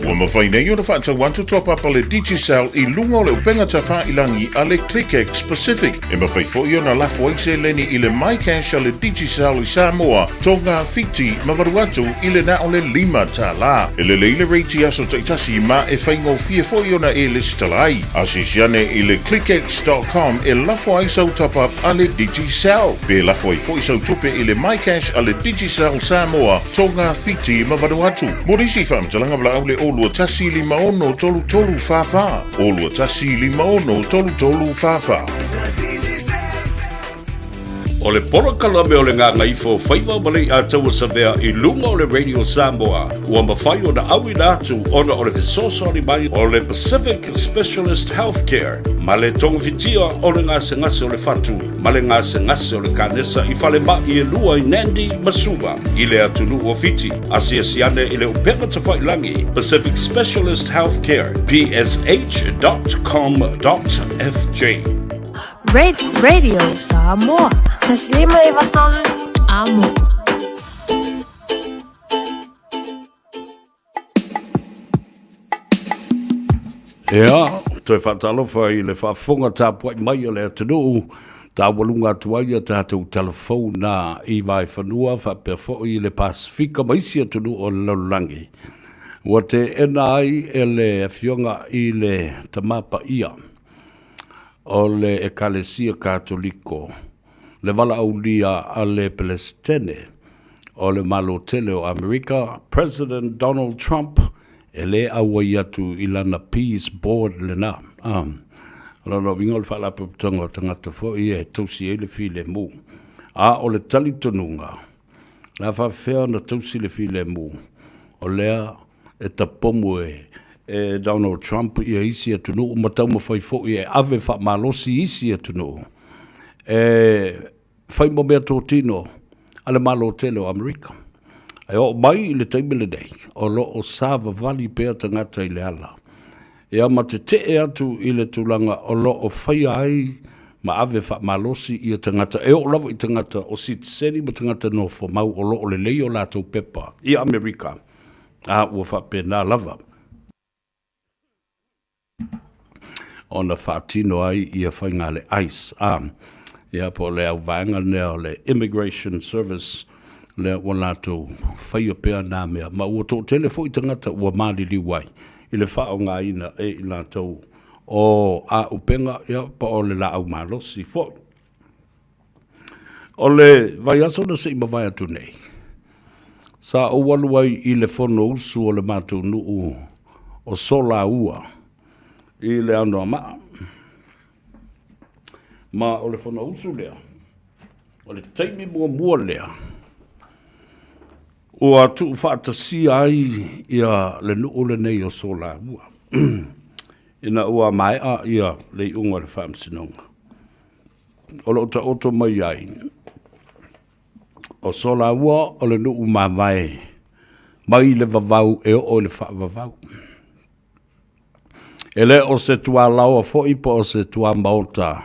Ua mafai nei ona faatau atu toa papa le Digicel i luga o le upega tafailangi a le ClickX Pacific. E mafai foi ona lafo ai seleni i le MyCash a le Digicel i Samoa, Tonga, Fiti ma Vanuatu i le na o le $5. E lelei le rate i aso taitasi ma e faigofie foi ona e lesitala ai. Asiasi ane i le clickx.com e lafo ai sau top-up a le Digicel. Pe lafo ai foi sau tupe i le MyCash a le Digicel Samoa, Tonga, Fiti ma Vanuatu. Mo nisi faamatalaga valaau le 021 56 33 44, 021 56 33 44. O le polokalame o le Gagaifo Faiva ma Lei'ataua Savea i luga o le Radio Samoa ua mafai ona auina atu ona o le fesoasoani mai o le Pacific Specialist Healthcare ma le togafitia o le gasegase o le fatu ma le gasegase o le kanesa i falema'i e lua i Nandi ma Suva i le atunuu o Fiti. Asiasi ane i le upega tafailangi Pacific Specialist Healthcare, psh.com.fj. Red Radio Samoa. Taslima Ivatolu Amo. Ea, toe faatalofa i le faafofoga tapuai mai a le atunuu, taualuga atu ai a tatou talafou na i Vaefanua faapea foi i le Pasifika ma isi atunuu o le lalolagi. Ua teena ai e le Afioga i le Tama Paia o le Ekalesia Katoliko, le valaaulia a le Pelesitene o le Malo Tele o Amerika, President Donald Trump, e lē auai atu i lana Peace Board lena. Ah, o lona uiga o le faalapotopotoga o tagata foi e tausi ai le filemu. A o le talitonuga, o le a faapefea ona tausi le filemu, o lea e tapomu e e Donald Trump ia isi atunuu ma taumafai foi e ave faamalosi isi atunuu e fai mo mea totino a le Malo tele o Amerika. E oo mai i le taimi lenei, o lo o savavali pea tagata i le ala. Ia ma tetee atu i le tulaga o lo o faia ai ma ave faamalosi ia tagata, e oo lava i tagata o sitiseni ma tagata nofomau o lo o lelei o latou pepa i Amerika. A ua faapena lava ona faatino ai ia faiga a le ICE, a, ia po o le auvaega lea o le Immigration Service lea ua latou faia pea nā mea, ma ua toatele foi tagata ua maliliu ai i le faaaogaina e i latou. O āupega, ia, po o le lāʻau malosi foi. O le vaiaso na se i mavae atu nei, sa ou alu ai i le fonousu o le matou nuu o Solaua i le Anoamaa. Ma o le fonousu lea, o le taimi muamua lea ua tuufaatasia ai ia le nuu lenei o Solaua ina ua maea ia le iuga o le faamasinoga. O lo o taoto mai ai o Solaua o le nuu mavae mai le vavau e oo i le faavavau. E le o se tualaoa foi po o se tuamaota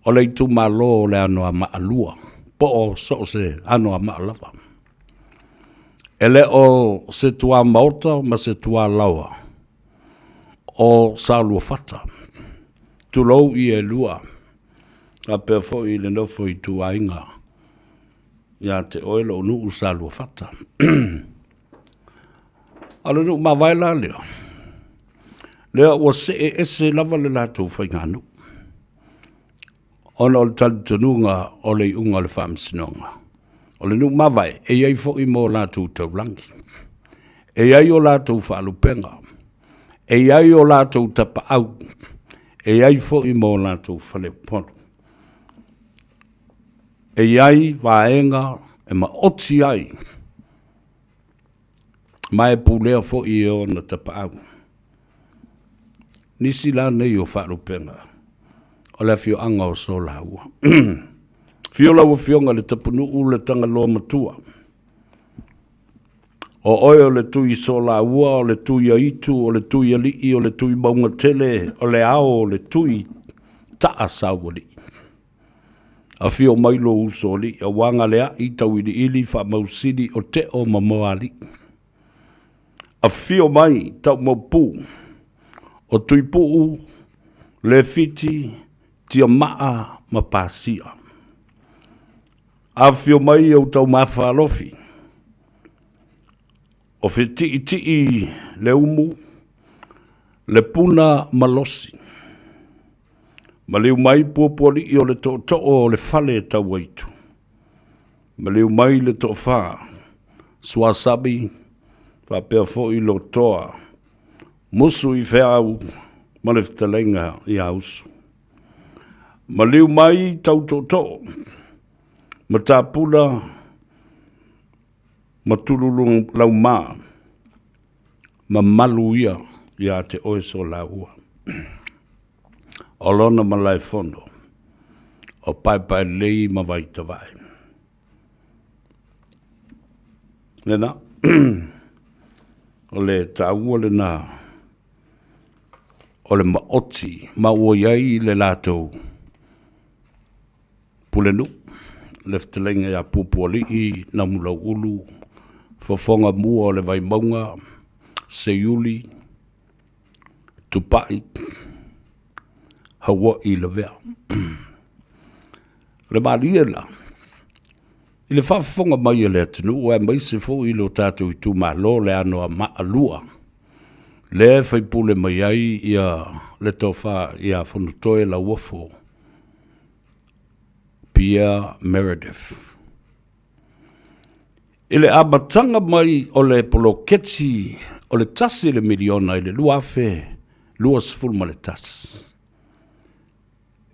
o le itumalo o le Anoamaa 2 po o so o se Anoamaa lava. E le o se tuamaota ma se tualaoa o Saoluafata, tulou ia e lua, faapea foi le nofo ituaiga ia te oe lou nuu Saoluafata. A o le nuu mavae la lea, lea ua see ese lava le latou faiganuu, ona o le talitonuga o le iuga o le faamasinoga. O le nuu mavae, e i ai foi mo latou taulagi, e i ai o latou faalupega, e i ai o latou tapaau, e i ai foi mo latou faleupolu. E i ai vaega e maoti ai ma e pulea foi e ona tapaau. Nisi la nei o faalupega o le afioaga o Solaua. Afio lau Afioga i le Tapunuu le Tagaloa Matua. O oe o le Tui Solaua, o le Tui Aitu, o le Tui Alii, o le Tui Maugatele, o le Ao, o le Tui Taa Saualii. Afio mai lou uso alii, aua Galeai, Tauiliili, Faamausili, o Teo ma Moalii. Afio mai Taumaupu, o Tuipuu, Lefiti, Tiamaa ma Pasia. Afio mai ou taumafa alofi, o Fetiitii Leumu, Lepuna ma Losi. Maliu mai Puapualii o le tootoo o le fale Tauaitu. Maliu mai le toafa, Suasabi faapea foi Lotoa, Musu i Feau ma le fetalaiga ia Usu. Maliu mai Tautootoo, Matapula ma Tulululauma, mamalu ia ia te oe Solaua. O lona malaefono, o Paepaelelei ma Vaitavae. Lena, o le taua lena o le maoti ma ua i ai le latou Pulenuu, le fetalaiga ia Puapualii, Namulauulu, Fofoga Mua o le Vaimauga, Seiuli, Tupai, Haua'i Lavea. O le malie la, i le faafofoga mai a le atunuu aemaise foi lo tatou itumalo le Anoamaa 2, lea e faipule mai ai ia le tofa ia Fonotoe Lauofo Pierre Meredith. I le amataga mai o le poloketi o le $1 miliona i le 2021,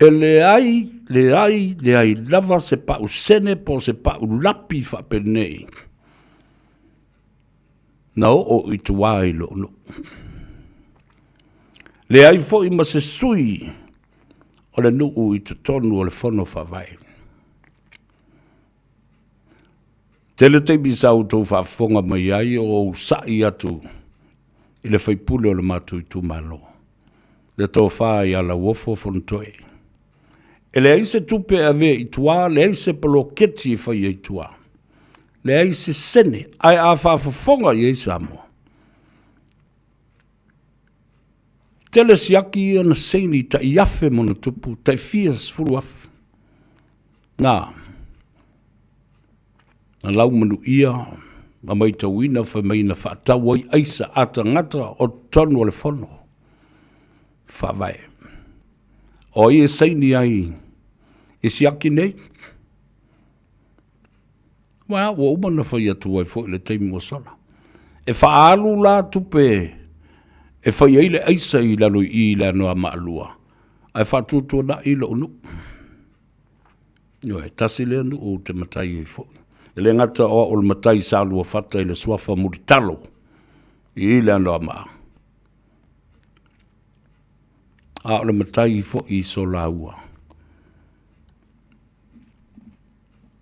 e leai, leai, leai lava se pau sene po o se pau lapi faapenei na oo i tua i lou nuu. Leai foi ma se sui o le nuu i totonu o le fono faavae. Tele taimi sa outou faafofoga mai ai o ou sa'i atu i le faipule o le matou itumalo, le tofa ia Lauofo Fonotoe. E leai se tupe e avea i tua, leai se poloketi e faia i tua, leai se sene, ae a faafofoga i ai Samoa, tele siaki ia na seini tai afe ma ona tupu, tai fia sefulu afe. Na, na laumanuia ma maitauina fai mai na faatau ai aisa a tagata o totonu o le fono. Faavae. O ai e saini ai i siaki nei? Ua, ua uma na fai atu ai foi le taimi ua sola. E faaalu la tupe e fai ai le aisa i lalo i i le Anoamaa 2, ae faatuatuanai lou nuu. Ioe, tasi lea nuu ou te matai ai foi. E le gata o au o le matai Saluafata i le suafa Mulitalo i i le Anoamaa, a o le matai foi i Solaua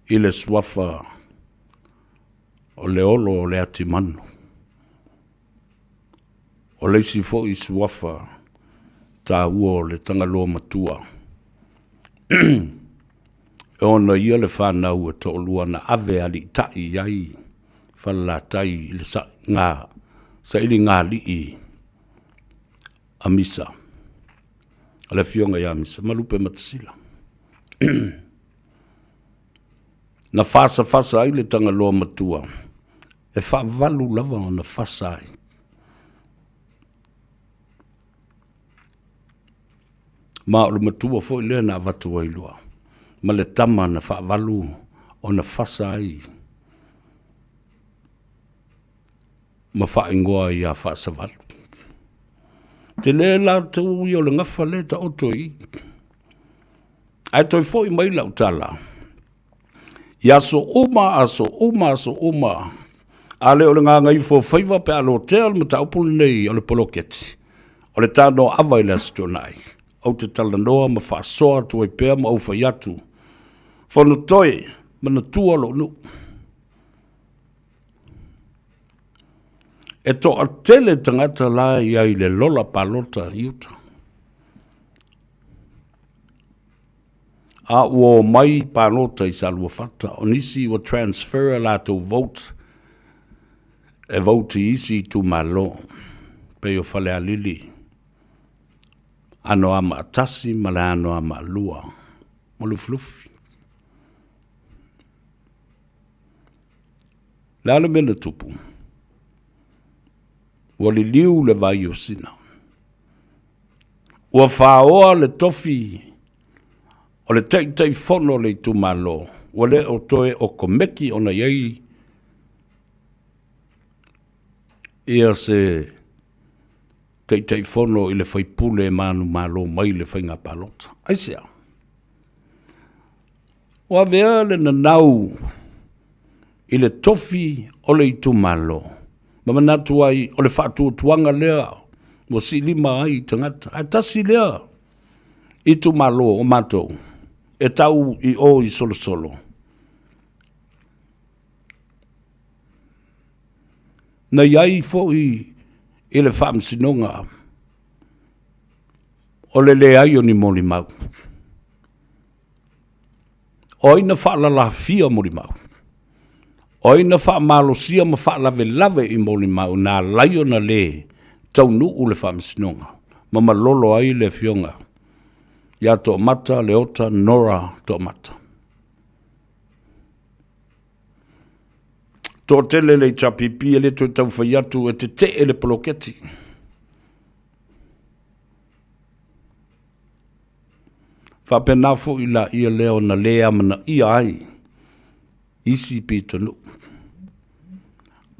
i le suafa o Leolo o Leatimanu. O le isi foi suafa taua o le Tagaloa Matua, e ona ia le fanau e toalua na ave aliitai i ai Falelatai i le sailigalii a Misa, a le afioga ia Misa ma Lupematasila. Na fasafasa ai le Tagaloa Matua, e faavalu lava ona fasa ai. Ma o le matua foi lea na avatu ai loa, ma le tama na faavalu ona fasa ai ma faaigoa ia Faasavalu. Tele latou ia o le gafa lea e taoto i i. Ae toe foi mai lau tala, i aso uma, aso uma, aso uma, a le o le gagaifo faiva pe a lotea le mataupu lenei o le poloketi, o le tanoa ava i le Aso Toonai, ou te talanoa ma faasoa atu ai pea ma ou fai atu, Fonotoe, manatua lou nuu. E toatele tagata la e i ai i le lola palota i uta. A ua omai palota i Saluafata, o nisi ua transfer a latou vote e vote i isi itumalo, pei o Falealili, Anoamaa 1 ma le Anoamaa 2 ma Lufilufi. Le a le mea na tupu? Ua liliu le vai o Sina. Ua faoa le tofi o le Taitaifono o le itumalo, ua le o toe o Komeki ona i ai ia se Taitaifono i le faipule e manumalo mai le faiga palota. Aisea? Ua avea le nanau i le tofi o le itumalo ma manatu ai o le faatuatuaga lea ua siilima ai tagata. Ae tasi lea itumalo o matou e tau i o i Solosolo. Na i ai foi i le faamasinoga o le leai o ni molimau. O ai na faalalafia molimau? O ai na faamalosia ma faalavelave i molimau na ala ai ona lē taunuu le faamasinoga ma malolo ai le afioga ia Toomata Leota Nora Toomata? Toatele le HRPP e le toe tau fai atu e tetee le poloketi. Faapena foi laia lea ona le amanaia ai isi pitonuu.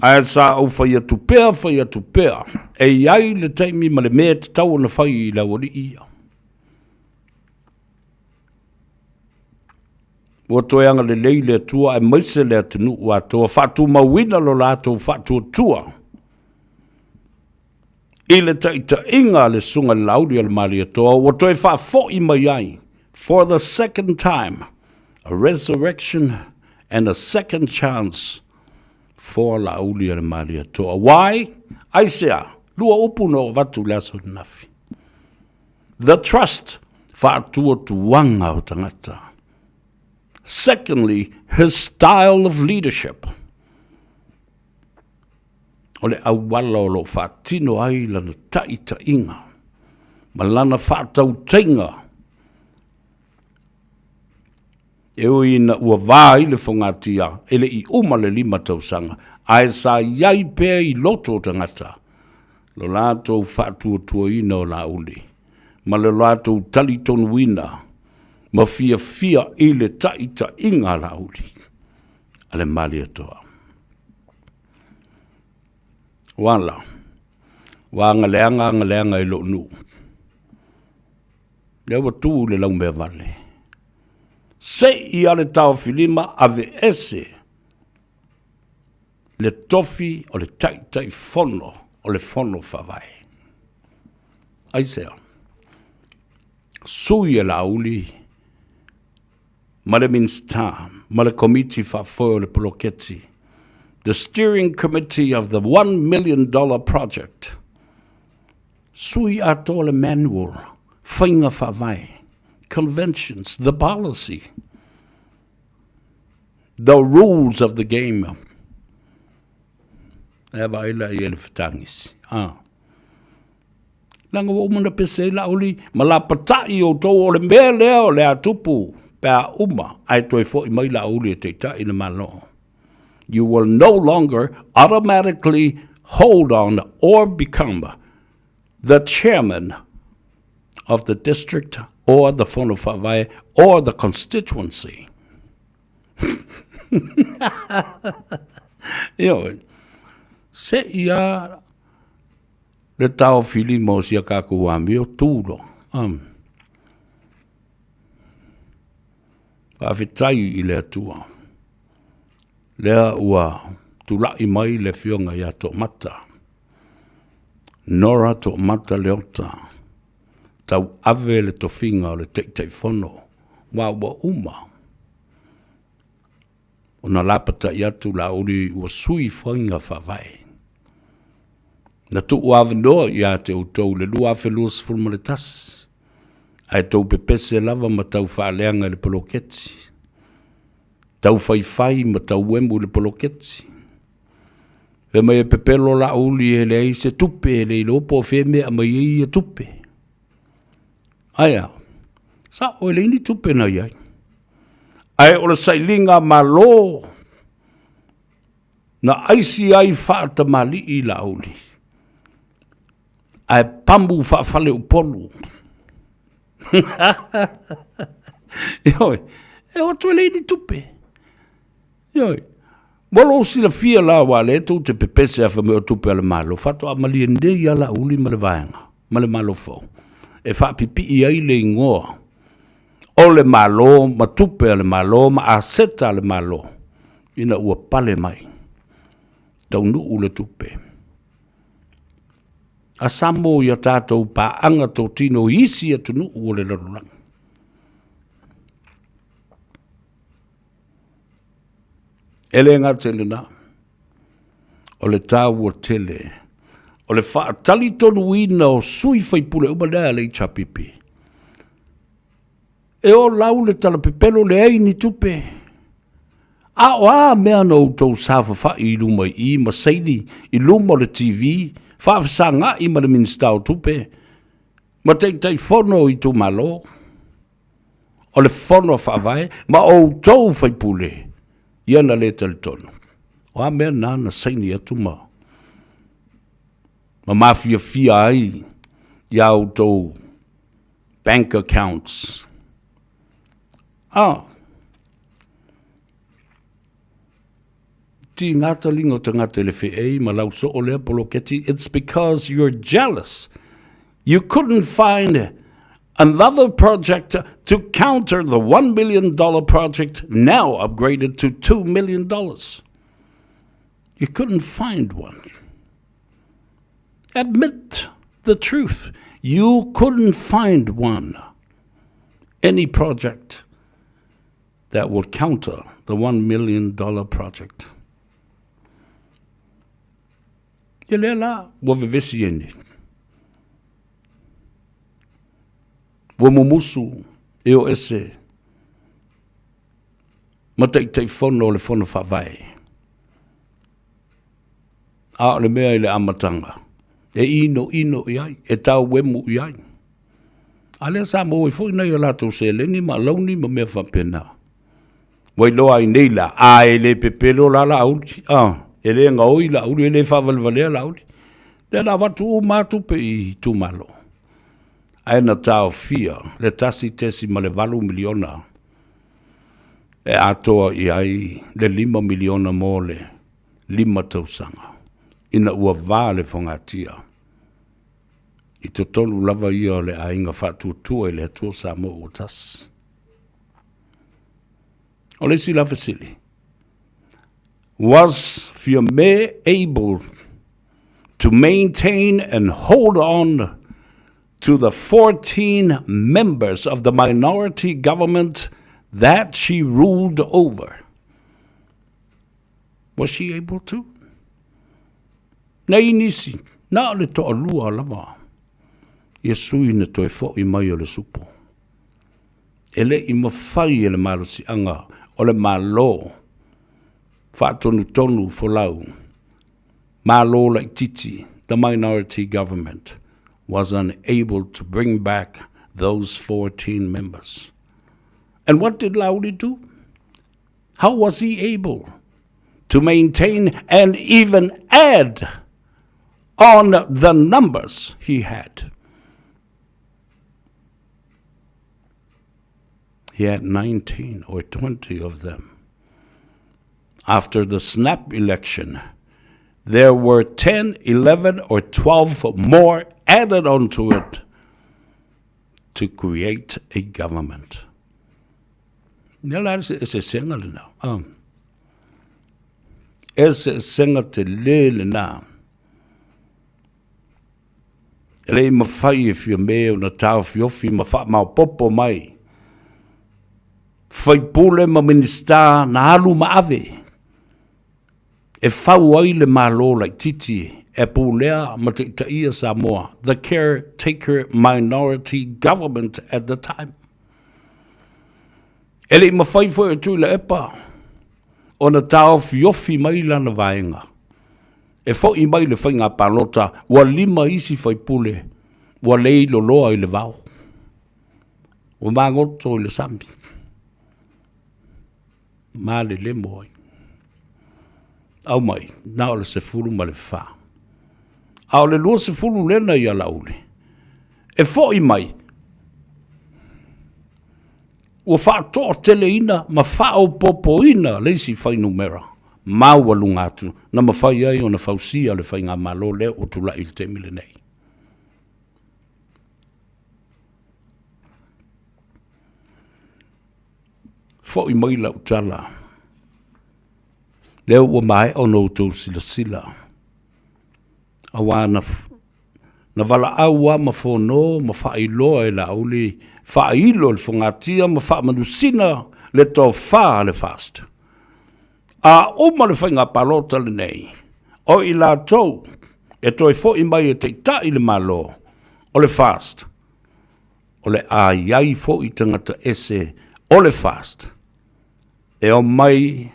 Ae sa ou fai atu pea, fai atu pea, e i ai le taimi ma le mea e tatau ona fai i le aualii ia. Ua toe agalelei le Atua aemaise le atunuu atoa, faatumauina lo latou faatuatua i le taitaiga a le Susuga i le Laauli a le Malietoa ua toe faafoi mai ai for the second time, a resurrection and a second chance for Laauli a le Malietoa. Why? Aisea? Lua upu na ou avatu i le aso ananafi. The trust, faatuatuaga o tagata. Secondly, his style of leadership. O le auala o lo o faatino ai lana taitaiga ma lana faatautaiga e ui ina ua va ai le fogatia e le i uma le 5 tausaga, ae sa i ai pea i loto o tagata lo latou faatuatuaina o Laauli. ma le latou talitonuina ma fiafia i le taʻitaʻiga a Laauli a le Malietoa. Ua ala, ua agaleaga agaleaga i lou nuu. Lea ua tu le laumea vale. Se i a le taofilima aveese le tofi o le Taitaifono o le Fono Faavae. Aisea? Sui e Laauli ma le Minisita ma le Komiti Faafoe o le Poloketi, the Steering Committee of the $1 Million Project, sui atoa le manual, faiga faavae, conventions, the policy, the rules of the game. E vaai la i e le fetagisi. Ah. Leaga ua uma ona pese ai Laauli ma lapatai outou o le mea lea o le a tupu pe a uma ae toe foi mai Laauli e taitai le Malo. You will no longer automatically hold on or become the chairman of the district or the Fono Faavae or the constituency. Ioe, se i a le taofilima o sia kākou amio, tū loa. Um. Faafetai i le Atua. Lea ua tula'i mai le afioga ia Toomata. Nora Toomata Leota, tauave le tofiga o le Taitaifono, aua ua uma ona lapata'i atu Laauli ua sui faiga faavae. Na tuu avanoa ia te outou i le 2021, ae tou pepese lava ma tau faaleaga i le poloketi, tau faifai ma tau emu i le poloketi. Fai mai e pepelo Laauli e leai se tupe, e le iloa po o fea mea e aumai ai ia tupe. Ae a? Sa'o e leai ni tupe na i ai. Ae o le sailiga Malo na aisi ai faatamalii Laauli, ae pamu faafaleupolu. Ioe, e o atu e leai ni tupe. Ioe, mo lou silafia la aua o lea tou te pepese lava fai mai o tupe a le Malo, faatoa malie nei lava Laauli ma le vaega ma le Malo fou e faapipii ai le igoa o le Malo ma tupe a le Malo ma aseta a le Malo ina ua pale mai, taunuu le tupe. A Samoa i a tatou paaga totino i isi atunuu o le lalolagi. E le gata i lena, o le taua tele o le faatalitonuina o sui faipule uma lea a le HRPP. E o lau le talapepelo, leai ni tupe. A o a mea na outou saofafai i luma i i ma saini i luma o le TV, faafesaga'i ma le Minisita o Tupe, ma Taitaifono o itumalo, o le Fono Faavae ma outou faipule, ia na le talitonu. O a mea na na saini atu ma ma mafiafia ai ia outou bank accounts. Ah, Tīgā talinga o tagata i le feei ma lau soo lea poloketi, it's because you're jealous. You couldn't find another project to counter the $1 million project now upgraded to $2 million. You couldn't find one. Admit the truth. You couldn't find one. Any project that will counter the $1 million project. Ia lea la, ua vevesi ai nei. Ua mumusu e o ese ma Taitaifono o le Fono Faavae. A o le mea i le amataga, e inoino i ai, e tauemu i ai. A lea sa maua ai foi nai o latou seleni ma alauni ma mea faapena. Ua iloa ai nei la, a e le pepelo la Laauli, a, e le gaoi Laauli, e le faavalevalea Laauli. Lea na avatu uma lava tupe i itumalo. Ae na taofia le $1.8 miliona e atoa i ai le $5 miliona mo le 5 tausaga, ina ua va le fogatia i totonu lava ia o le Aiga Faatuatua i le Atua Samoa ua Tasi. O le isi la fesili, was Fiame able to maintain and hold on to the 14 members of the minority government that she ruled over? Was she able to? Nei nisi, na o le toalua lava ia sui na toe fo'i mai o le supo. E le i mafai e le malosiaga o le Malo faatonutonu folau Malo laititi, the minority government was unable to bring back those 14 members. And what did Lauli do? How was he able to maintain and even add on the numbers he had? He had 19 or 20 of them. After the snap election, there were 10, 11, or 12 more added onto it to create a government. Nea la se eseesega lena. Ah. Eseesega tele lena. E le i mafai e Fiame ona taofiofi ma faamaopoopo mai faipule ma Minisita na alu ma ave e fau ai le Malo laitiiti e pulea ma taitaia Samoa, the caretaker minority government at the time. E le i mafai foi e Tuilaepa ona taofiofi mai lana vaega e fo'i mai le faiga palota ua lima isi faipule ua lei loloa i le vao, ua magoto i le sami, malelemo ai. Aumai, na o le 14. A o le 20 lena ia Laauli, e fo'i mai, ua faatoateleina ma faaopoopoina le isi fuainumera maualuga atu na mafai ai ona fausia le faigamalo lea ua tulai i le taimi lenei. Fo'i mai lau tala, lea ua maea ona outou silasila, auā na, na valaau lava ma fono ma faailoa e Laauli, faailo le fogatia ma faamanusina le tofa a le FAST. A uma le faiga palota lenei, o i latou e toe fo'i mai e taitai le Malo, o le FAST, o le a i ai foi tagata ese o le FAST e omai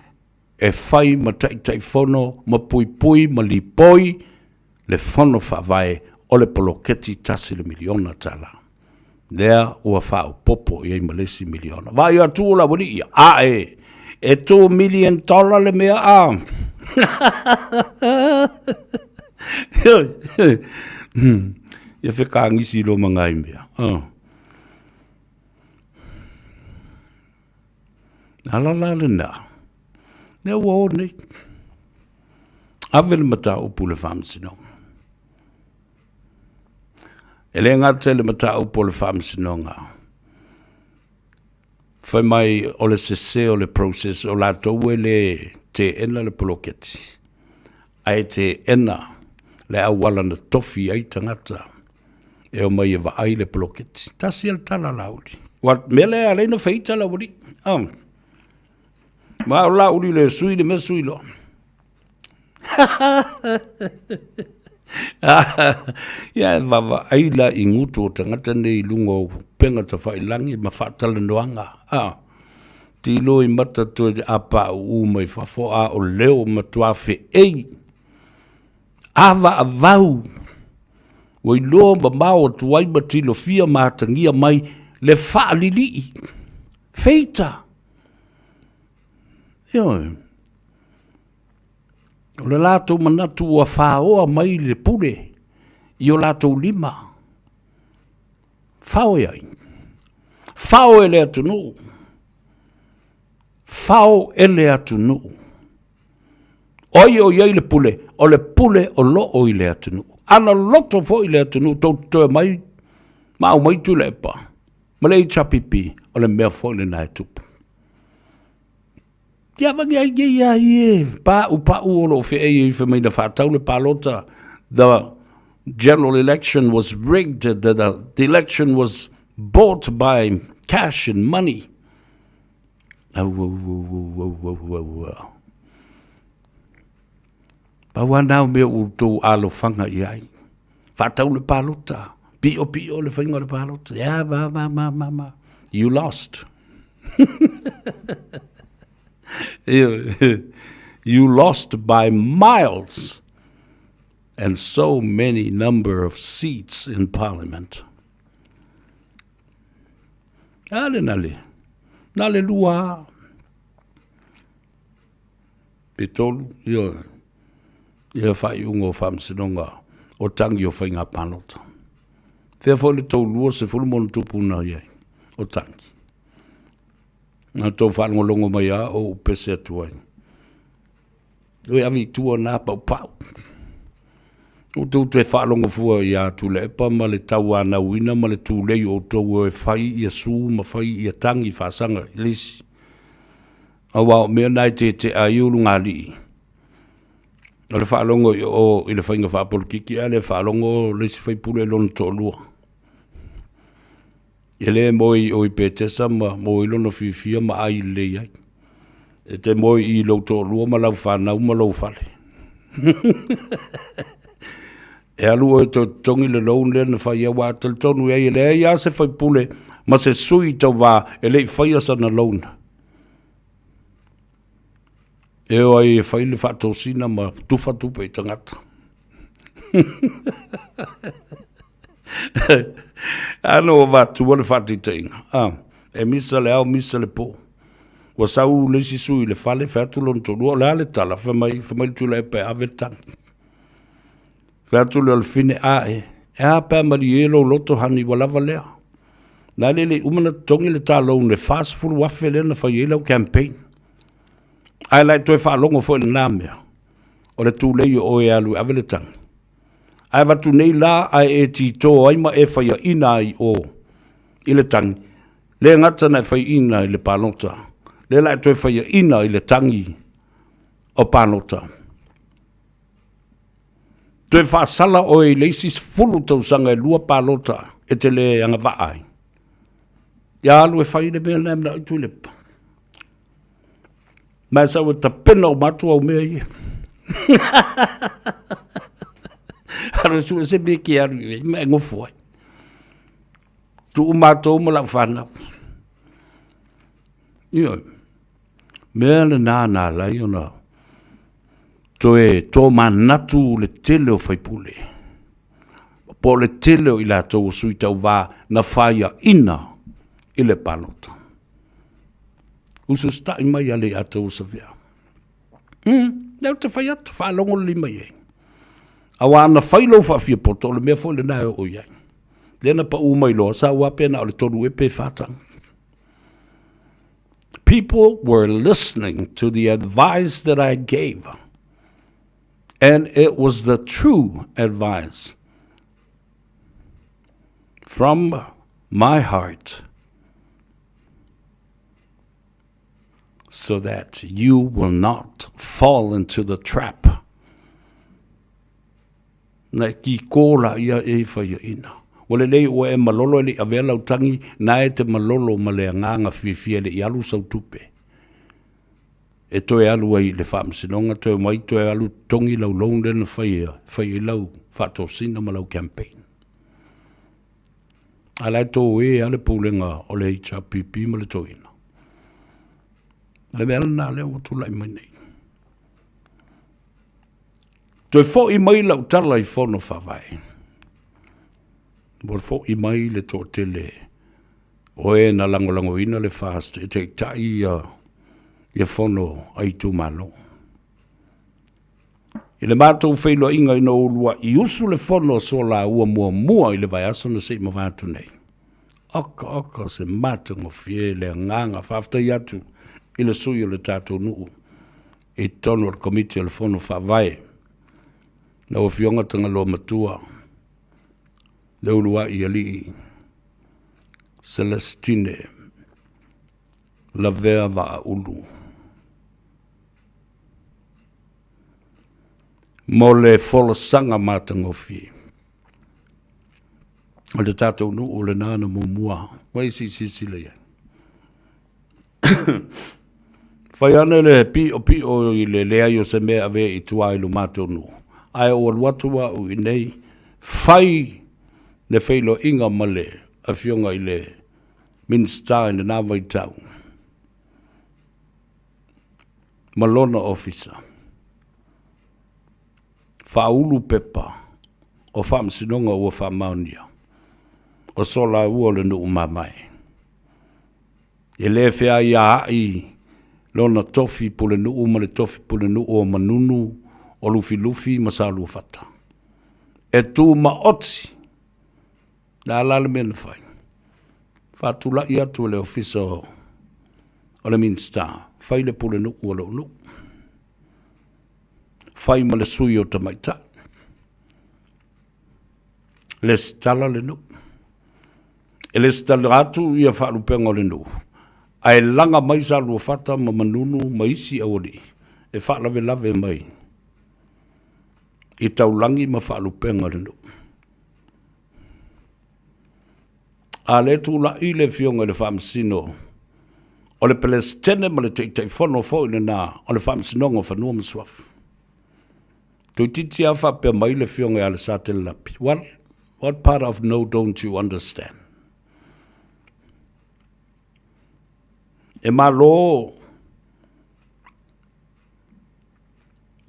e fai ma Taitaifono ma puipui ma lipoi le Fono Faavae o le poloketi $1 miliona. Lea ua faaopoopo i ai ma le isi miliona. Vaai atu o Laualii ia, ae e $2 million le mea a. Ia fekagisi loa ma ngai mea. Ala la lena, lea ua o nei. Ave le mataupu i le faamasinoga. E le gata i le mataupu o le faamasinoga, fai mai o le sese o le process o latou e le teena le poloketi, ae teena le auala na tofi ai tagata e omai e vaai le poloketi. Tasi le tala Laauli. Ua mea lea e ala ai ona feita Laualii. Oh. Ma o Laauli le sui le mea sui loa. Ia e vaavaai la i gutu o tagata nei i luga o upega tafailangi ma faatalanoaga. Ah. Tilo i mata toe apauu mai fafo a o leo matua feei. Avaavau ua iloa mamao atu ai ma tilofia ma atagia mai le faalilii. Feita. Ioe. O le latou manatu ua faoa mai le pule i o latou lima. Fao e ai. Fao e le atunuu. Fao e le atunuu. O ai o i ai le pule? O le pule o lo o i le atunuu. Ana loto foi le atunuu, tou te toe omai ma aumai Tuilaepa ma le HRPP, o le mea foi lena e tupu. Ia vagi ai ia ia ie pa'u pa'u o lo o fe'ei ai fai mai na fa'atau le palota the general election was rigged the, the, the election was bought by cash and money au au au au au au au au Pau lava na o mea ua outou alofaga i ai. Faatau le palota, piʻopiʻo le faiga o le palota, ia ma ma ma ma ma. You lost. You lost by miles and so many number of seats in parliament. A le na le, na le lua. Pe tolu, ioe, ia faaiuga o Faamasinoga o tagi o faiga palota. Fea foi le tou 20 ma ona tupu na i ai o tagi. Na tou faalogologo mai a o ou pese atu ai. Oi ave i tua na paupau. O tou toe faalogo fua ia Tuilaepa ma le tauanauina ma le tulei o outou e fai ia su ma fai ia tagi faasaga i le isi. Aua o mea na e tetea ai ulugalii. O le faalogo i o i le faiga faapolokiki ae le faalogo le isi faipule i lona toalua. E le moe i o i Petesa ma moe i lona fiafia ma ai lelei ai. E te moe i lou toalua ma lau fanau ma lou fale. E alu oe e toe totogi le loan lea na fai aua e talitonu i ai e leai lava se faipule ma se sui tauva e le i faia sana loan. E o ai e fai le faatosina ma tufa tupe i tagata. Ano ua vatua le faataitaiga. Ah, e misa le ao, misa le po. Ua sau le isi sui i le fale, fai atu lona toalua, o le a le tala, fai mai, fai mai le Tuilaepa e ave le tagi. Fai atu lea o le fine, a e, e a pe a malie lou loto honey, ua lava lea. Na le le i uma ona totogi le ta loan e $40,000 lea na fai ai lau campaign. Ae la e toe faalogo foi i lena mea, o le tulei o oe e alu e ave le tagi. Ae avatu nei la ae e tito ai ma e faiaina ai o i le tagi, le gata na e faiaina i le palota, lea la e toe faiaina i le tagi o palota. Toe faasala oe i le isi 10 tausaga e lua palota e te le agavaa ai. Ia alu e fai le mea lena e manao i Tuilaepa. Ma e sau e tapena uma atu au mea ia. Alu e sue se mea ke alu i ai, ma e gofo ai. Tuu matou ma lau fanau. Ioe. Mea lena na ala ai ona toe tomanatu le tele o faipule, po o le tele o i latou o sui tauva na faiaina i le palota. Ususta'i mai a le Ata ua savea. Lea ou te fai atu, faalogo lelei mai ai. Aua ana fai lou faafiapoto, o le mea foi lena e oo i ai. Lea na pau mai loa, sa ua pe na o le tolu ea pe fa tagi. People were listening to the advice that I gave. And it was the true advice from my heart so that you will not fall into the trap. Na e kikō la ia e i whaiaina. Ua lelei ua e malolo e le i avea lau tangi, na e te malolo ma le agaga fiafia e le i alu sau tupe. E toe alu ai i le faamasinoga, toe omai toe alu totogi lau loan lea na faia, fai ai lau faatosina ma lau campaign. A la e toe a le pulega o le HRPP ma le toeaina. O le mea lena lea ua tulai mai nei. Toe foi mai lau tala i Fono Faavae. Ua foi mai le toatele o e na lagolagoina le FAST e taitai ia, ia fono a itumalo. I le matou feiloaiga ina ua uluai usu le fono a Solaua muamua i le vaiaso na se i mavae atu nei. Oka, oka, o se matagofie le agaga. Faafetai atu i le sui o le tatou nuu i totonu o le Komiti o le Fono Faavae, lau Afioga Tagaloa Matua, le uluai alii Celestine Lavea Vaaulu. Mo le folasaga matagofie o le tatou nuu lena na muamua ua e silasila i ai. Fai ane le piʻopiʻo i le leai o se mea e avea i tua i lo matou nuu, ae ou alu atu au i inei, fai le feiloaiga ma le Afioga i le Minisita i lena vaitau ma lona ofisa. Faaulu pepa o faamasinoga ua faamaonia, o Solaua o le nuu mamae. E le feaiaai lona tofi pulenuu ma le tofi pulenuu o Manunu, o Lufilufi ma Saluafata. E tumaoti le a la le mea na fai? Faatulai atu e le Ofisa o le Minisita, fai le pulenuu o lou nuu. Fai ma le sui o tamaitai. Lesitala le nuu. E lesitala atu ia faalupega o le nuu, ae laga mai Saluafata ma Manunu ma isi aualii e faalavelave mai i taulagi ma faalupega o le nuu. A lea tulai le afioga i le Faamasino o le Peresetene ma le Taitaifono foi lena o le Faamasinoga o Fanua ma Suafa. Toeitiiti lava faapea mai le afioga ia Lesatele Lapi, Well, what part of no don't you understand? E malo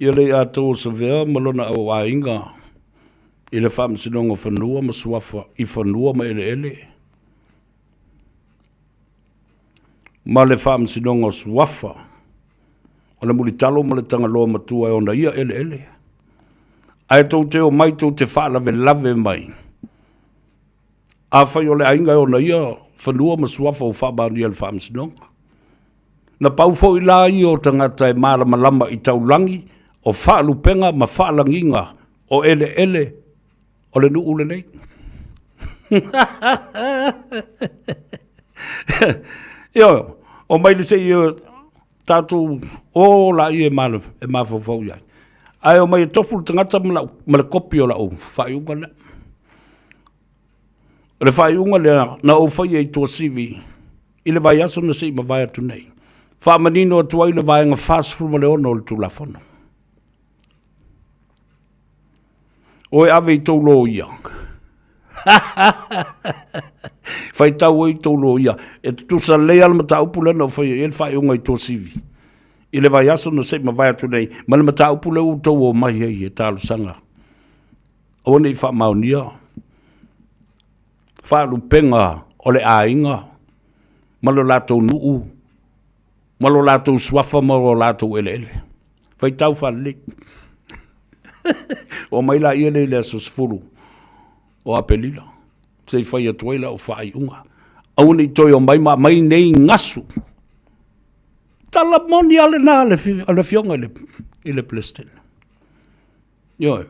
ia Leiataualesavea ma lona auaiga i le Faamasinoga o Fanua ma Suafa i fanua ma eleele ma le Faamasinoga o Suafa o le Mulitalo ma le Tagaloa Matua e ona ia eleele. Ae tou te omai tou te faalavelave mai. Afai o le aiga e ona ia fanua ma suafa ua faamaonia e le Faamasinoga. Na pau foi la ia o tagata e malamalama i taulagi o faalupega ma faalagiga o eleele o le nuu lenei. Ioe, omai le se i tatou o laia e mafaufau i ai. Ae omai e tofu le tagata ma le kopi o lau faaiuga lea. O le faaiuga lea na ou faia i Tuasivi i le vaiaso na se i mavae atu nei. Faamanino atu ai le vaega 46 o le Tulafono. O e ave i tou loia. Faitau ai i tou loia. E tutusa lelei lava le mataupu lea na ou faia i ai le faaiuga i Tuasivi i le vaiaso na se i mavae atu nei, ma le mataupu lea ua outou omai ai e talosaga. Aua ne i faamaonia faalupega o le aiga ma lo latou nuu ma lo latou suafa ma lo latou eleele. Faitau faalelei. Omai laia lea i le aso 10 o Aperila, se i fai atu ai lau faaiuga. Aua ne i toe omai ma aumai nei gasu. Tala moni lava lena a le Afioga i le Peresetene. Ioe,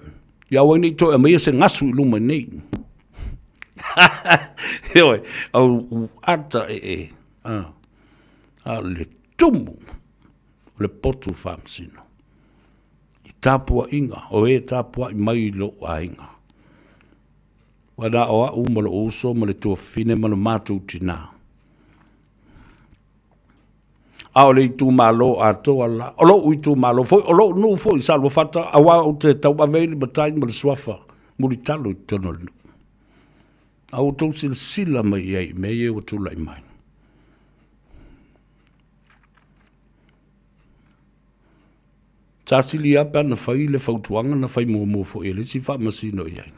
ia aua ne i toe aumaia se gasu i luma nei. Ioe, au ata e e, a, a le tumu o le potu faamasino. I tapuaiga, o e tapuai mai i lou aiga. Ua na o au ma lou uso ma le tuafafine ma le matou tinā. A o le itumalo atoa la, o lou itumalo foi, o lou nuu foi i Saluafata, aua ou te tauave ai le matai ma le suafa mulitalo i totonu o le nuu. A ua outou silasila mai i ai i mea ia ua tulai mai. Sa sili lava pe ana fai le fautuaga na fai muamua foi e le isi faamasino i ai.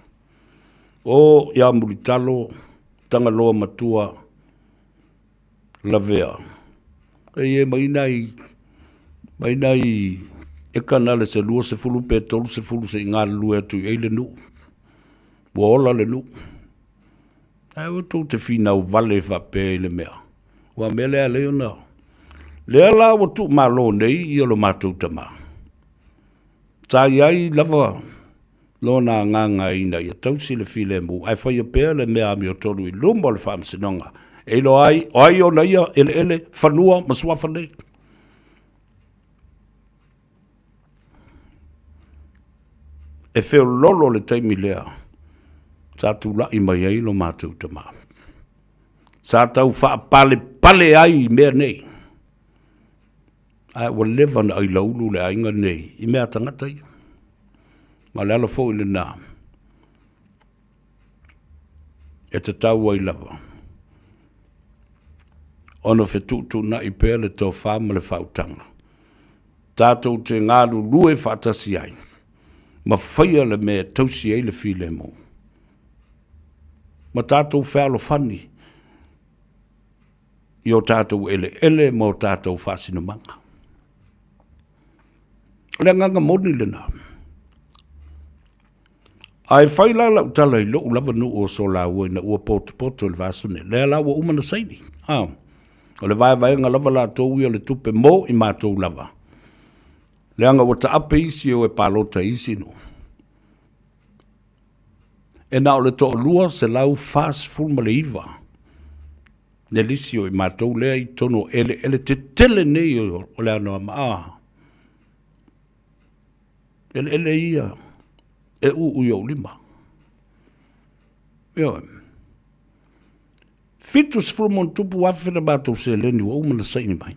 O ia Mulitalo, Tagaloa Matua, Lavea, e mai nai, mai nai eka na le se 20 pe 30 se i galulue atu i ai le nuu. Ua ola le nuu. Ae aua tou te finau vale faapea i le mea, aua o mea lea e alai ona. Lea la ua tuumalo nei ia lo matou tama. Sa i ai lava lona agaga ina ia tausi le filemu, ae faia pea le mea amiotonu i luma o le faamasinoga, e iloa ai o ai ona ia eleele, fanua ma suafa nei. E feololo le taimi lea sa tulai mai ai lo matou tama. Sa tau faapalepale ai i mea nei. Ae ua leva ona ailaulu le aiga nei i mea a tagata ia. Ma o le ala foi lena e tatau ai lava ona fetuutuunai pea le tofa ma le faautaga tatou te galulue faatasi ai ma faia le mea e tausi ai le filemu ma tatou fealofani i o tatou eleele ma o tatou faasinomaga. O le agaga moni lena. Ae fai la lau tala i lou lava nuu o Solaua ina ua potopoto i le vaiaso nei, lea la ua uma ona saini. A, o le vaevaega lava latou ia o le tupe mo i matou lava, leaga ua taape isi e o e palota i isi nuu. E na o le toalua 149 le lisi o i matou lea i totonu o eleele tetele nei o le Anoamaa. Eleele ia e uu i ou lima. Ioe. 70+ le matou seleni ua uma ona saini mai.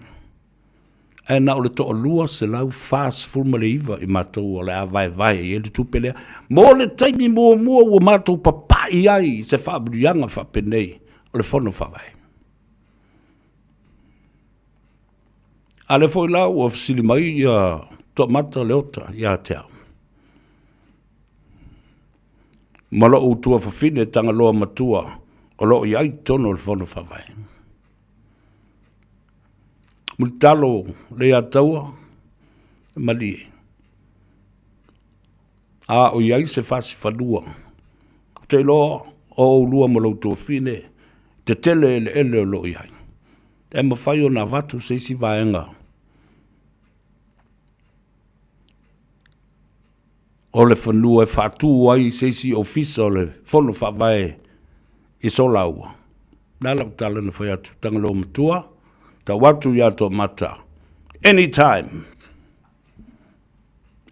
Ae na o le toalua 149 i matou o le a vaevae i ai le tupe lea. Mo le taimi muamua ua matou papai ai i se faamanuiaga faapenei o le Fono Faavae. A lea foi la ua fesili mai ia Toamata Leota ia te au. Ma lou tuafafine Tagaloa Matua o lo o i ai i totonu o le Fono Faavae. Mulitalo Leiataua, malie. A o i ai se fasi fanua, ou te iloa o oulua ma lou tuafafine, tetele eleele o lo o i ai. E mafai ona avatu se isi vaega o le fanua e faatu ai se isi ofisa o le Fono Faavae i Solaua. O le a lau tala na fai atu, Tagaloa Matua, tau atu ia Toamata, anytime,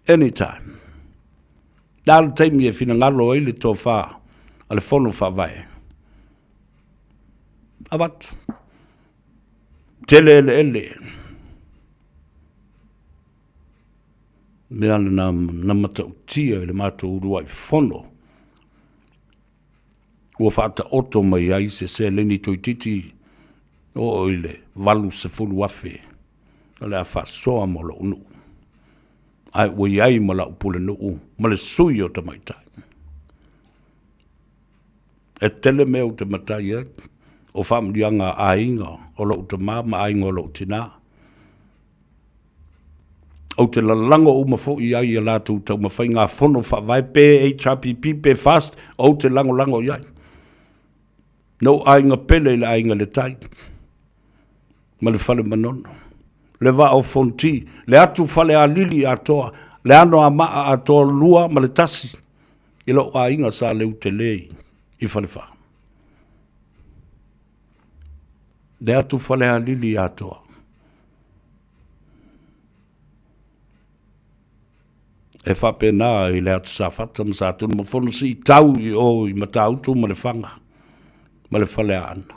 anytime. Le a le taimi e finagalo ai le tofa a le Fono Faavae, avatu. Tele eleele. Mea lena na matautia i le matou uluai fono ua faataoto mai ai se seleni toeitiiti oo i le $80,000 o le a faasoa mo lou nuu. Ae ua i ai ma lau pulenuu ma le sui o tamaitai. E tele mea ou te matai ai, o faamanuiaga a aiga o lou tama ma aiga o lou tina. Ou te lalago uma foi i ai i a latou taumafaiga a Fono Faavae pe HRPP pe FAST, ou te lagolago i ai. Na ou aiga pele i le aiga i le tai ma le fale Manono, le vaa o Fonti, le atu Falealili atoa, le Anoamaa atoa 2 ma le 1 i lou aiga sa Leutele i Falefa. Le atu Falealili atoa. E faapena i le atu Safata ma Satunumafono ma Fonosiitau i o i Matautu ma Lefaga ma le Faleaana.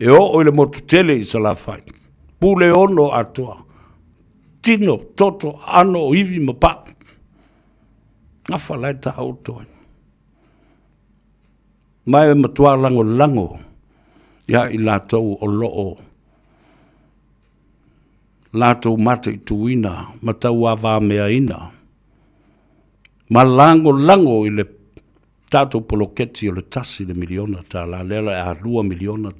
E oo i le motu tele i Salafai, Puleono atoa, tino, toto, aano o ivi ma pau. Gafa la e taoto ai. Ma e matua lagolago ia i latou o lo o latou mataituina ma tauavameaina ma lagolago i le tatou poloketi o le $1 miliona, lea o le a $2 miliona.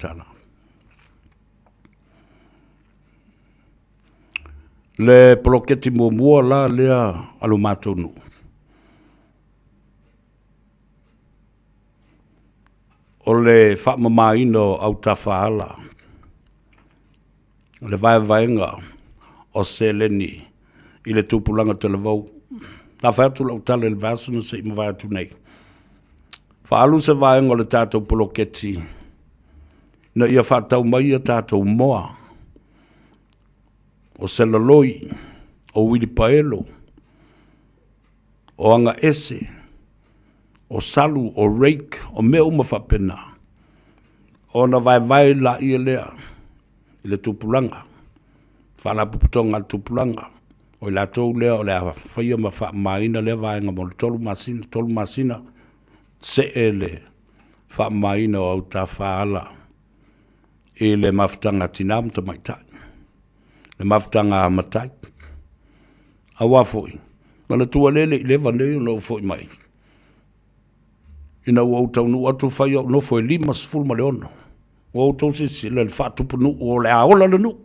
Le poloketi muamua la lea a lo matou nuu. O le faamamaina o autafaala, o le vaevaega o seleni i le tupulaga talavou. Na fai atu lau tala i le vaiaso na se i mavae atu nei, faaalu se vaega o le tatou poloketi ina ia faatau mai a tatou moa, o selaloi, o uilipaelo, o agaese, o salu, o rake, o mea uma faapena, ona vaevae laia lea i le tupulaga, faalapotopotoga a le tupulaga, o i latou lea o le a faia ma faamamaina lea vaega mo le 3 masina, 3 masina, see le faamamaina o autafa i le mafutaga a tina ma tamaitai, le mafutaga a matai. Aua foi, manatua lea e le i leva nei ona ou foi mai, ina ua ou taunuu atu fai au nofo e 56. Ua outou silasila i le faatupunuu o le a ola le nuu.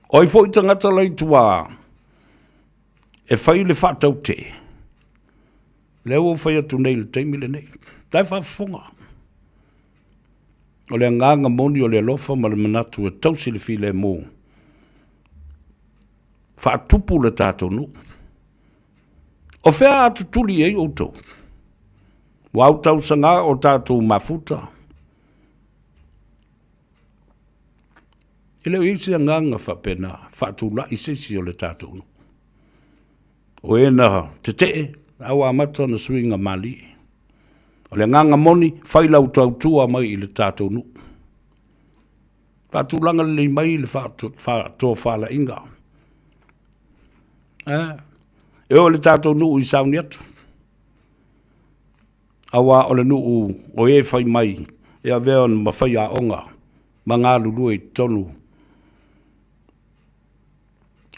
O ai foi tagata la i tua e fai le faatautee, lea ua ou fai atu nei i le taimi lenei, la e faafofoga. O le agaga moni o le alofa ma le manatu e tausi le filemu, faatupu le tatou nuu. O fea a tutuli i ai outou? Ua autausaga o tatou mafuta. E le o i ai se agaga faapena, faatulai se isi o le tatou nuu. O e na tetee, a ua amata ona suiga malie. O le agaga moni, fai lau tautua mai i le tatou nuu. Faatulaga lelei mai le faatofalaiga. Eh, e oo i le tatou nuu i sauni atu. Aua o le nuu o e fai mai e avea ma faiaoga ma galulue i totonu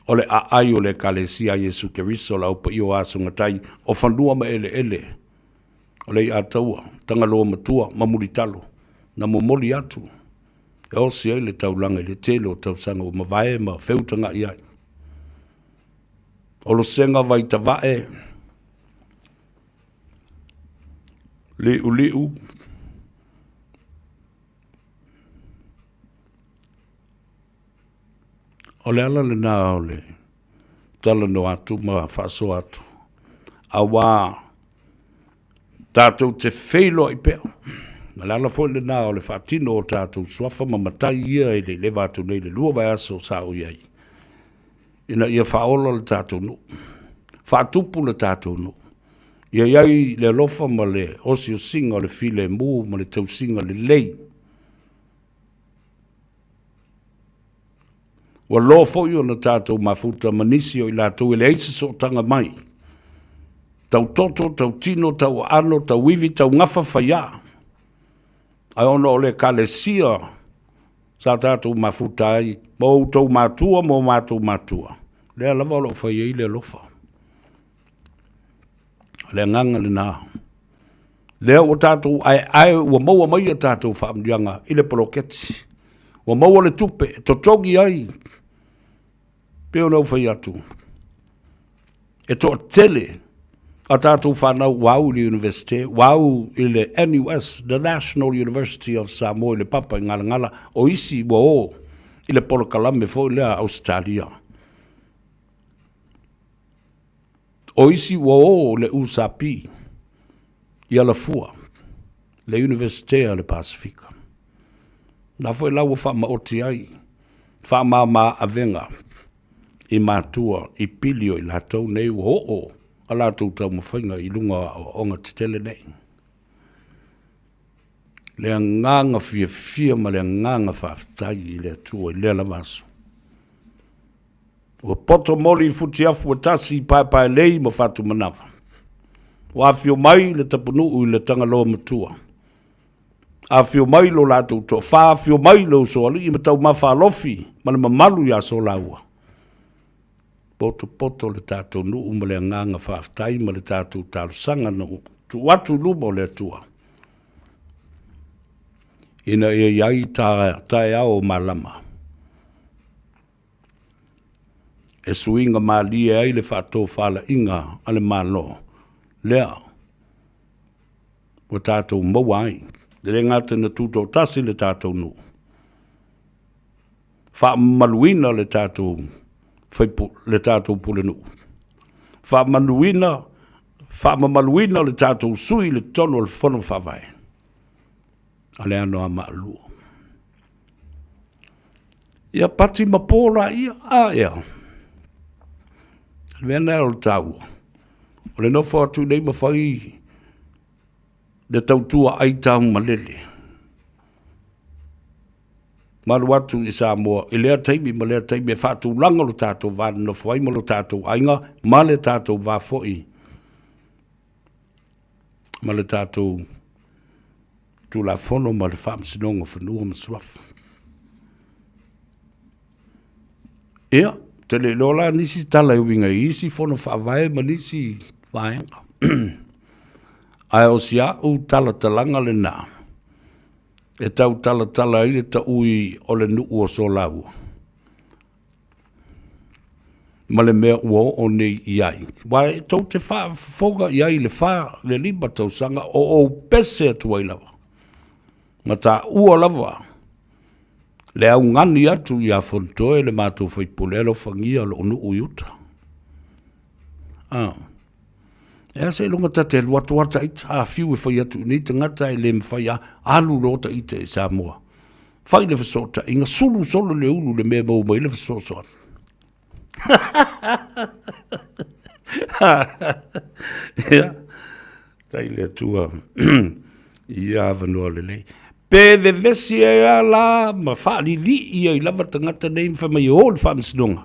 o le aai o le Ekalesia a Iesu Keriso o le Au Paia o Aso Gatai o fanua ma eleele o Leiataua, Tagaloa Matua ma Mulitalo na momoli atu e osi ai le taulaga i le tele o tausaga ua mavae ma feutaga'i ai. Olosega Vaitavae, Liuliu, O le ala lena o le talanoa atu ma faasoa atu, aua tatou te feiloai pea. O le ala foi lena o le faatino o tatou suafa ma matai ia e le i leva atu nei i le 2 vaiaso sa ou i ai, ina ia faaola le tatou nuu, faatupu le tatou nuu, ia i ai le alofa ma le osiosiga o le filemu ma le tausiga lelei. Ua loa foi ona tatou mafuta ma nisi o i latou e leai se sootaga mai, tau toto, tau tino, tau aano, tau ivi, tau gafa faiā. Ae ona o le Ekalesia sa tatou mafuta ai ma outou matua ma o matou matua, lea lava o lo o fai ai le alofa. O le agaga lena. Lea ua tatou aeae ua maua mai a tatou faamanuiaga i le poloketi. Ua maua le tupe e totogi ai, pei ona ou fai atu, e toatele a tatou fanau ua au i le Universite, ua au i le NUS, the National University of Samoa i le papa i Galagala, o isi ua o i le polokalame foi lea a Ausetalia. O isi ua o le USAP i Alafua, le Iunivesite a le Pasefika. Na foi la ua faamaoti ai faamama avega i matua i pili o i latou nei ua oo a latou taumafaiga i luga o aoaoga tetele nei. Le agaga fiafia ma le agaga faafetai i le Atua i lea lava aso. Ua poto moli i futiafu e tasi i Paepaelei ma Fatumanava. Ua afio mai le tapunuu i le Tagaloa Matua. Afio mai lo latou toafa, afio mai le usoalii ma taumafa alofi ma le mamalu ia Solaua. Potopoto le tatou nuu ma le agaga faafetai ma le tatou talosaga na tuu atu i luma o le Atua ina ia i ai taeao o malama. E suiga malie ai le faatofalaiga a le Malo lea. ua tatou maua ai. E le gata ina tutoatasi le tatou nuu, faamamaluina le tatou faipu, le tatou pulenuu, faamanuina, faamamaluina le tatou sui i le totonu o le Fono Faavae a le Anoamaa 2. Ia pati ma po laia, a ea. Le mea lena o le taua, o le nofo atu nei ma fai le tautua aitaumalele. Malu atu i Samoa i lea taimi ma lea taimi e faatulaga lo tatou va nonofo ai ma lo tatou aiga ma le tatou va foi ma le tatou Tulafono ma le Faamasinoga o Fanua ma Suafa. Ia, ou te le iloa la nisi tala e uiga i isi fono faavae ma nisi vaega. Ae o si au talatalaga lena e tau talatala ai le taui o le nuu o Solaua ma le mea ua oo nei i ai. Aua e tou te faafofoga i ai i le 4, le 5 tausaga o ou pese atu ai lava ma taua lava le augani atu ia Fonotoe le matou faipule, alofagia lou nuu i uta. Ah. E a seiloga ta te alu atu lava ta ita, a fiu e fai atu i nei tagata e le mafai a alu loa ta ita i Samoa. Fai le fesootaiga, sulu solo le ulu le mea e maua mai le fesoasoani. Ia, tai le Atua i ia avanoa lelei. Pe vevesi ai a la ma faalilii ai lava tagata nei ma fai mai e o i le faamasinoga.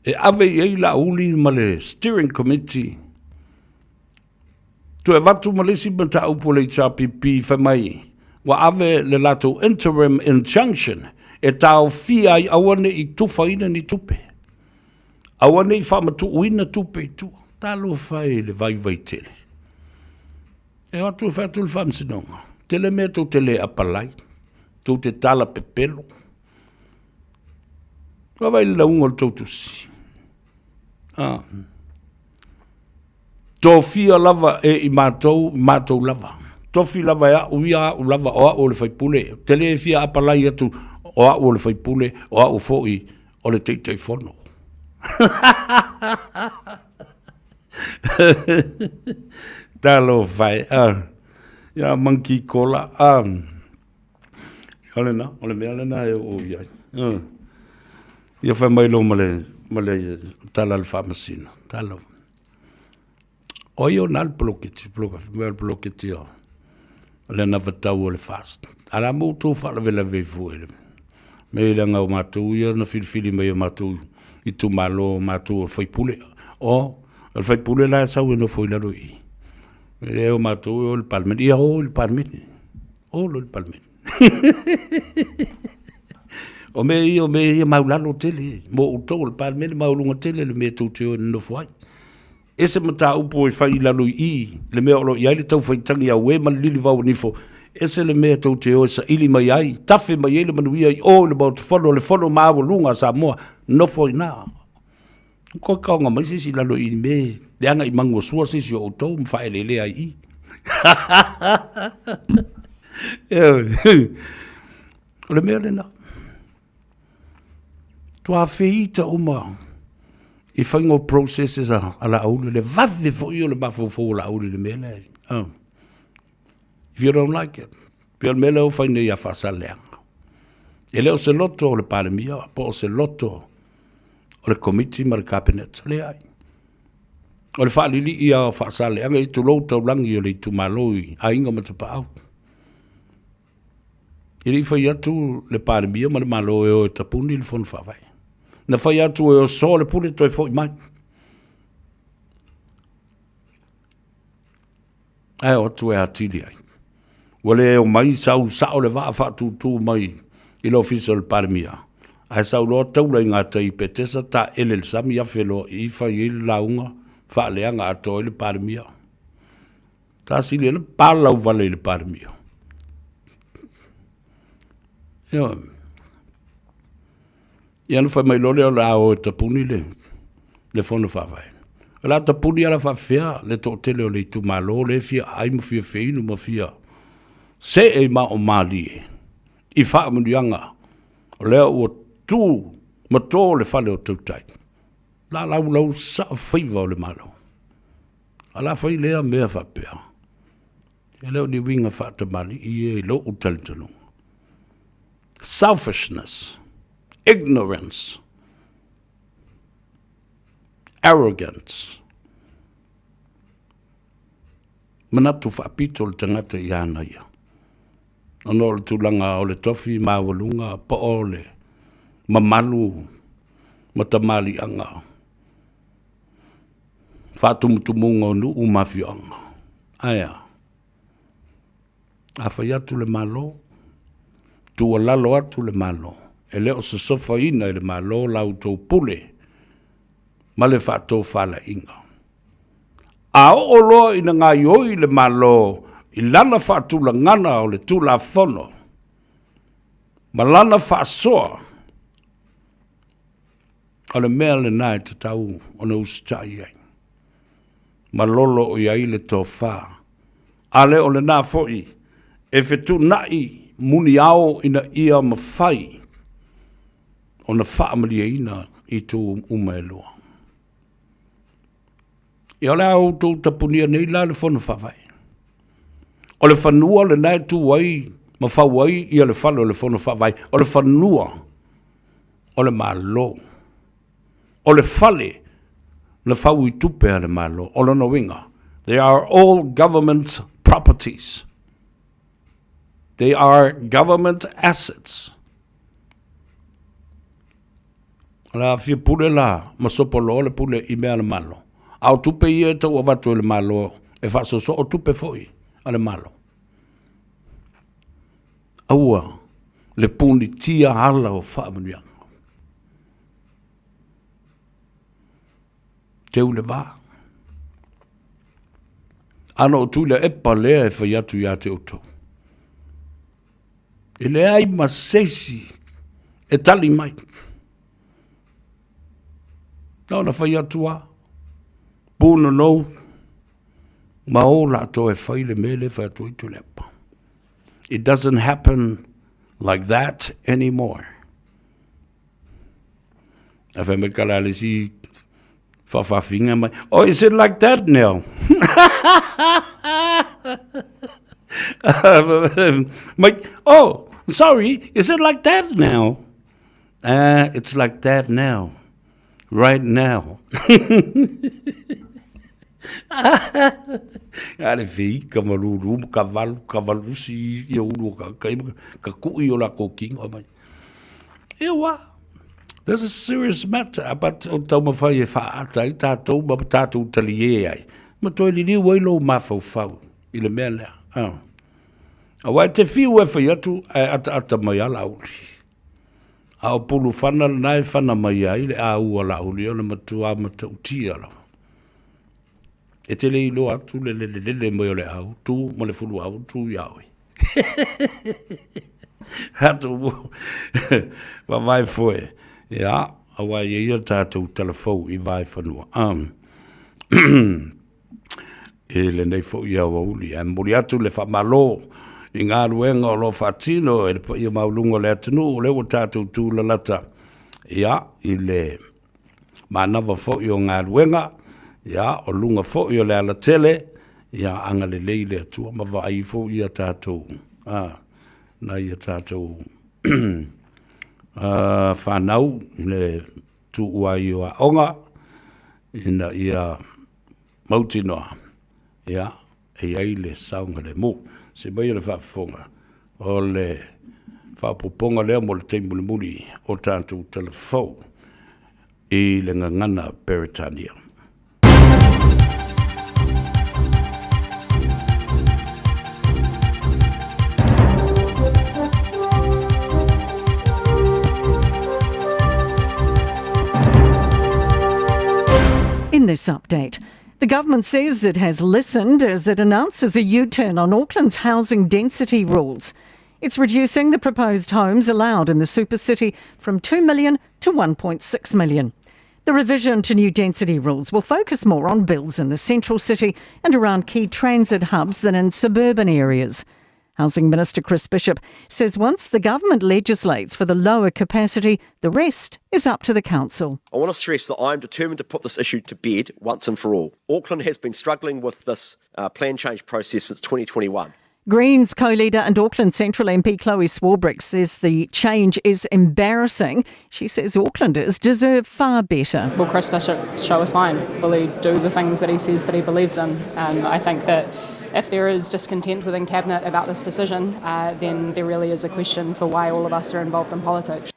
E ave i ai Laauli ma le steering committee. Toe avatu ma le isi mataupu a le HRPP fai mai ua ave le latou interim injunction e taofia ai aua ne i tufaina ni tupe, aua ne i faamatuuina tupe i tua. Talofa e i le vaivai tele. E o atu e fai atu le faamasinoga, tele mea tou te le apalai, tou te tala pepelo. Vaavaai i le lauga o le tou tusi. Ah. Tofia lava e i matou, matou lava. Tofi lava e au ia, au lava, o au o le faipule. Ou te le fia apalai atu, o au o le faipule, o au foi o le Taitaifono. Talofa e, ah. Ia monkey kola, ah. O lena, o le mea lena e oo i ai. Ah. Ia fai mai loa ma le, ma le tala a le faamasino. Talofa. O ai o na le poloketi, poloketi, le poloketi o le anavatau o le FAST. A la mo outou faalavelave ai fua i le mea i leaga o matou ia na filifili mai e matou itumalo o matou o faipule. O, o le faipule la e sau e nofo i lalo i i. E le o matou e o i le Palemene. Ia o i le Palemene. O loa i le Palemene. O mea ia, o mea ia maulalo tele, mo outou o le Palemene maualuga tele le mea tou te o e nonofo ai. Ese mataupu e fai i lalo i i, le mea o lo o i ai le taufaitagi auē ma le lilivao o nifo, ese le mea tou te o e saili mai ai, tafe mai ai le manuia i o i le Maota Fono, le Fono maualuga a Samoa, nofo i ina. Ua kaoga mai se isi i lalo i i me leaga i Manguasua se isi o outou ma faaeleelea ai i i. O le mea lena. Matua feita uma i faiga o processes a Laauli, le vave foi o le mafaufau o Laauli i le mea lea. Oh. If you don't like it, pei o le mea lea ua fai nei ia Faasaleleaga. E le o se loto o le Palemia po o se loto o le Komiti ma le Kapeneta, leai. O le faalilii lava o Faasaleleaga, e tulou taulagi o le itumalo i aiga ma tapaau. E le i fai atu le Palemia ma le Malo e o e tapuni le Fono Faavae. Na fai atu e oso le pule toe foi mai. Ae o atu e atili ai. Ua le omai sau sao le vaa faatūtū mai i le ofisa o le Palemia, ae sau loa taula i gatai i Petesa taele i le sami afe loa i i fai ai le lauga faaleaga atoa ai le Palemia. Tasili ai le palau vale i le Palemia. Ioe. Ia ona fai mai loa lea o le a o e tapuni le, le fono faavae. O le a tapuni ala faafefea le toatele o le itumalo lea e fia aai ma fia feinu ma fia see i mao malie i faamanuiaga o lea ua tu ma to le fale o tautai. La laulau saa faiva o le Malo. A la fai lea mea faapea. E le o ni uiga faatamalii ia i lou talitonuga. Selfishness, ignorance, arrogance. Manatu faapito le tagata i ana ia. Ona o le tulaga o le tofi maualuga po o le mamalu ma tamaliiaga faatumutumuga o nuu ma afioaga. Ae a? A fai atu le Malo, tuualalo atu le Malo, e le o sosofaina e le Malo la outou pule ma le faatofalaiga. A oo loa ina gaoioi le Malo i lana faatulagana o le Tulafono ma lana faasoa, o le mea lena e tatau ona usitai ai ma lolo i ai le tofa. A le o lena foi e fetuunai muniao ina ia mafai ona faamalieina itu uma e lua. Ia o le a outou tapunia nei la le Fono Faavae. O le fanua lena e tu ai ma fau ai ia le fale o le Fono Faavae, o le fanua o le Malo. O le fale na fau i tupe a le Malo. O lona uiga, they are all government properties. They are government assets. O le a fia pule la ma sopoloa le pule i mea a le Malo. A o tupe ia e tau avatu e le Malo e faasoosoo tupe foi a le Malo. Aua le punitia ala o faamanuiaga. Teu le va. A na o Tuilaepa lea e fai atu ia te outou. E leai ma se isi e tali mai. Na ona fai atu lava, punonou ma o latou e fai le mea lea e fai atu ai Tuilaepa. It doesn't happen like that anymore. A fai mai kala le isi faafafinga mai, oh, is it like that now? Mai, oh, sorry, is it like that now? It's like that now. Right now. A le feika ma lulu ma ka valu, ka valusi i ulu o ka kai ma ka kui o lākou kino mai. E wā, this is serious matter, but o taumafai e whaata ai tātou ma tātou talie ai. Ma toe liliu ai lou mafaufau i le mea lea. Oh. Aua e te fiu e whai atu, e ata ata mai a Laauli. A o Pulufana lena e whana mai ai le āu a Laauli o le matua matautia lava. E te le iloa atu le lelelele mai o le au, tū ma le fulu au, tū iā oe. Atu vavae foe. Ia, aua e ia tātou talafou i Vaefanua. Um, e lenei foi aoauli. Ae momoli atu le faamalo i galuega o lo o faatino e le paia maualuga o le atunuu, o lea ua tatou tulalata ia, i le manava foi o galuega, ia, o luga foi o le alatele, ia agalelei le Atua ma vaai ifo ia tatou, a, nai a tatou fanau le tuua ai o aoga, ina ia mautinoa, ia, e i ai le saogalemu. Se mai o le faafofoga, o le faaopoopoga lea mo le taimi mulimuli o tatou talafou i le gagana Peretania. In this update, the government says it has listened as it announces a U turn on Auckland's housing density rules. It's reducing the proposed homes allowed in the super city from 2 million to 1.6 million. The revision to new density rules will focus more on builds in the central city and around key transit hubs than in suburban areas. Housing Minister Chris Bishop says once the government legislates for the lower capacity, the rest is up to the council. I want to stress that I am determined to put this issue to bed once and for all. Auckland has been struggling with this plan change process since 2021. Greens co-leader and Auckland Central MP Chloe Swarbrick says the change is embarrassing. She says Aucklanders deserve far better. Will Chris Bishop show us fine? Will he do the things that he says that he believes in? I think that if there is discontent within Cabinet about this decision, then there really is a question for why all of us are involved in politics.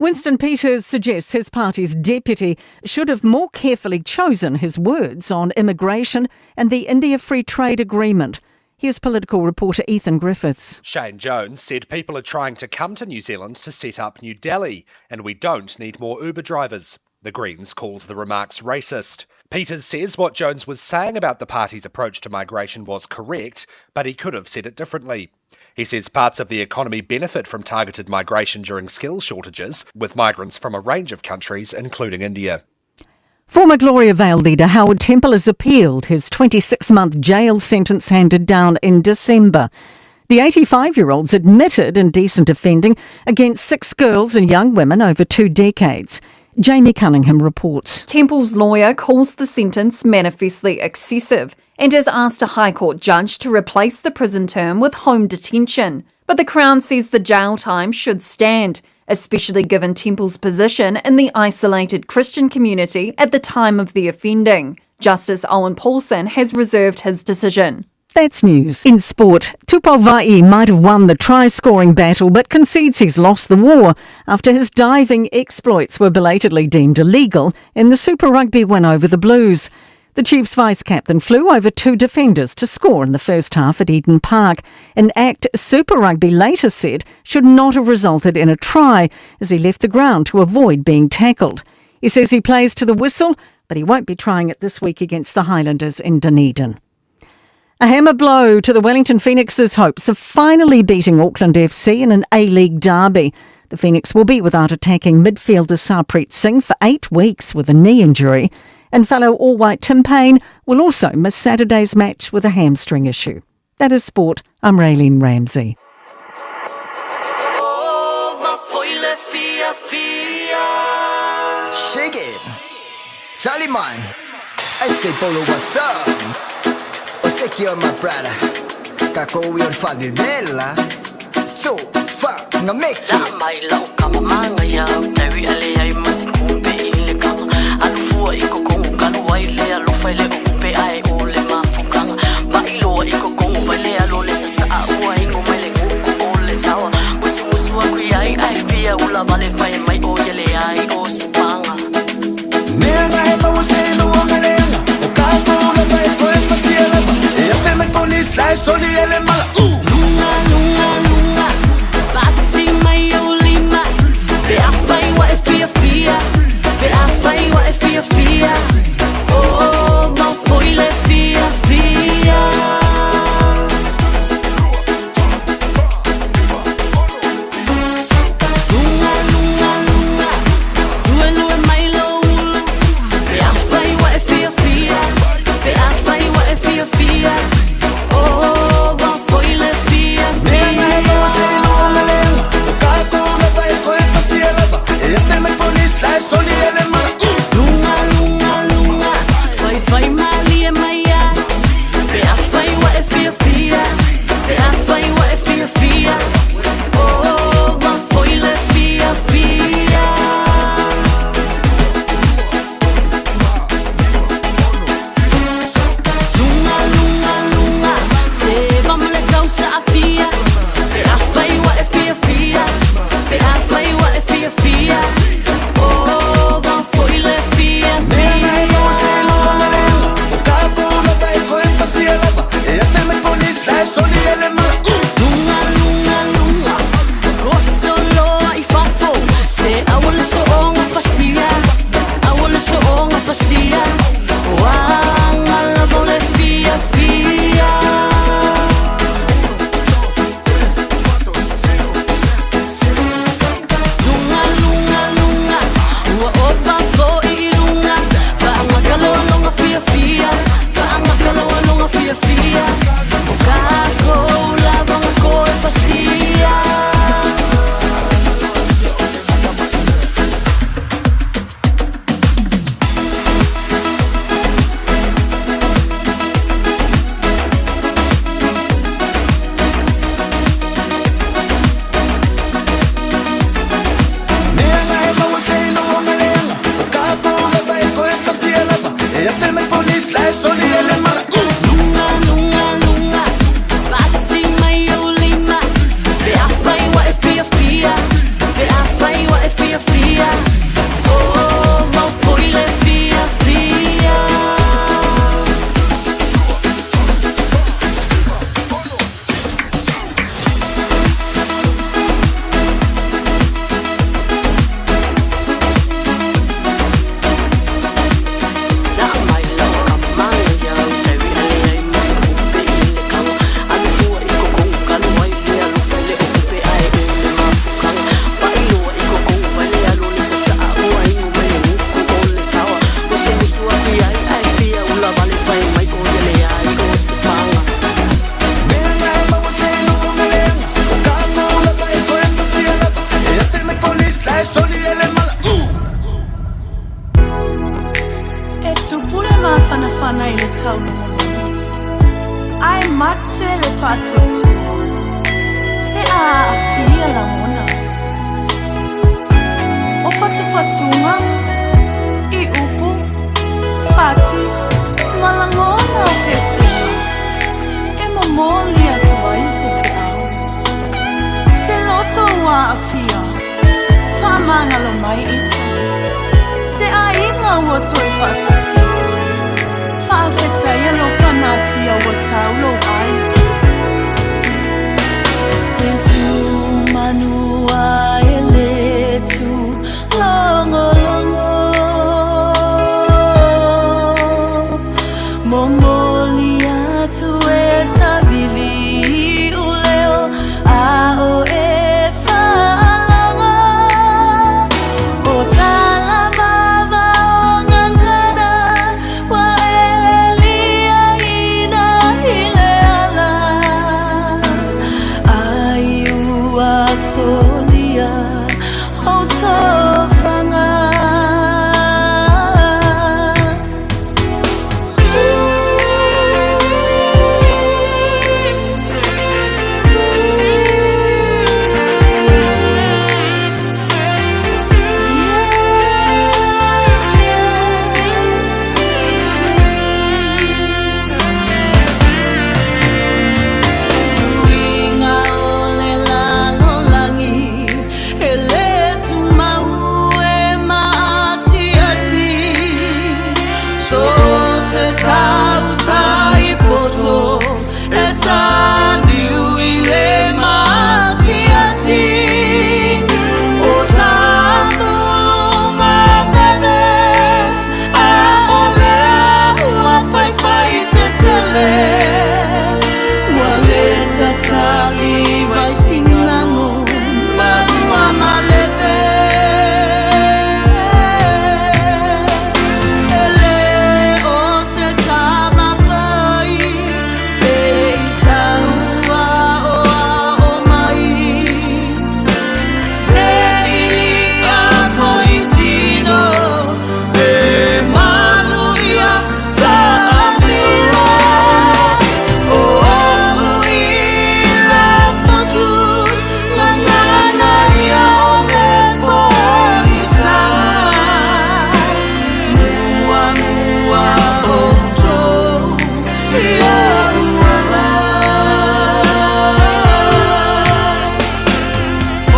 Winston Peters suggests his party's deputy should have more carefully chosen his words on immigration and the India Free Trade Agreement. Here's political reporter Ethan Griffiths. Shane Jones said people are trying to come to New Zealand to set up New Delhi, and we don't need more Uber drivers. The Greens called the remarks racist. Peters says what Jones was saying about the party's approach to migration was correct, but he could have said it differently. He says parts of the economy benefit from targeted migration during skill shortages, with migrants from a range of countries, including India. Former Gloriavale leader Howard Temple has appealed his 26-month jail sentence handed down in December. The 85-year-old's admitted indecent offending against 6 girls and young women over 2 decades. Jamie Cunningham reports. Temple's lawyer calls the sentence manifestly excessive and has asked a High Court judge to replace the prison term with home detention. But the Crown says the jail time should stand, especially given Temple's position in the isolated Christian community at the time of the offending. Justice Owen Paulson has reserved his decision. That's news. In sport, Tupou Vaa'i might have won the try-scoring battle but concedes he's lost the war after his diving exploits were belatedly deemed illegal in the Super Rugby win over the Blues. The Chiefs vice-captain flew over 2 defenders to score in the first half at Eden Park, an act Super Rugby later said should not have resulted in a try as he left the ground to avoid being tackled. He says he plays to the whistle, but he won't be trying it this week against the Highlanders in Dunedin. A hammer blow to the Wellington Phoenix's hopes of finally beating Auckland FC in an A-League derby. The Phoenix will be without attacking midfielder Sarpreet Singh for 8 weeks with a knee injury. And fellow All-White Tim Payne will also miss Saturday's match with a hamstring issue. That is sport. I'm Raylene Ramsey. Shake it. Charlie man. I say Polo, what's up? Secure my brother. Kako we on Fabibella. So fa nga make. La mai lau kama manga ya. Tari ale ai masikumbe ile kanga. Alufua iko kongo kalu ai le alufa ile ukumpe ai ole mafukanga. Ba ilo iko kongo vale alole sasa ua ingo mele nguku ole tawa. Musu musu wa kui ai fia ula vale fai mai o yele ai o sipanga. Nena hema woselo ngalenga. Okaku la bai koe fasiela. Police soli ele mala. Lunga lunga lunga Batsi mai o lima Pe a fai wa e fia fia Pe a fai wa e fia fia Oh, mau foi le fia fia Lunga lunga lunga Lue lue mai lo ulu Pe a fai wa e fia fia Pe a fai wa e fia fia. Oh, mate le faatuatua, pe a aafia lagona. O fatufatuga i upu, fati, ma lagona o pesega, e momoli atu ai se feau. Se loto ua aafia, faamagalo mai ita. Se aiga ua toe faatasia, faafetaia lou fanatia ua tau lou ai. E tu manua e le tu logologo, momoli atu e savili i leo a o e faalogo. O tala vava o gagana ua e liaina i le ala ai ua solia ou tofaga. Suiga o le lalolagi e lē tumau e maatiati, so o se tautai poto e taliu i le maasiasi. O tapuluga nene a o lea ua faifai tetele, ua le tatali vai sinago ma ua malepe. E lē o se tamafai se i tau aoao mai e ilia poitino e maluia taapilo. O ou ila motu gagana ia o le poisa muamua outou i ou ala.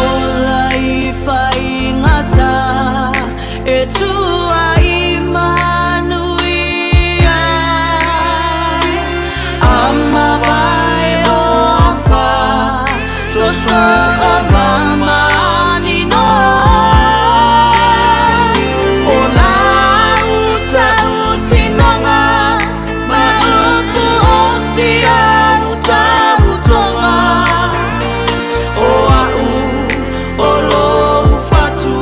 Ola i faigata e tua i manuia a mavae o afa soso o mamanino. O la uta utinoga ma upu o sia uta utoga o a'u o lou fatu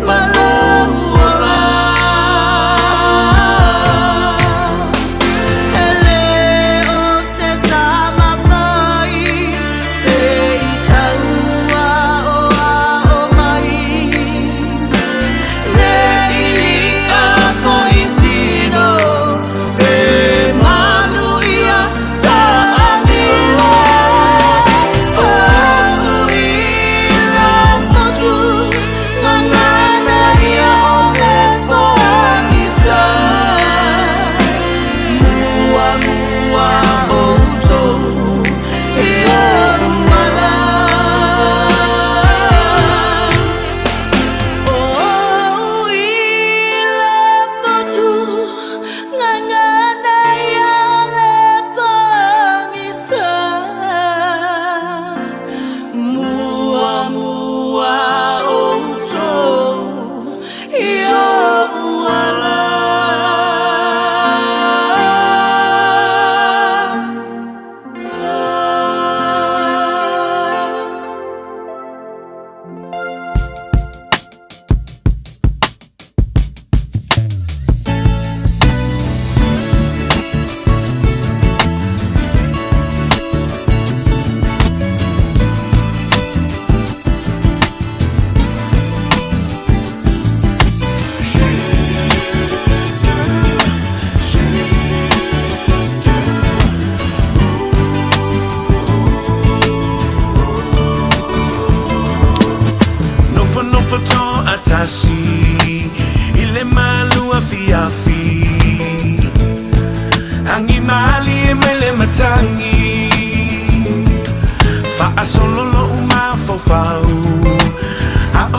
ma lou ola. E lē o se tamafai se i tau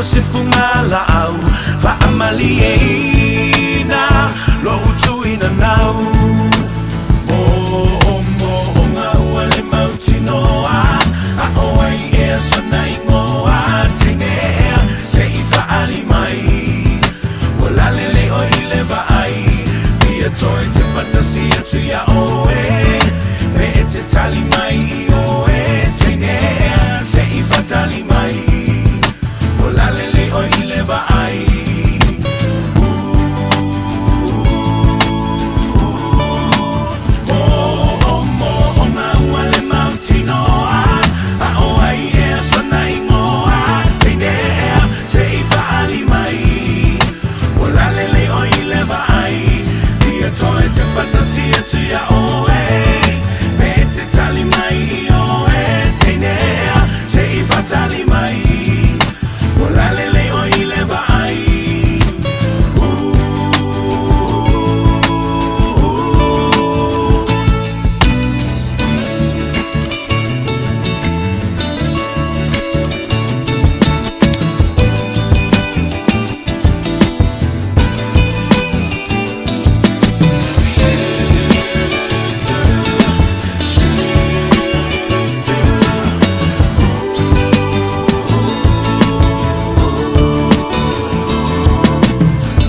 o se fugalaau Faamalieina lou tuina nau Moomooga ua le mautinoa A o ai ea sona igoa Teine ea se i faali mai Ua lalele oe i le vaai Fia toe tepa tasi atu iā oe Me e te tali mai i oe Teine ea se i faatali mai Ua lalele oe i le vaai Moomooga ua le mautinoa A o ai ea sona igoa Teine ea se i faali mai Ua lalele oe i le vaai Fia toe tepa tasi atu iā oe Me e te tali mai i oe Teine ea se i faatali mai Ua lalele oe i le vaai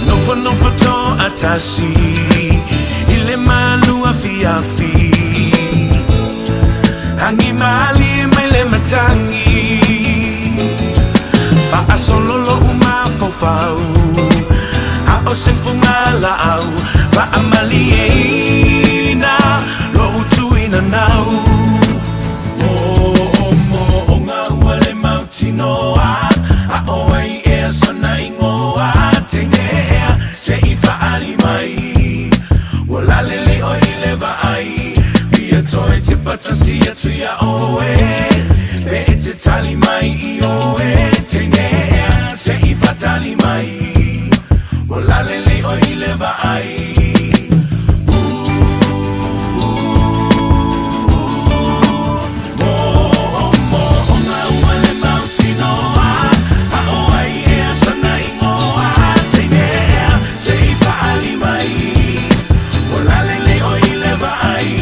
Nofonofo toatasi i le malu afiafi Agi malie mai le matagi Faasolo lou mafaufau A o se fugalaau Faamalieina lou tuina nau Moomooga ua le mautinoa A o ai ea sona igoa Teine ea se i faali mai Ua lalele oe i le vaai Fia toe tepa tasi atu iā oe Me e te tali mai i oe Teine ea se i faatali mai Ua lalele oe i le vaai Moomooga ua le mautinoa A o ai ea sona igoa Teine ea se i faali mai Ua lalele oe i le vaai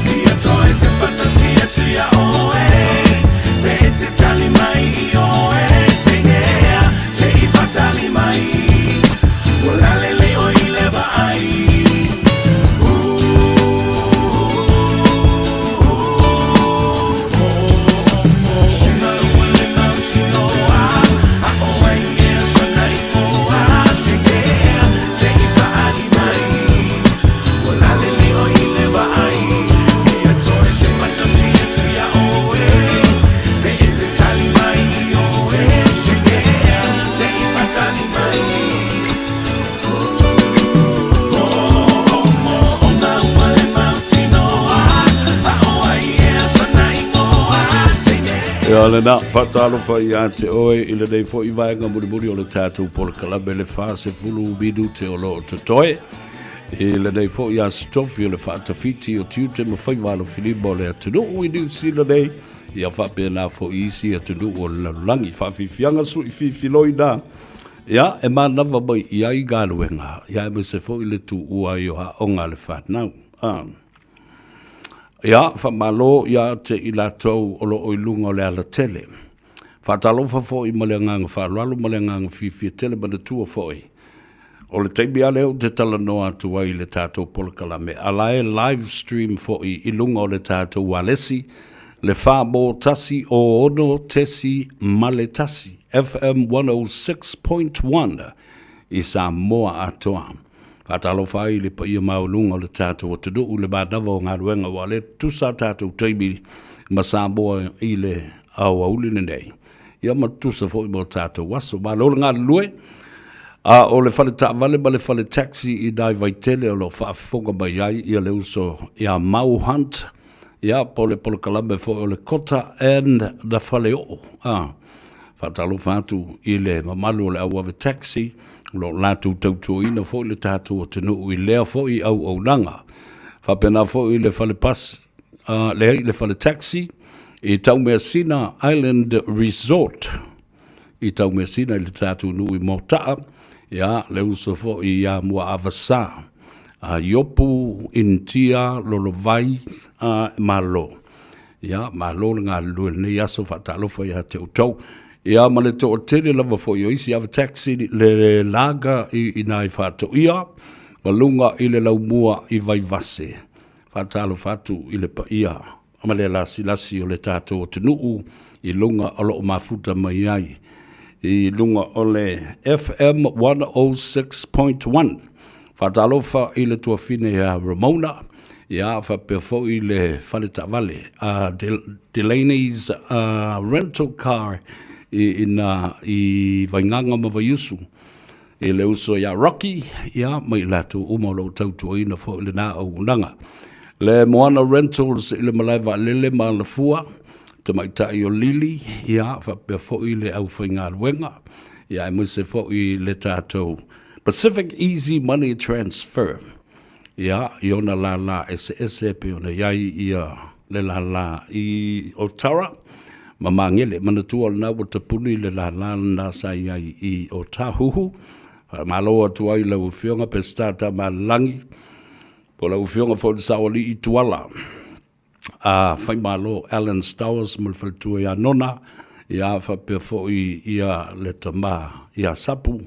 Fia toe tepa tasi atu iā oe Me e te tali mai i oe Teine ea se i faatali mai Ua lalele oe i le vaai Moomooga ua le mautinoa A o ai ea sona igoa Teine ea se i faali mai Ua lalele oe i le vaai Fia toe tepa tasi atu iā oe Me e te tali mai i oe Teine ea se i faatali mai Moomooga ua le mautinoa A o ai ea sona igoa Teine Ia lena, faatalofa ia te oe i lenei foi vaega mulimuli o le tatou polokalame le 40 minute o lo o totoe. I lenei foi aso tofi o le faatafiti o tiute ma faiva alofilima o le atunuu i Niu Sila nei, ia faapena foi isi atunuu o le lalolagi. Faafiafiaga sui fifiloina, ia e manava mai i ai galuega, ia aemaise foi le tuua ai o aoga a le fanau. Ah. Ia, faamalo ia te i latou o lo o i luga o le alatele. Faatalofa foi ma le agaga faaaloalo ma le agaga fiafia tele manatua foi o le taimi lava lea ou te talanoa atu ai i le tatou polokalame, a la e live stream foi i luga o le tatou ualesi, le 4 1 6.1 FM 106.1 i Samoa atoa. Faatalofa ai i le paia maualuga o le tatou atunuu i le manava o galuega aua o lea e tutusa a tatou taimi ma Samoa i le aoauli lenei. Ia ma tutusa foi ma o tatou aso. Malo le galulue. A o le fale taavale ma le fale taxi i nai Vaitele o lo o faafofoga mai ai ia le uso ia Mau Hunt, ia po o le polokalame foi o le Kota and the Faleoo. A, faatalofa atu i le mamalu o le au ave taxi, o lo o latou tautuaina foi le tatou atunuu i lea foi auaunaga. Faapena foi i le fale pasi, leai, le fale taxi i Taumeasina Island Resort. i Taumeasina i le tatou nuu i Mota'a, ia, le uso foi ia Muaavasa, a Iopu, Initia, Lolovai, a Malo. Ia, malo le galulue i lenei aso, faatalofa ia te outou. Ia, ma le toatele lava foi o isi ava taxi le laga i ina i Faatoia, ma luga i le laumua i Vaivase. Faatalofa atu i le paia ma le lasilasi o le tatou atunuu i luga o lo o mafuta mai ai i luga o le FM 106.1. Faatalofa i le tuafine ia Ramona, ia faapea foi le fale taavale a Delaney's Rental Car i ina i Vaigaga ma Vaiusu. I le uso ia Rocky, ia, ma i latou uma o lo o tautuaina foi lena auaunaga. Le Moana Rentals i le malae vaalele ma Alafua, tamaitai o Lili, ia, faapea foi le aufaigaluega, ia, aemaise foi le tatou Pacific Easy Money Transfer, ia, i ona lālā eseese e pei ona i ai ia le lālā i Otara ma Magele. Manatua o lena ua tapuni le lālā lena sa i ai i Otahuhu. Faamalo atu ai i lau Afioga Peseta Tamalelagi, po o lau Afioga foi i le Saoalii Tuala. a Faimalo Alan Stowers ma le faletua ia Nona, ia faapea foi ia le tama ia Sapu,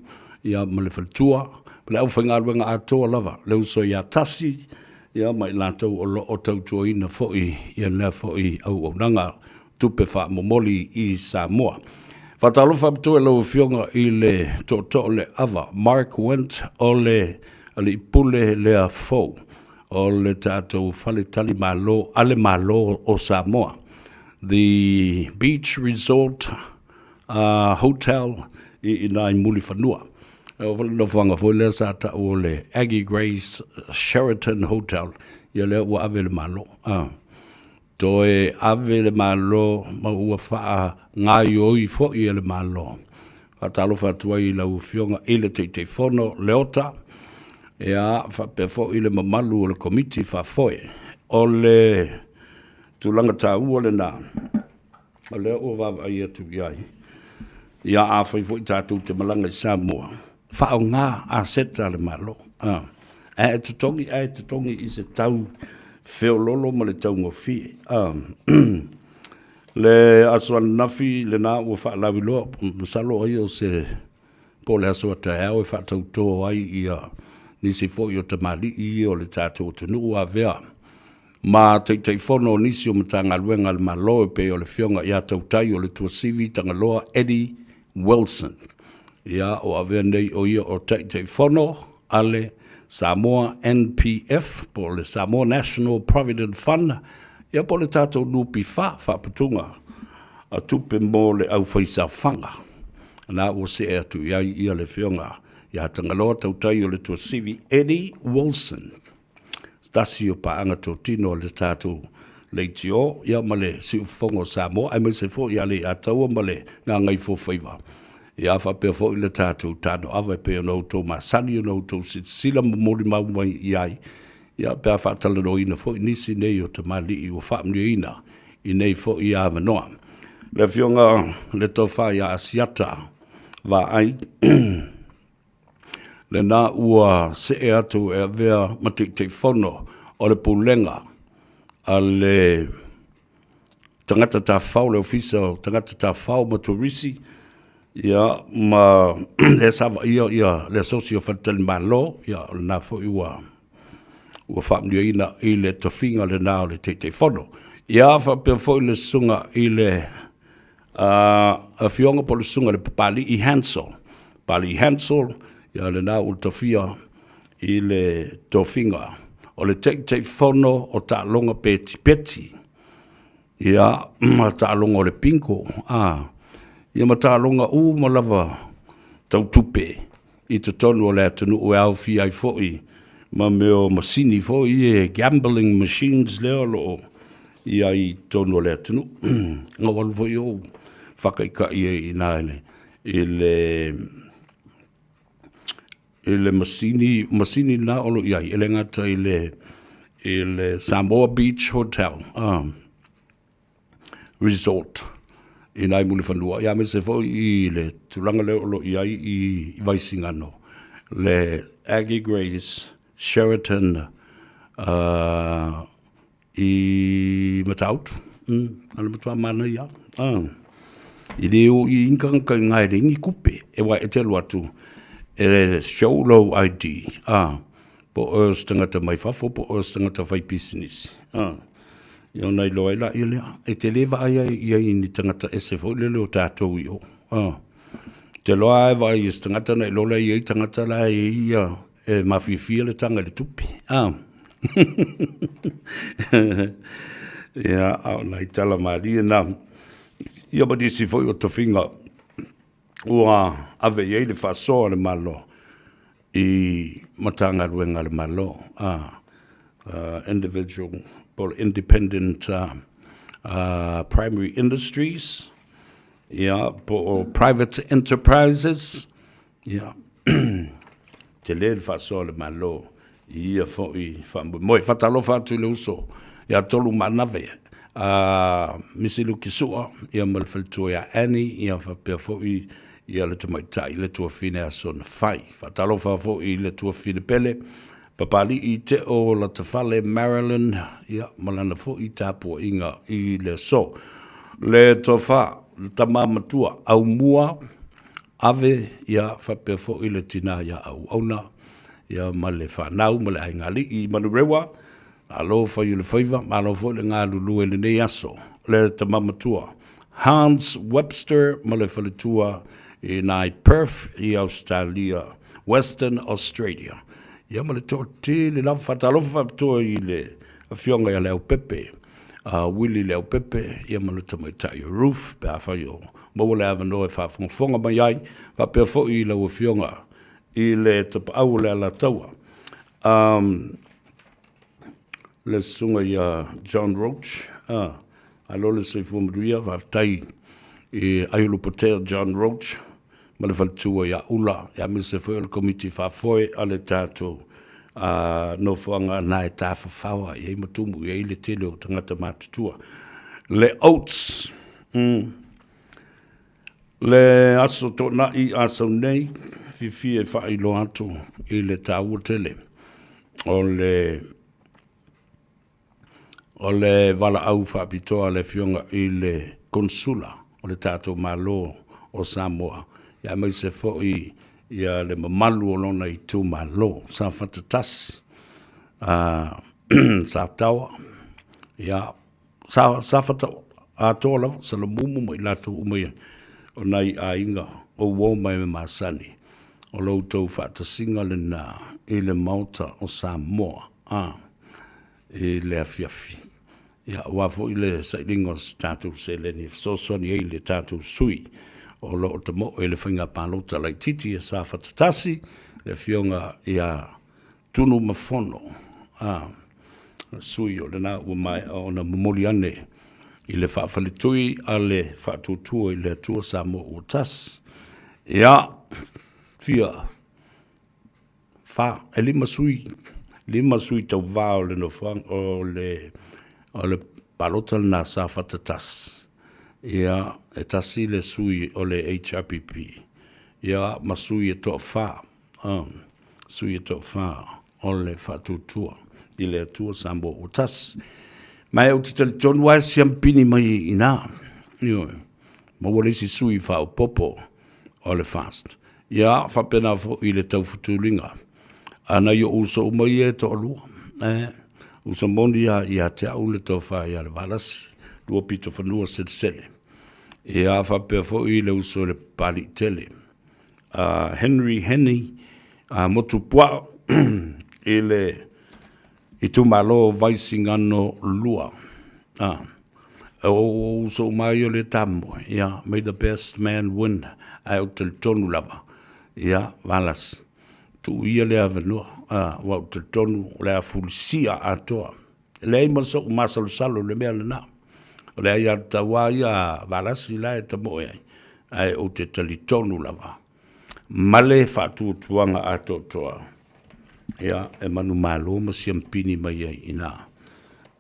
ia ma le faletua, ma le aufaigaluega atoa lava, le uso ia Tasi, ia ma i latou o lo o tautuaina foi ia lea foi auaunaga tupe faamomoli i Samoa. Faatalofa atu i lau Afioga i le Tootoo o le Ava, Mark Went o le Alii Pule lea fou o le tatou faletalimalo a le Malo o Samoa, The Beach Resort Hotel i ina i Mulifanua. O le nofoaga foi lea sa tau o le Aggie Grace Sheraton Hotel, ia lea ua ave i le Malo. Toe ave le Malo ma ua faagaoioi foi e le Malo. Faatalofa atu ai i lau Afioga i le Taitaifono Leota, ia, faapea foi le mamalu o le Komiti Faafoe. O le tulaga taua lena, o lea ua vaavaai atu i ai, ia afai foi tatou te malaga i Samoa, faaaoga aseta a le Malo, ae totogi, ae totogi i se tau feololo ma le taugofie. Le aso ananafi lena ua faalauiloa, masalo ai o se po o le aso a taeao e faatauto ai ia nisi foi o tamalii ia o le tatou atunuu avea ma Taitaifono o nisi o Matagaluega a le Malo e pei o le Afioga ia Tautai o le Tuasivi Tagaloa Eddie Wilson. Ia, o avea nei o ia o Taitaifono a le Samoa NPF po o le Samoa National Provident Fund, ia po o le tatou NPF, Faaputuga a Tupe mo le Aufaisaofaga. Na ua see atu i ai ia le Afioga ia Tagaloa Tautai o le Tuasivi Eddie Wilson. Se tasi o paaga totino a le tatou leitio ia ma le Siufofoga o Samoa aemaise foi ia Leiataua ma le Gagaifofaiva. Ia faapea foi le tatou tanoava e pei ona outou masani ona outou silasila ma molimau mai i ai, ia pe a faatalanoaina foi nisi nei o tamalii ua faamanuiaina i nei foi avanoa. Le Afioga le Tofa ia Asiata Vaai. Lena ua see atu e avea ma Taitaifono o le Pulega a le Tagata Tafafao, le Ofisa o Tagata Tafafao ma Turisi, ia, ma lea sa vaaia ia, le Asosi o Faletalimalo, ia, o lena foi ua ua faamanuiaina i le tofiga lena o le Taitaifono. Ia, faapea foi le susuga i le Afioga po o le susuga i le Papalii Hansel. Papalii Hansel, ia lena ua tofia i le tofiga o le Taitaifono o taaloga petipeti, ia ma taaloga o le bingo, ia ma taaloga uma lava tau tupe i totonu o le atunuu e aofia ai foi ma mea o masini foi ia, gambling machines lea o lo o i ai i totonu o le atunuu. Na ou alu foi ou faataitai ai i ina i le i le masini, masini lena o lo o i ai, e le gata i le i le Samoa Beach Hotel Resort. i nai Mulifanua, ia aemaise foi i le tulaga lea o lo o i ai i Vaisigano, le Aggie Grace Sheraton uh, i Matautu. Mm, a le matua manaia. Ah. I le o i inga ka ngai le ni kupe e wa e te alu atu e show low ID. Ah. Po o se tangata mai fafo, po o se tangata fai pisinisi. Ah. Ia ona iloa ai laia lea. E te le vaai ai i ai ni tagata ese foi lele o tatou i o. Ah. Te loa e vaai i se tagata na iloa lea i ai tagata la e ia e mafiafia le taga i le tupe. Ah. Ia, a o nai tala malie na. Ia ma nisi foi o tofiga ua ave i ai le faasoa a le Malo i Matagaluega a le Malo, a individual po o le independent primary industries, ia, po o private enterprises, ia, tele le faasoa a le Malo i ia foi faamoemoe. Faatalofa atu i le uso ia Tolu Maanave, a Misi Luki Sua, ia ma le faletua ia Annie, ia faapea foi ia le tamaitai le tuafine a Sona Fai. Faatalofa foi i le tuafine pele, Papali'i Teo Latafale Marilyn, ia ma lana foi tapuaiga i le aso. Le tofa, le tama matua, Aumua Ave, ia faapea foi le tina ia Auauna, ia ma le fanau ma le aiga-alii i Manurewa, malo fai o le faiva, malo foi le galulue i lenei aso. Le tama matua, Hans Webster ma le faletua i nai Perth i Ausetalia, Western Australia. Ia ma le toatele lava, faatalofa faapitoa i le afioga ia Leaupepe, a Willie Leaupepe, ia ma le tamaitai o Ruth, pe afai o maua le avanoa e faafogafoga mai ai, faapea foi i lau afioga i le tapaau o le Alataua, um, le susuga ia John Roach, uh, alo le soifua manuia, faafetai i Aiulupotea John Roach, ma le faletua ia Ula, ia aemaise foi o le komiti faafoe a le tatou uh, nofoaga na e tafafao i ai ma tumu i ai le tele o tagata matutua. Le Oats, mm. Le Aso Toonai a sau nei, fiafia e faailoa atu i le taua tele o le o le valaau faapitoa a le Afioga i le Konesula o le tatou Malo o Samoa, ia aemaise foi ia le mamalu o lona itumalo, Safata 1, Sataoa, ia Sa, Safata atoa lava, Salamumu ma i latou uma ia, o nai aiga o uo mai me masani, o lo outou faatasiga lena i le Maota o Samoa, a, i le afiafi. Ia, aua foi le sailiga o se tatou seleni e fesoasoani ai le tatou sui o lo o tamoe i le faiga palota laitiiti a Safata 1, le Afioga ia Tunumafono, a, sui o lena ua maea ona momoli ane i le faafaletui a le Faatuatua i le Atua Samoa ua tasi. Ia, fia, fa, e lima sui, lima sui tauvā o le nofoaga, o le, o le palota lena Safata 1. Ia, e tasi le sui o le HRPP, ia, ma sui e toafa. A sui e toafa o le faatuatua i le Atua Samoa ua tasi. Ma e ou te talitonu lava e siampini mai i ina. Ioe. Maua le isi sui faaopoopo o le FAST. Ia, faapena foi i le taufutuliga a nai ou uso uma ia e toalua. E, uso moni lava ia te au le tofa ia le Valasi, Luapitofanua Selesele. Ia, faapea foi le uso i le Papaliitele. a Henry Heni a Motupuaa i le itumalo o Vaisigano 2. A, o uso uma ai o le tamoe, ia, may the best man win, ae ou te talitonu lava, ia, Valasi, tuu ia le avanoa, a, aua ou te talitonu o le a fulisia atoa. E leai ma so'u masalosalo i le mea lena. O le aiatatau lava ia a Valasi la e tamoe ai, ae ou te talitonu lava ma le faatuatuaga atoatoa, ia, e manumalo ma siampini mai ai i ina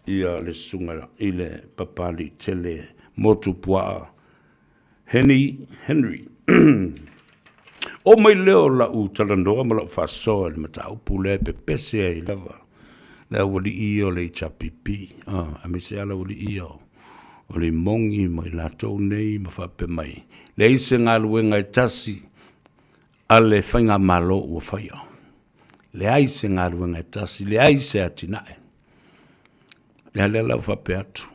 ia le susuga i le Papaliitele Motupuaa. Henny Henry. Oo mai lea o lau talanoa ma lau faasoa i le mataupu lea e pepese ai lava le aualii ia o le HRPP, aemaise lava le aualii ia o le Imogi ma i latou nei ma faapea mai, leai se galuega e tasi a le faigamalo ua faia. Leai se galuega e tasi, leai se atinae. Ia lea la ua faapea atu.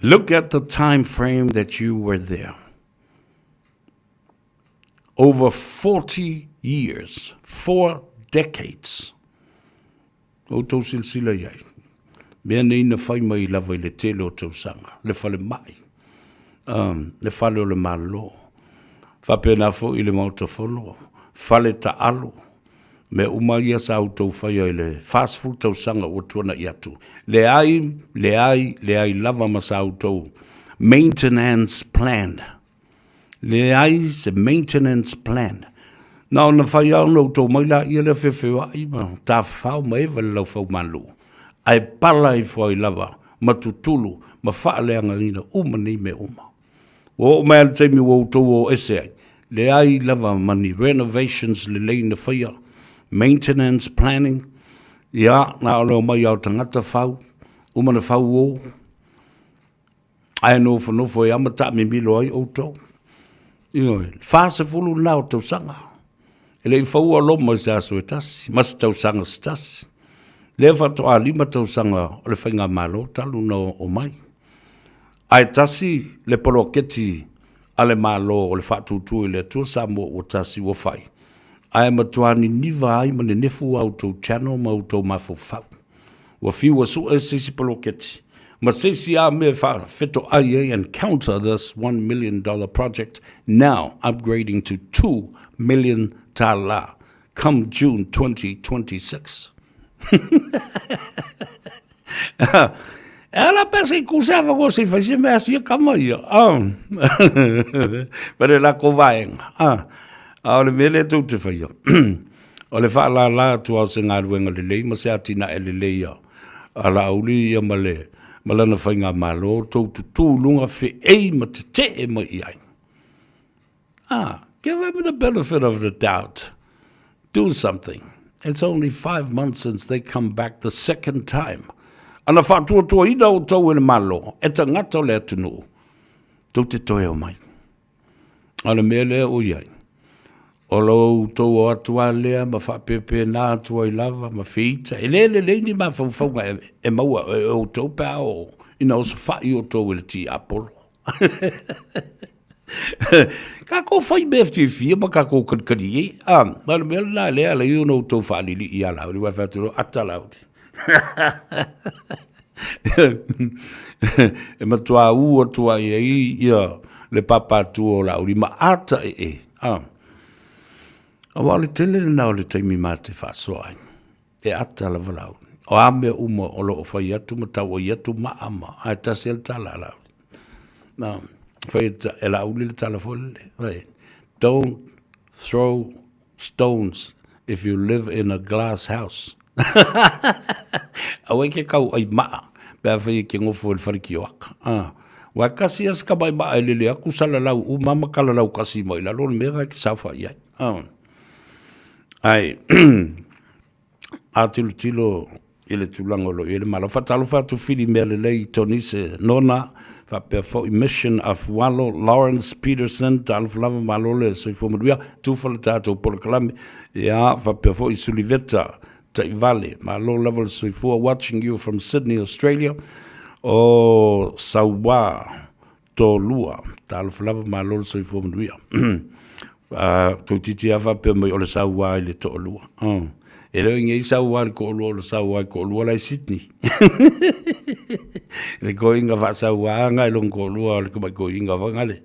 Look at the time frame that you were there. Over 40 years, four decades. Outou silasila i ai. Mea nei na fai mai lava i le tele o tausaga, le falemai, um, le fale o le Malo, faapena foi i le Maota Fono, fale taalo, mea uma ia sa outou faia i le 40 tausaga ua tuanai atu. Leai, leai, leai lava ma sa outou maintenance plan. Leai se maintenance plan. Na ona fai lava ona outou mai laia lea feofeoai ma tafafao ma eva i le laufaumalu, ae pala ifo ai lava ma tutulu ma faaleagaina uma nei mea uma. Ua oo mai lava i le taimi ua outou o ese ai, leai lava ma ni renovations lelei na faia, maintenance planning, ia, na o le omai lava o tagata fau, uma na fau o, ae nofonofo ai lava ma taamimilo ai outou. Ioe, 40 na o tausaga. E le i faua Roma i se aso e tasi, ma se tausaga se tasi. Lea faatoa 5 tausaga o le faigamalo talu na omai. Ae tasi le poloketi a le Malo o le Faatuatua i le Atua Samoa ua tasi ua fai, ae matua niniva ai ma nenefu a outou channel ma outou mafaufau. Ua fiu ua sue se isi poloketi ma se isi lava mea e faafetoai ai and counter this $1 million project now upgrading to $2 million come June 2026. E ala pea se i kuse avanoa se i fai se mea sia kama ia. Ah. Pere la ko vaenga. Ah. A o le mea lea tou te faia. O le faalala atu lava o se galuega lelei ma se atinae lelei a a Laauli ia ma le ma lana faigamalo, tou tutū i luga feei ma tetee mai i ai. Ah, give them the benefit of the doubt. Do something. It's only 5 months since they come back the second time. Ana faatuatuaina outou e le Malo, e tagata o le atunuu, tou te toe omai. A o le mea lea ua i ai, o lo outou o atu lava lea ma faapepena atu ai lava ma feita. E le lelei ni mafaufauga e maua e outou pe a oo ina osofai outou e le tiapolo. Tatou fai mea fiafia ma tatou kalikali e. A, o le mea lena lea e ala ai ona outou faalilii ia Laauli, aua e fai atu loa, ata Laauli. E matua u atu ai ai ia le papatua o Laauli ma ata ee. A, aua o le tele lena o le taimi ma te faasoa ai. E ata lava Laauli. O a mea uma o lo o fai atu ma tauai atu maa ma, ae tasi lava le tala a Laauli. Na, fai e Laauli le tala foi lele, fai, don't throw stones if you live in a glass house. Aua e ke kauʻai maa pe afai e ke nofo i le fale kioaka. Ah. Aua e kasi lava si tamai maa e lele atu salalau uma ma kalalau kasi mai lalo o le mea lena e te saofai ai. Ah. Ae, a tilotilo i le tulaga o lo o i ai le Malo. Faatalofa atu Fili mea lelei Tonise Nona, faapea foi Mission Afualo, Lawrence Peterson, talofa lava malo le soifua manuia, tufa le tatou polokalame, ia faapea foi Suliveta Taivale, malo lava le soifua, watching you from Sydney, Australia, o Sauā Tolua, talofa lava malo le soifua manuia. Toeitiiti lava faapea mai o le sauā i le toalua. E le o i sauā i le toalua, o le sauā i le toalua la e i Sydney. Le toeaina faasauā na i lona toalua o le tamai toeaina foi nale.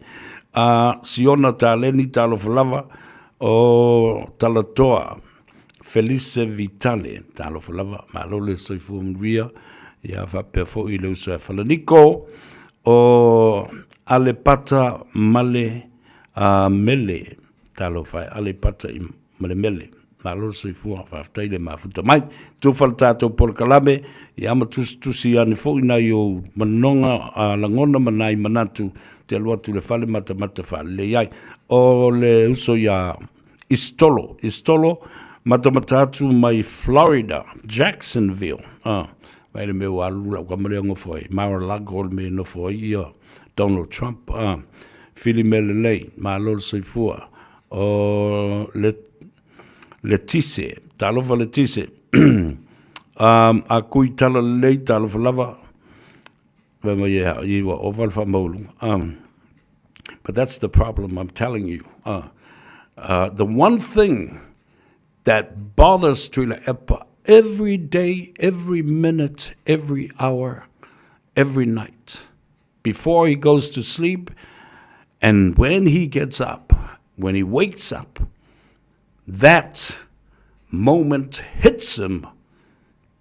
Siona Taleni, talofa lava, o Talatoa Felice Vitale, talofa lava, malo le soifua manuia, ia faapea foi le uso ia Falaniko, o Alepata Male a Mele, talofa e Alepata i Male Mele. Malo le soifua, faafetai le mafuta mai. Tufa le tatou polokalame, ia ma tusitusi ane foi nai ou manoga, lagona ma nai manatu te alu atu i le fale matamata faalelei ai. O le uso ia Istolo, Istolo, matamata atu mai Florida, Jacksonville. Ah, vai le mea ua alu lau kama lea nofo ai, Mar-a-Lago le mea e nofo ai ia Donald Trump. Ah, fili mea lelei, malo le soifua. O le, Letise, talofa Letise. um, a kui tala lelei, talofa lava. Vai mai e i ua ova le whaamauluga. Um, but that's the problem, I'm telling you. Uh, uh, the one thing that bothers Tuilaepa every day, every minute, every hour, every night, before he goes to sleep, and when he gets up, when he wakes up, that moment hits him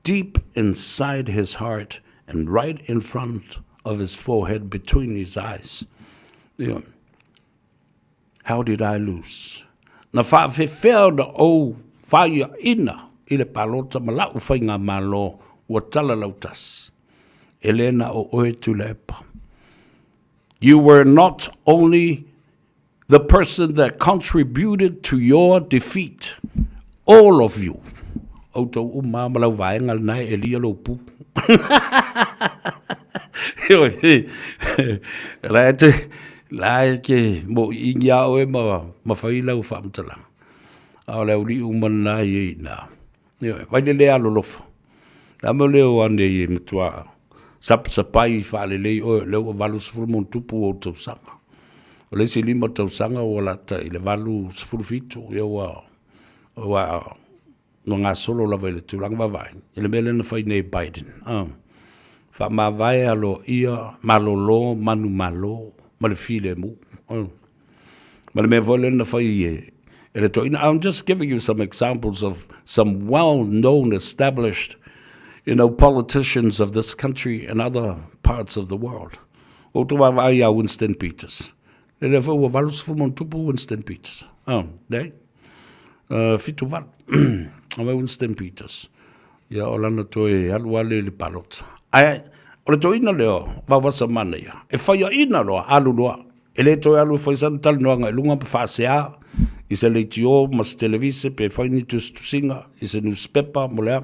deep inside his heart and right in front of his forehead between his eyes. You know, how did I lose? Na faafefea ona ou faiaina i le palota ma la'u faigamalo ua tala lautasi. E le na o oe Tuilaepa. You were not only the person that contributed to your defeat, all of you. Outou uma ma lau vaega lena e lia lou pu. La e te, la e ke mo i ingi a oe ma, ma whai lau whaamtala. A o le auli uma na i e ina. Ioe, vai le le alolofa. Le a mea lea o ane i e matua sapasapai faalelei oe, lea ua 80 ma ona tupu ou tausaga. O le isi 5 tausaga ua lata i le 87, ia ua, ua, ua gasolo lava i le tulaga vaavaai, i le mea lea na fai nei e Biden. Uh, faamavae aloaia, malolo, manumalo, ma le filemu. Uh. Ma le mea foi lea na fai e, e le toeaina. I'm just giving you some examples of some well-known established you know, politicians of this country and other parts of the world. O to vaavaai ia Winston Peters. Le lea foi ua 80 ma ona tupu Winston Peters. Oh, ne? 78. A mai Winston Peters. Ia o lana toe alu ale i le palota. Ae, o le toeaina lea, Vaovasa Manaia, e faiaina loa, alu loa. E le toe alu e fai sana talanoaga i luga ma faasea i se leitio ma se televise pe fai ni tusitusiga i se nusipepa mo le a.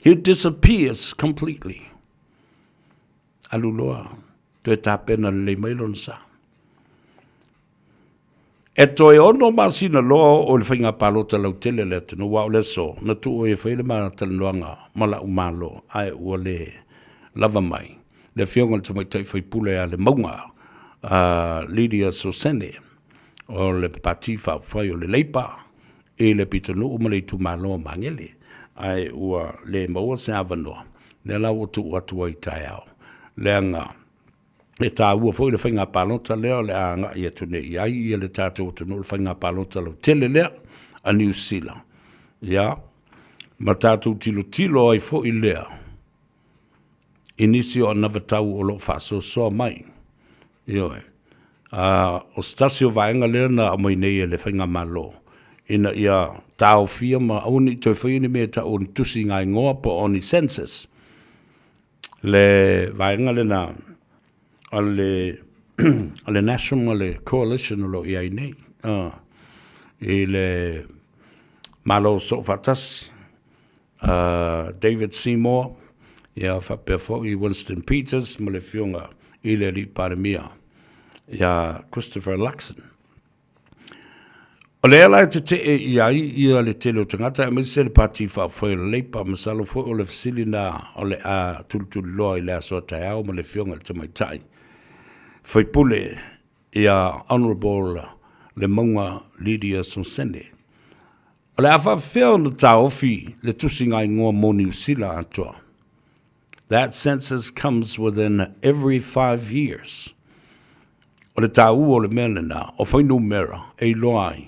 He disappears completely. Alu loa, toe tapena lelei mai lona sa. E toe ono masina loa oo i le faiga palota lautele a le atunuu, aua o le aso na tuu ai e fai le ma talanoaga ma la'u Malo, ae ua le lava mai le Afioga i le Tamaitai Faipule a le Mauga, a Lydia Sosene, o le Pati Faaupufai o le Leipa i le pitonuu ma le itumalo o Magele, ae ua le maua se avanoa, lea la ua tuu atu ai i taeao, leaga E taua foi le faiga palota lea o le a agai atu nei i ai ia le tatou atunuu, le faiga palota lautele lea a Niu Sila. Ia, ma tatou tilotilo ai foi lea i nisi o anavatau o lo o faasoasoa mai. Ioe. A, o se tasi o vaega lea na aumai nei e le Faigamalo, ina ia taofia ma aua ne i toe faia ni mea e tau o ni tusiga igoa po o ni census. Le vaega lena a le, a le National ma le Coalition o lo o i ai nei, uh, i le Malo Soofaatasi, uh, David Seymour, ia faapea foi Winston Peters ma le Afioga i le Alii Palemia, ia Christopher Luxon. O lea la e tetee i ai ia le tele o tagata aemaise le Pati Faaupufai o le Leipa, masalo foi o le fesili na o le a tulituliloa i le aso a taeao ma le Afioga i le Tamaitai Faipule ia Honourable Lemauga Lydia Sosene. O le a faafefea ona taofi le tusiga igoa mo Niu Sila atoa? That census comes within every five years. O le taua o le mea lena, o fuainumera e iloa ai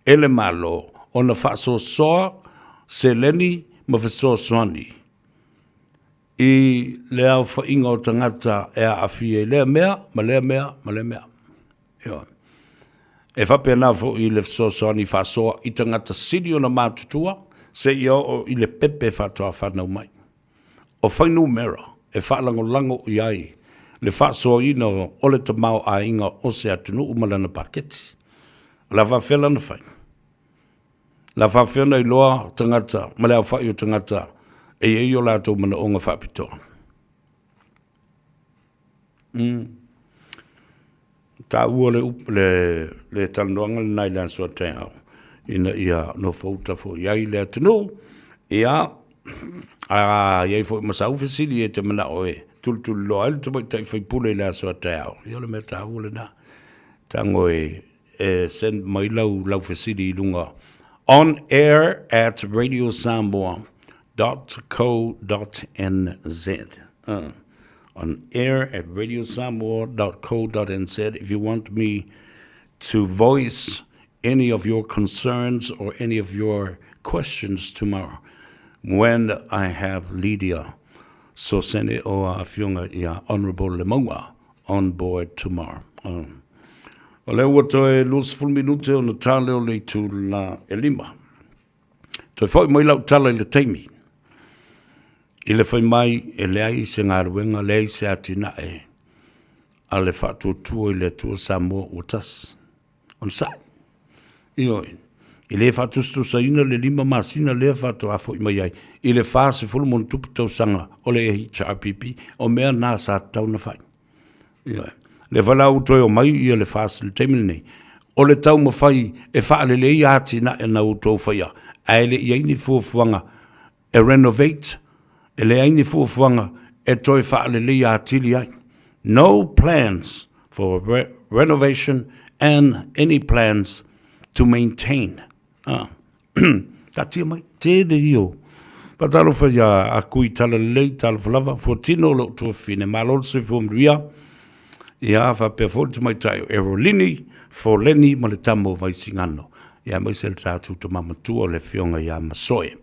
e le Malo ona faasoasoa seleni ma fesoasoani i le aofaiga o tagata e aafia i lea mea ma lea mea ma lea mea. Ioe. E faapena foi i le fesoasoani faasoa i tagata sili ona matutua seia oo i le pepe faatoa fanau mai. O fuainumera e faalagolago i ai le faasoaina o le tamaoaiga o se atunuu ma lana paketi. O le a faafefea lana fai? O le a faafefea ona iloa tagata ma le aofai o tagata e i ai o latou manaoga faapitoa? Mm. Taua le, le, le talanoaga lena i le aso a taeao, ina ia nofouta foi ai le atunuu. Ia, a i ai foi ma sau fesili e te manao e tulituliloa ai le tamaitai faipule i le aso a taeao, ia o le mea taua lena. Tago e, e send mai lau, lau fesili i luga on air at radiosamoa.co.nz. On air at radiosamoa.co.nz if you want me to voice any of your concerns or any of your questions tomorrow when I have Lydia Sosene o Afioga ia Honorable Lemaua on board tomorrow. O lea ua toe 20 minute ona ta lea o le itula e 5. Toe foi mai lau tala i le taimi. I le fai mai e leai se galuega, leai se atinae a le Faatuatua i le Atua Samoa ua tasi. Onosai. Ioe. E le faatusatusaina le 5 masina lea faatoa foi mai ai i le 40+ tausaga o le HRPP, o mea na sa tatau ona fai. Ioe. Lea foi la ua toe omai ia le FAST i le taimi lenei, o le taumafai e faalelei atinae na outou faia, ae le i i ai ni fuafuaga e renovate, e leai ni fuafuaga e toe faaleleia atili ai. No plans for re renovation and any plans to maintain. Ah. Taatia mai, tele ia o. Faatalofa ia a Kui Talalelei, talofa lava, fuatino o lou tuafafine, malo le soifua manuia. Ia, faapea foi le tamaitai o Erolini, Foleni ma le tama o Vaisigano. Ia, aemaise le tatou tama matua o le afioga ia Masoe.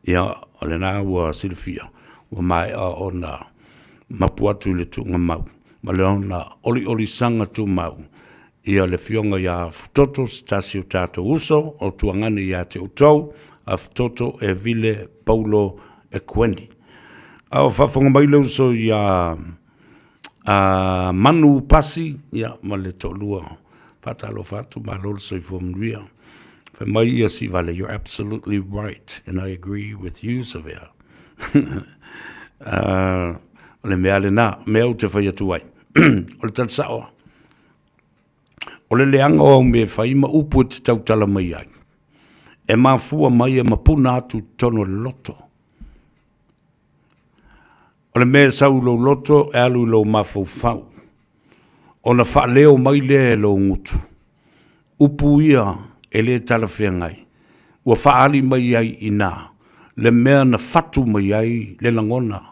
Ia, o lena ua silafia, ua maea ona mapu atu i le tuugamau ma lona oliolisaga tumau, ia le afioga ia Futoto, se tasi o tatou uso o Tuagane ia te outou, a Futoto e Vile Paulo Ekueni. A o faafofoga mai le uso ia a Manu Pasi, ia, ma le toalua, faatalofa atu, malo le soifua manuia. Fai mai ia Sivale, you're absolutely right, and I agree with you, Savea. O le mea lena, mea ou te fai atu ai. O le tali sao, o le leaga o au mea e fai ma upu e te tautala mai ai, e mafua mai e mapuna atu i totonu o le loto. O le mea e sau i lou loto e alu i lou mafaufau, ona faaleo mai lea e lou gutu. Upu ia e le talafeagai, ua faaali mai ai i ina le mea na fatu mai ai le lagona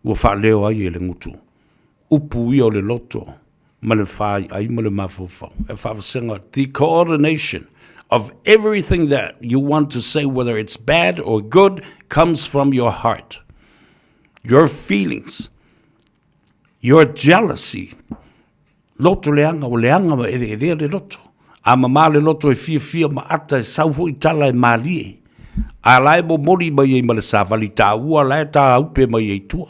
ua faaleo ai e le gutu. Upu ia o le loto ma le faiai ma le mafaufau. E faavasega, the coordination of everything that you want to say, whether it's bad or good, comes from your heart. Your feelings, your jealousy. Loto leaga, o leaga ma eleelea le loto. A mamā le loto e fiafia ma ata e sau foi tala e mālie. A la e momoli mai ai ma le savali taua la e tāupe mai ai tua.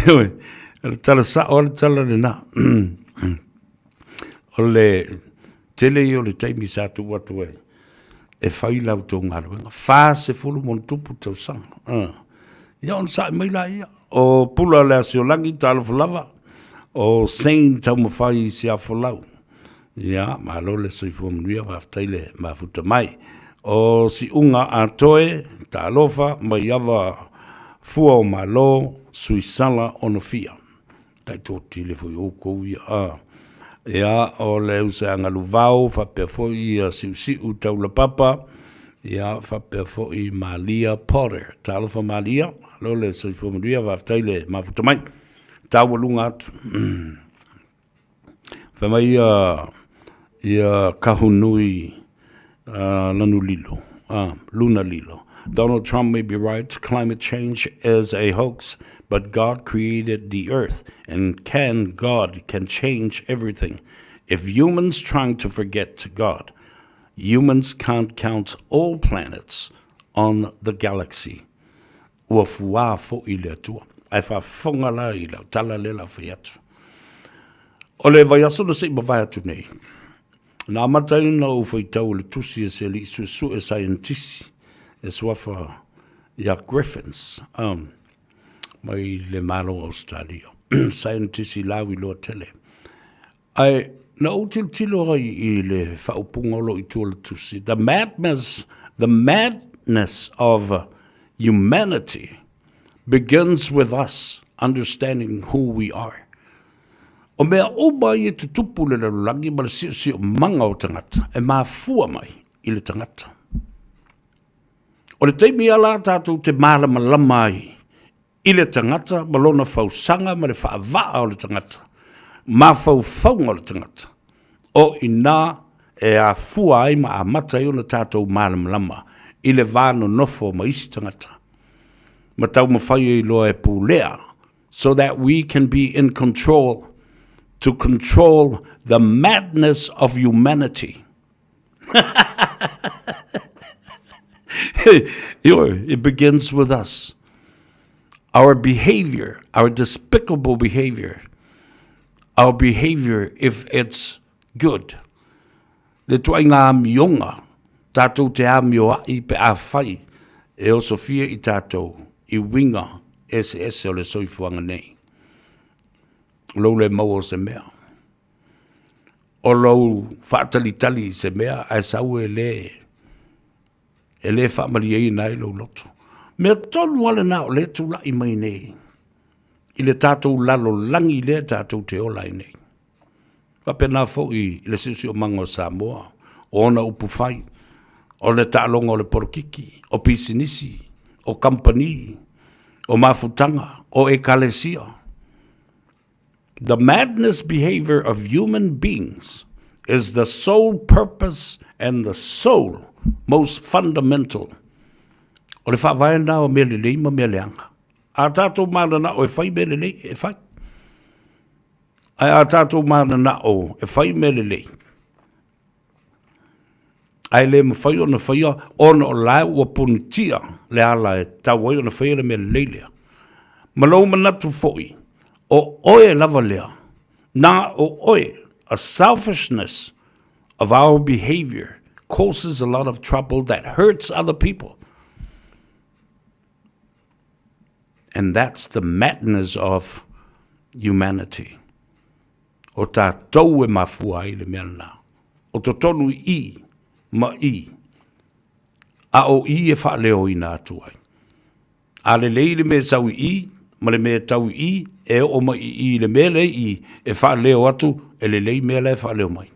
Ioe, o le tala sao le tala lena. O le tele ia o le taimi sa tuu atu ai e fai la outou galuega, 40+ tausaga. Ia onosai mai laia. O Pula le Asiolagi, talofa lava, o Shane Taumafai Siafolau. Ia, malo le soifua manuia, faafetai le mafuta mai. O Siuga Atoe, talofa, mai ava fua o malo, Suisala Onofia. Taitotele foi oukou ia. A. Ia, o le usaeaga Luvao, faapea foi ia Siusiu Taulapapa, ia, faapea foi Malia Potter. Talofa Malia, malo le soifua manuia, faafetai le mafuta mai. Taualuga atu. Fai mai ia, ia Kahunui Lanulilo, Lunalilo. Donald Trump may be right, climate change is a hoax, but God created the earth and can God can change everything. If humans trying to forget God, humans can't count all planets on the galaxy. Ua fuā foʻi le Atua, ae faafofoga la i lau tala lea la fai atu. O le vaiaso na se i mavae atu nei, na amata ai ona ou faitau i le tusi a se alii suesue saienitisi e suafa ia Griffins, um, mai le Malo o Australia, saienitisi lauiloa tele. Ae na ou tilotilo ai i le faaupuga o lo o i tua o le tusi, the madness, the madness of humanity begins with us understanding who we are. O mea uma ia e tutupu i le lalolagi ma le siosiomaga o tagata, e mafua mai i le tagata. O le taimi lava la tatou te malamalama ai i le tagata ma lona fausaga ma le faavaa o le tagata, mafaufauga o le tagata, o i ina e afua ai ma amata ai ona tatou malamalama i le va nonofo ma isi tagata, ma taumafai ai loa e pulea, so that we can be in control, to control the madness of humanity. It begins with us. Our behavior, our despicable behavior, our behavior if it's good. Le tuaiga amioga, tatou te amioaʻi pe afai e osofia i tatou i uiga eseese o le soifuaga nei. Lou le maua o se mea. O lou faatalitali i se mea ae sau e le e le faamalieina ai lou loto. Mea tonu lava lena o lea e tulai mai nei i le tatou lalolagi lea tatou te ola ai nei. Faapena foi i le siosiomaga o Samoa, o ona upu fai, o le taaloga o le polokiki, o pisinisi, o kamupani, o mafutaga, o ekalesia. The madness behavior of human beings is the sole purpose and the sole most fundamental. O le faavae lena o mea lelei ma mea leaga. A tatou mananao e fai mea lelei, e fai. Ae a tatou mananao e fai mea lelei, ae le mafai ona faia ona o la ua punitia le ala e tatau ai ona faia le mea lelei lea. Ma lou manatu foi, o oe lava lea, na o oe, a selfishness of our behavior causes a lot of trouble that hurts other people. And that's the madness of humanity. O tatou e mafua ai le mea lena. O totonu i i ma i, a o i e faaleoina atu ai. A lelei le mea e sau i i ma le mea e tau i i, e oo mai i i le mea lea i i e faaleo atu, e lelei mea la e faaleo mai.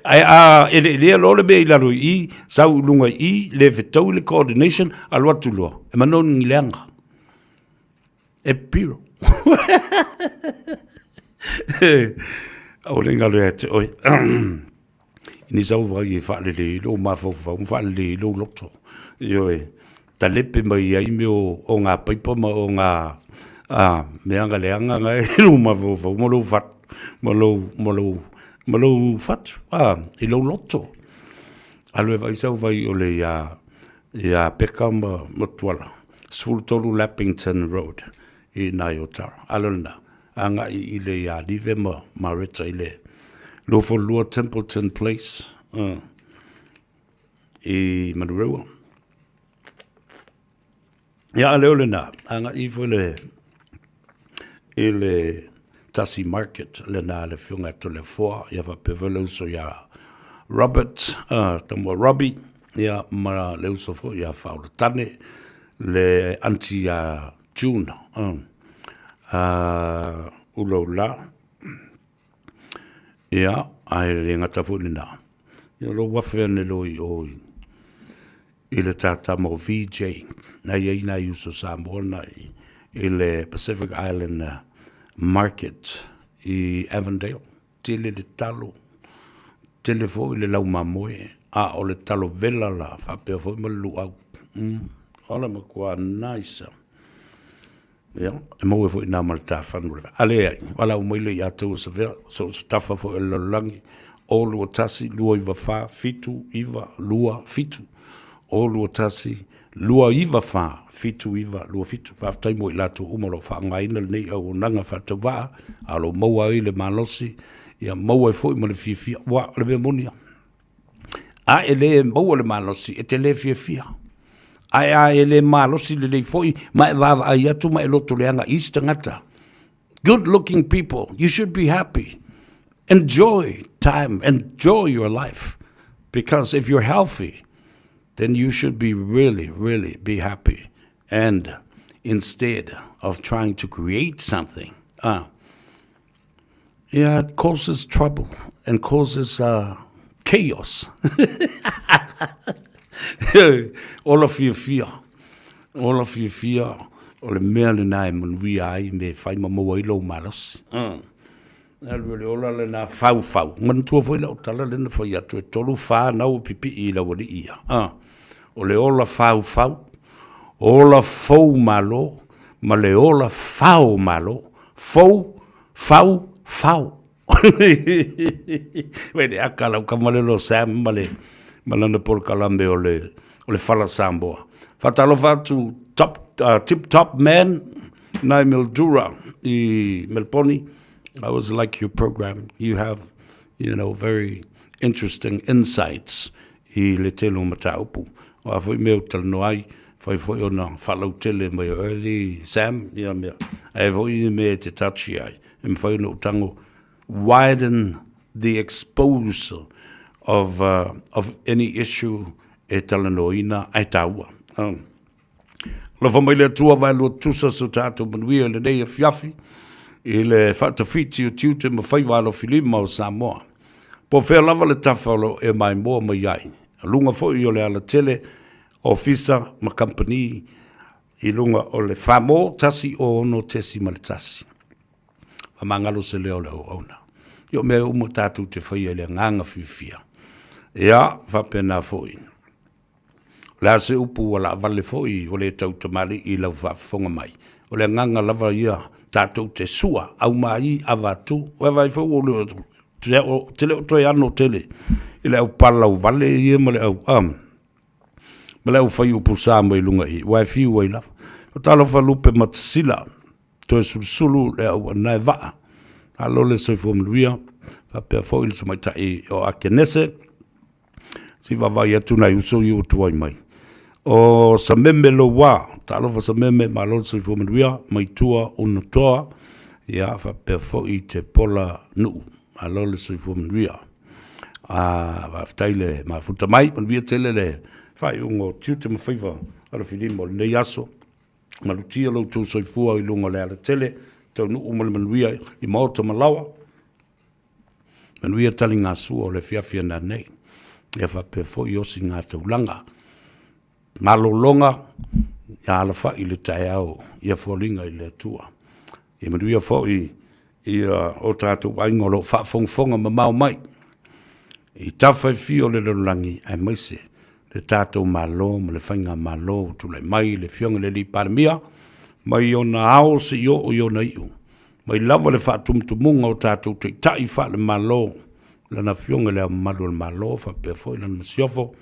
Ae a eleelea loa le mea i lalo i i, sau i luga i i, le fetaui le coordination, alu atu loa, e manogi leaga. E piro. Aua ne i galo ia te oe. I ni sau vai e faalelei i lou mafaufau ma faalelei i lou loto. Ioe, talepe mai ai mea o ngā paipa ma o ngā mea leaga nga i lou mafaufau ma lou fatu, ma lou, ma lou, ma lou fatu, i lou loto. Alu e vaai sau vai o le ia, Ia Peka ma Tuala, 13 Lappington Road i Naiotara. A lena, agai i le ia Live ma Mareta i le 22 Templeton Place i Manurewa. Ia, a leo lena, agai ifo i le i le Tasi Market, lena le afioga ia Toleafoa, ia faapea foi le uso ia Robert, tama Robbie, ia ma le uso foi ia Faolatane, le aunty ia June, Uloula, ia, ae le gata foi lena, ia lou afe ane loa i o i i le tātama o VJ, na i ai nai uso Samoa na i, i le Pacific Island Market i Avondale. Tele le talo, tele foi le laumamoe. A o le talo vela la faapea foi ma le luau. O le matua nice. Ia, e maua foi nā ma le tāwhanu o le A leai, valaau mai lea ia te ua savea, so o se tafa foi o le lalolagi, o 21 294 7 9 2 7. O 21 294 7 9 2 7. Faafetai mo i latou uma o lo o faaaogaina lenei auaunaga faatauvaa, a o lo o maua ai le malosi, ia maua ai foi ma le fiafia. Aua o le mea moni lava, A e le maua le malosi, e te le fiafia. Ae a e le malosi lelei foi ma e vaavaai atu ma e loto leaga i isi tagata. Good looking people, you should be happy. Enjoy time, enjoy your life. Because if you're healthy, then you should be really, really be happy. And instead of trying to create something, yeah, it causes trouble and causes chaos. Ola fiafia, ola fiafia, o le mea lena e manuia ai me whai ma maua ai lou malosi. Alu e le ola lena faufau. Manatua foi lau tala lena fai atu e tolu whānau o pipii i lau alii ia. O le ola faufau, ola fou malo, ma le ola fao malo, fou, fau, fao. Wait, le aka lau kamalelo Sam ma le ma lana polokalame o le o le Fala Samoa. Faatalofa atu top, tip top man nai Mildura i Melbourne. I always like your program. You have, you know, very interesting insights i le tele o mataupu. O a foi mea ou talanoa ai, fai foi ona faalautele mai o early Sam, ia mea. Ae foi ni mea e te touchy ai. E mafai ona ou tago, widen the exposure of, of any issue e talanoaina ae taua. Alofa mai le Atua vaelua tusa so tatou manuia i lenei afiafi i le faatafiti o tiute ma faiva alofilima o Samoa. Po o fea lava le tafa o lo o e maimoa mai ai, luga foi o le alatele, ofisa ma kamupani i luga o le FAMO 106.1. Faamagalo se leo o le auauna. Ia o mea uma tatou te faia i le agaga fiafia. Ia, faapena foi. O le a se upu ua laavale foi ua le tautamalii i lau faafofoga mai? O le agaga lava ia tatou te sua, aumai, avatu, ua vaai foi ua le te le o toe ano tele i le au palauvale ia ma le au ma le au fai upu sa mai luga i, ua e fiu ai lava. Talofa lupe matasila, toe sulusulu le au anae vaa. Malo le soifua manuia, faapea foi le tamaitai o Akenese, Se i vaavaai atu nai uso ia ua tuai mai. O Sameme Loua, talofa Sameme, malo le soifua manuia, mai tua una toa, ia faapea foi te pola nuu, malo le soifua manuia. A faafetai le mafuta mai, manuia tele le faaiuga o tiute ma faiva alofilima o lenei aso. Malutia lo outou soifua i luga o le alatele, taunuu ma le manuia i maota ma laoa. Manuia taligasua o le afiafi ana nei. Ia faapea foi osi ngā taulaga. Malologa ia alafai i le taeao ia foliga i le Atua. Ia manuia foi ia o tātou aiga o lo o faafogafoga mamao mai i tafa e fia o le lalolagi aemaise le tātou Malo ma le Faigamalo ua tulai mai le Afioga i le Alii Palemia mai ona ao seia oo i ona iu. Mai lava le faatumutumuga o tatou taitai faale-Malo, Lana Afioga i Le Ao Mamalu o le Malo faapea foi Lana Masiofo,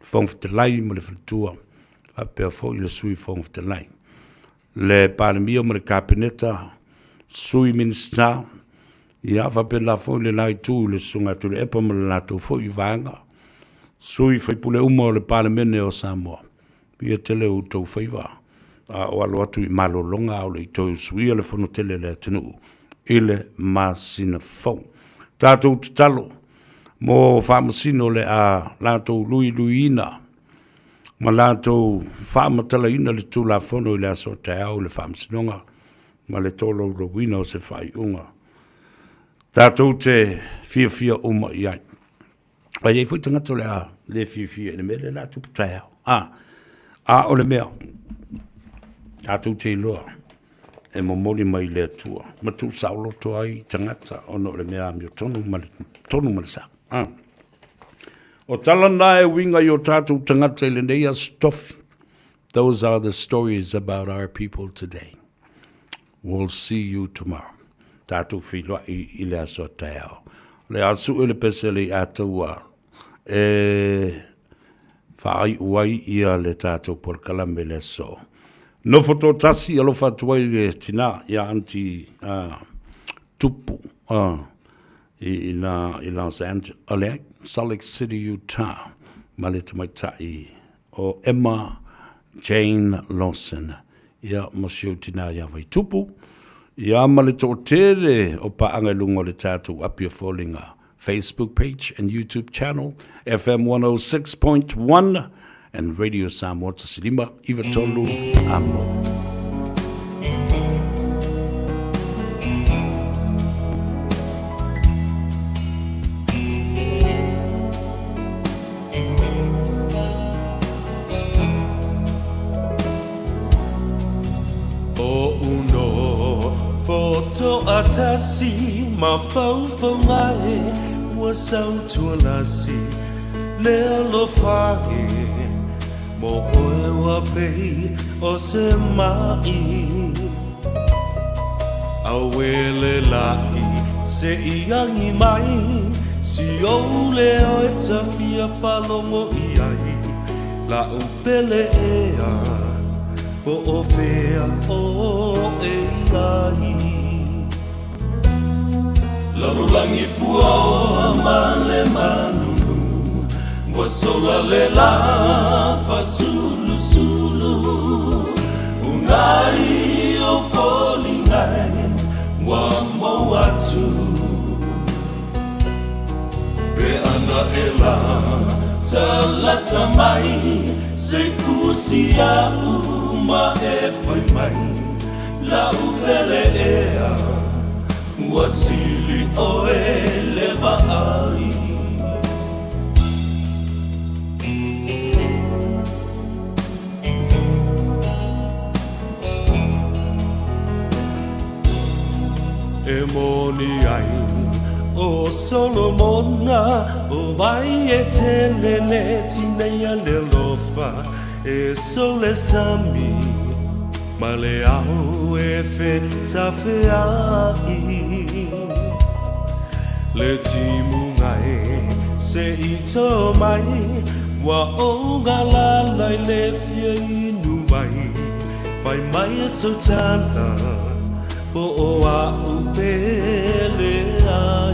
Fofoga Fetalai ma le Faletua, faapea foi le Sui Fofoga Fetalai, le Palemia ma le Kapeneta, Sui Minisita, ia faapena foi le la itu i le Susuga ia Tuilaepa ma le latou foi vaega, sui faipule uma o le Palemene o Samoa. Ia tele o outou faiva a o alo atu i malologa a o le i toe usuia le fono tele a le atunuu i le masina fou. Tatou tatalo mo faamasino o le a latou luiluiina ma latou faamatalaina le Tulafono i le aso a taeao i le Faamasinoga ma le tolaulauina o se faaiuga tatou te fiafia uma i ai. A i ai foi tagata o le a le fiafia i le mea lea o le a tupu taeao. A, a o le mea, tatou te iloa e momoli mai le Atua ma tuusaoloto ai tagata ona o le mea amiotonu ma le tonu ma le sao. A. O tala na e uiga i o tātou tagata i lenei aso tofi. Those are the stories about our people today. We'll see you tomorrow. Tātou whiloai i le aso taeao. Le a sue le pese le i ātaua e whaaiu ai ia le tātou polokalame le aso. Nofo tōtasi alofa atu ai le tina ia anti tupu i ina i Los Angeles, Salt Lake City, Utah, ma le tamaitai o Emma Jane Lawson, ia ma si ou tinā iā Vaitupu, ia ma le toatele o paaga i luga o le tatou Apia Foliga Facebook page and YouTube channel, FM 106.1 and Radio Samoa 105 93 Amo. O uno fotoatasi mafaufauga e ua sautualasi le alofa e mo oe ua pei o se ma'i Auele la'i se i agi mai Si ou leo e ta fia faalogo i ai La'u pele ea po o fea oe i ai Lalolagi puaoa ma le manunu Ua sola le la fasulusulu Unai o foliga e ua mou atu Pe ana e la talata mai Se fusi a'u ma e fai mai La'u pele ea Ua sili ʻoe le vaai. E moni ai ʻo Solomona ʻO wai e tele le tineia le alofa E sou le sami ma le ao e fetafeaʻi Le timuga e se i tō mai Ua ou galala i le fia inu mai Fai mai e sau tala po o a'u pele ai.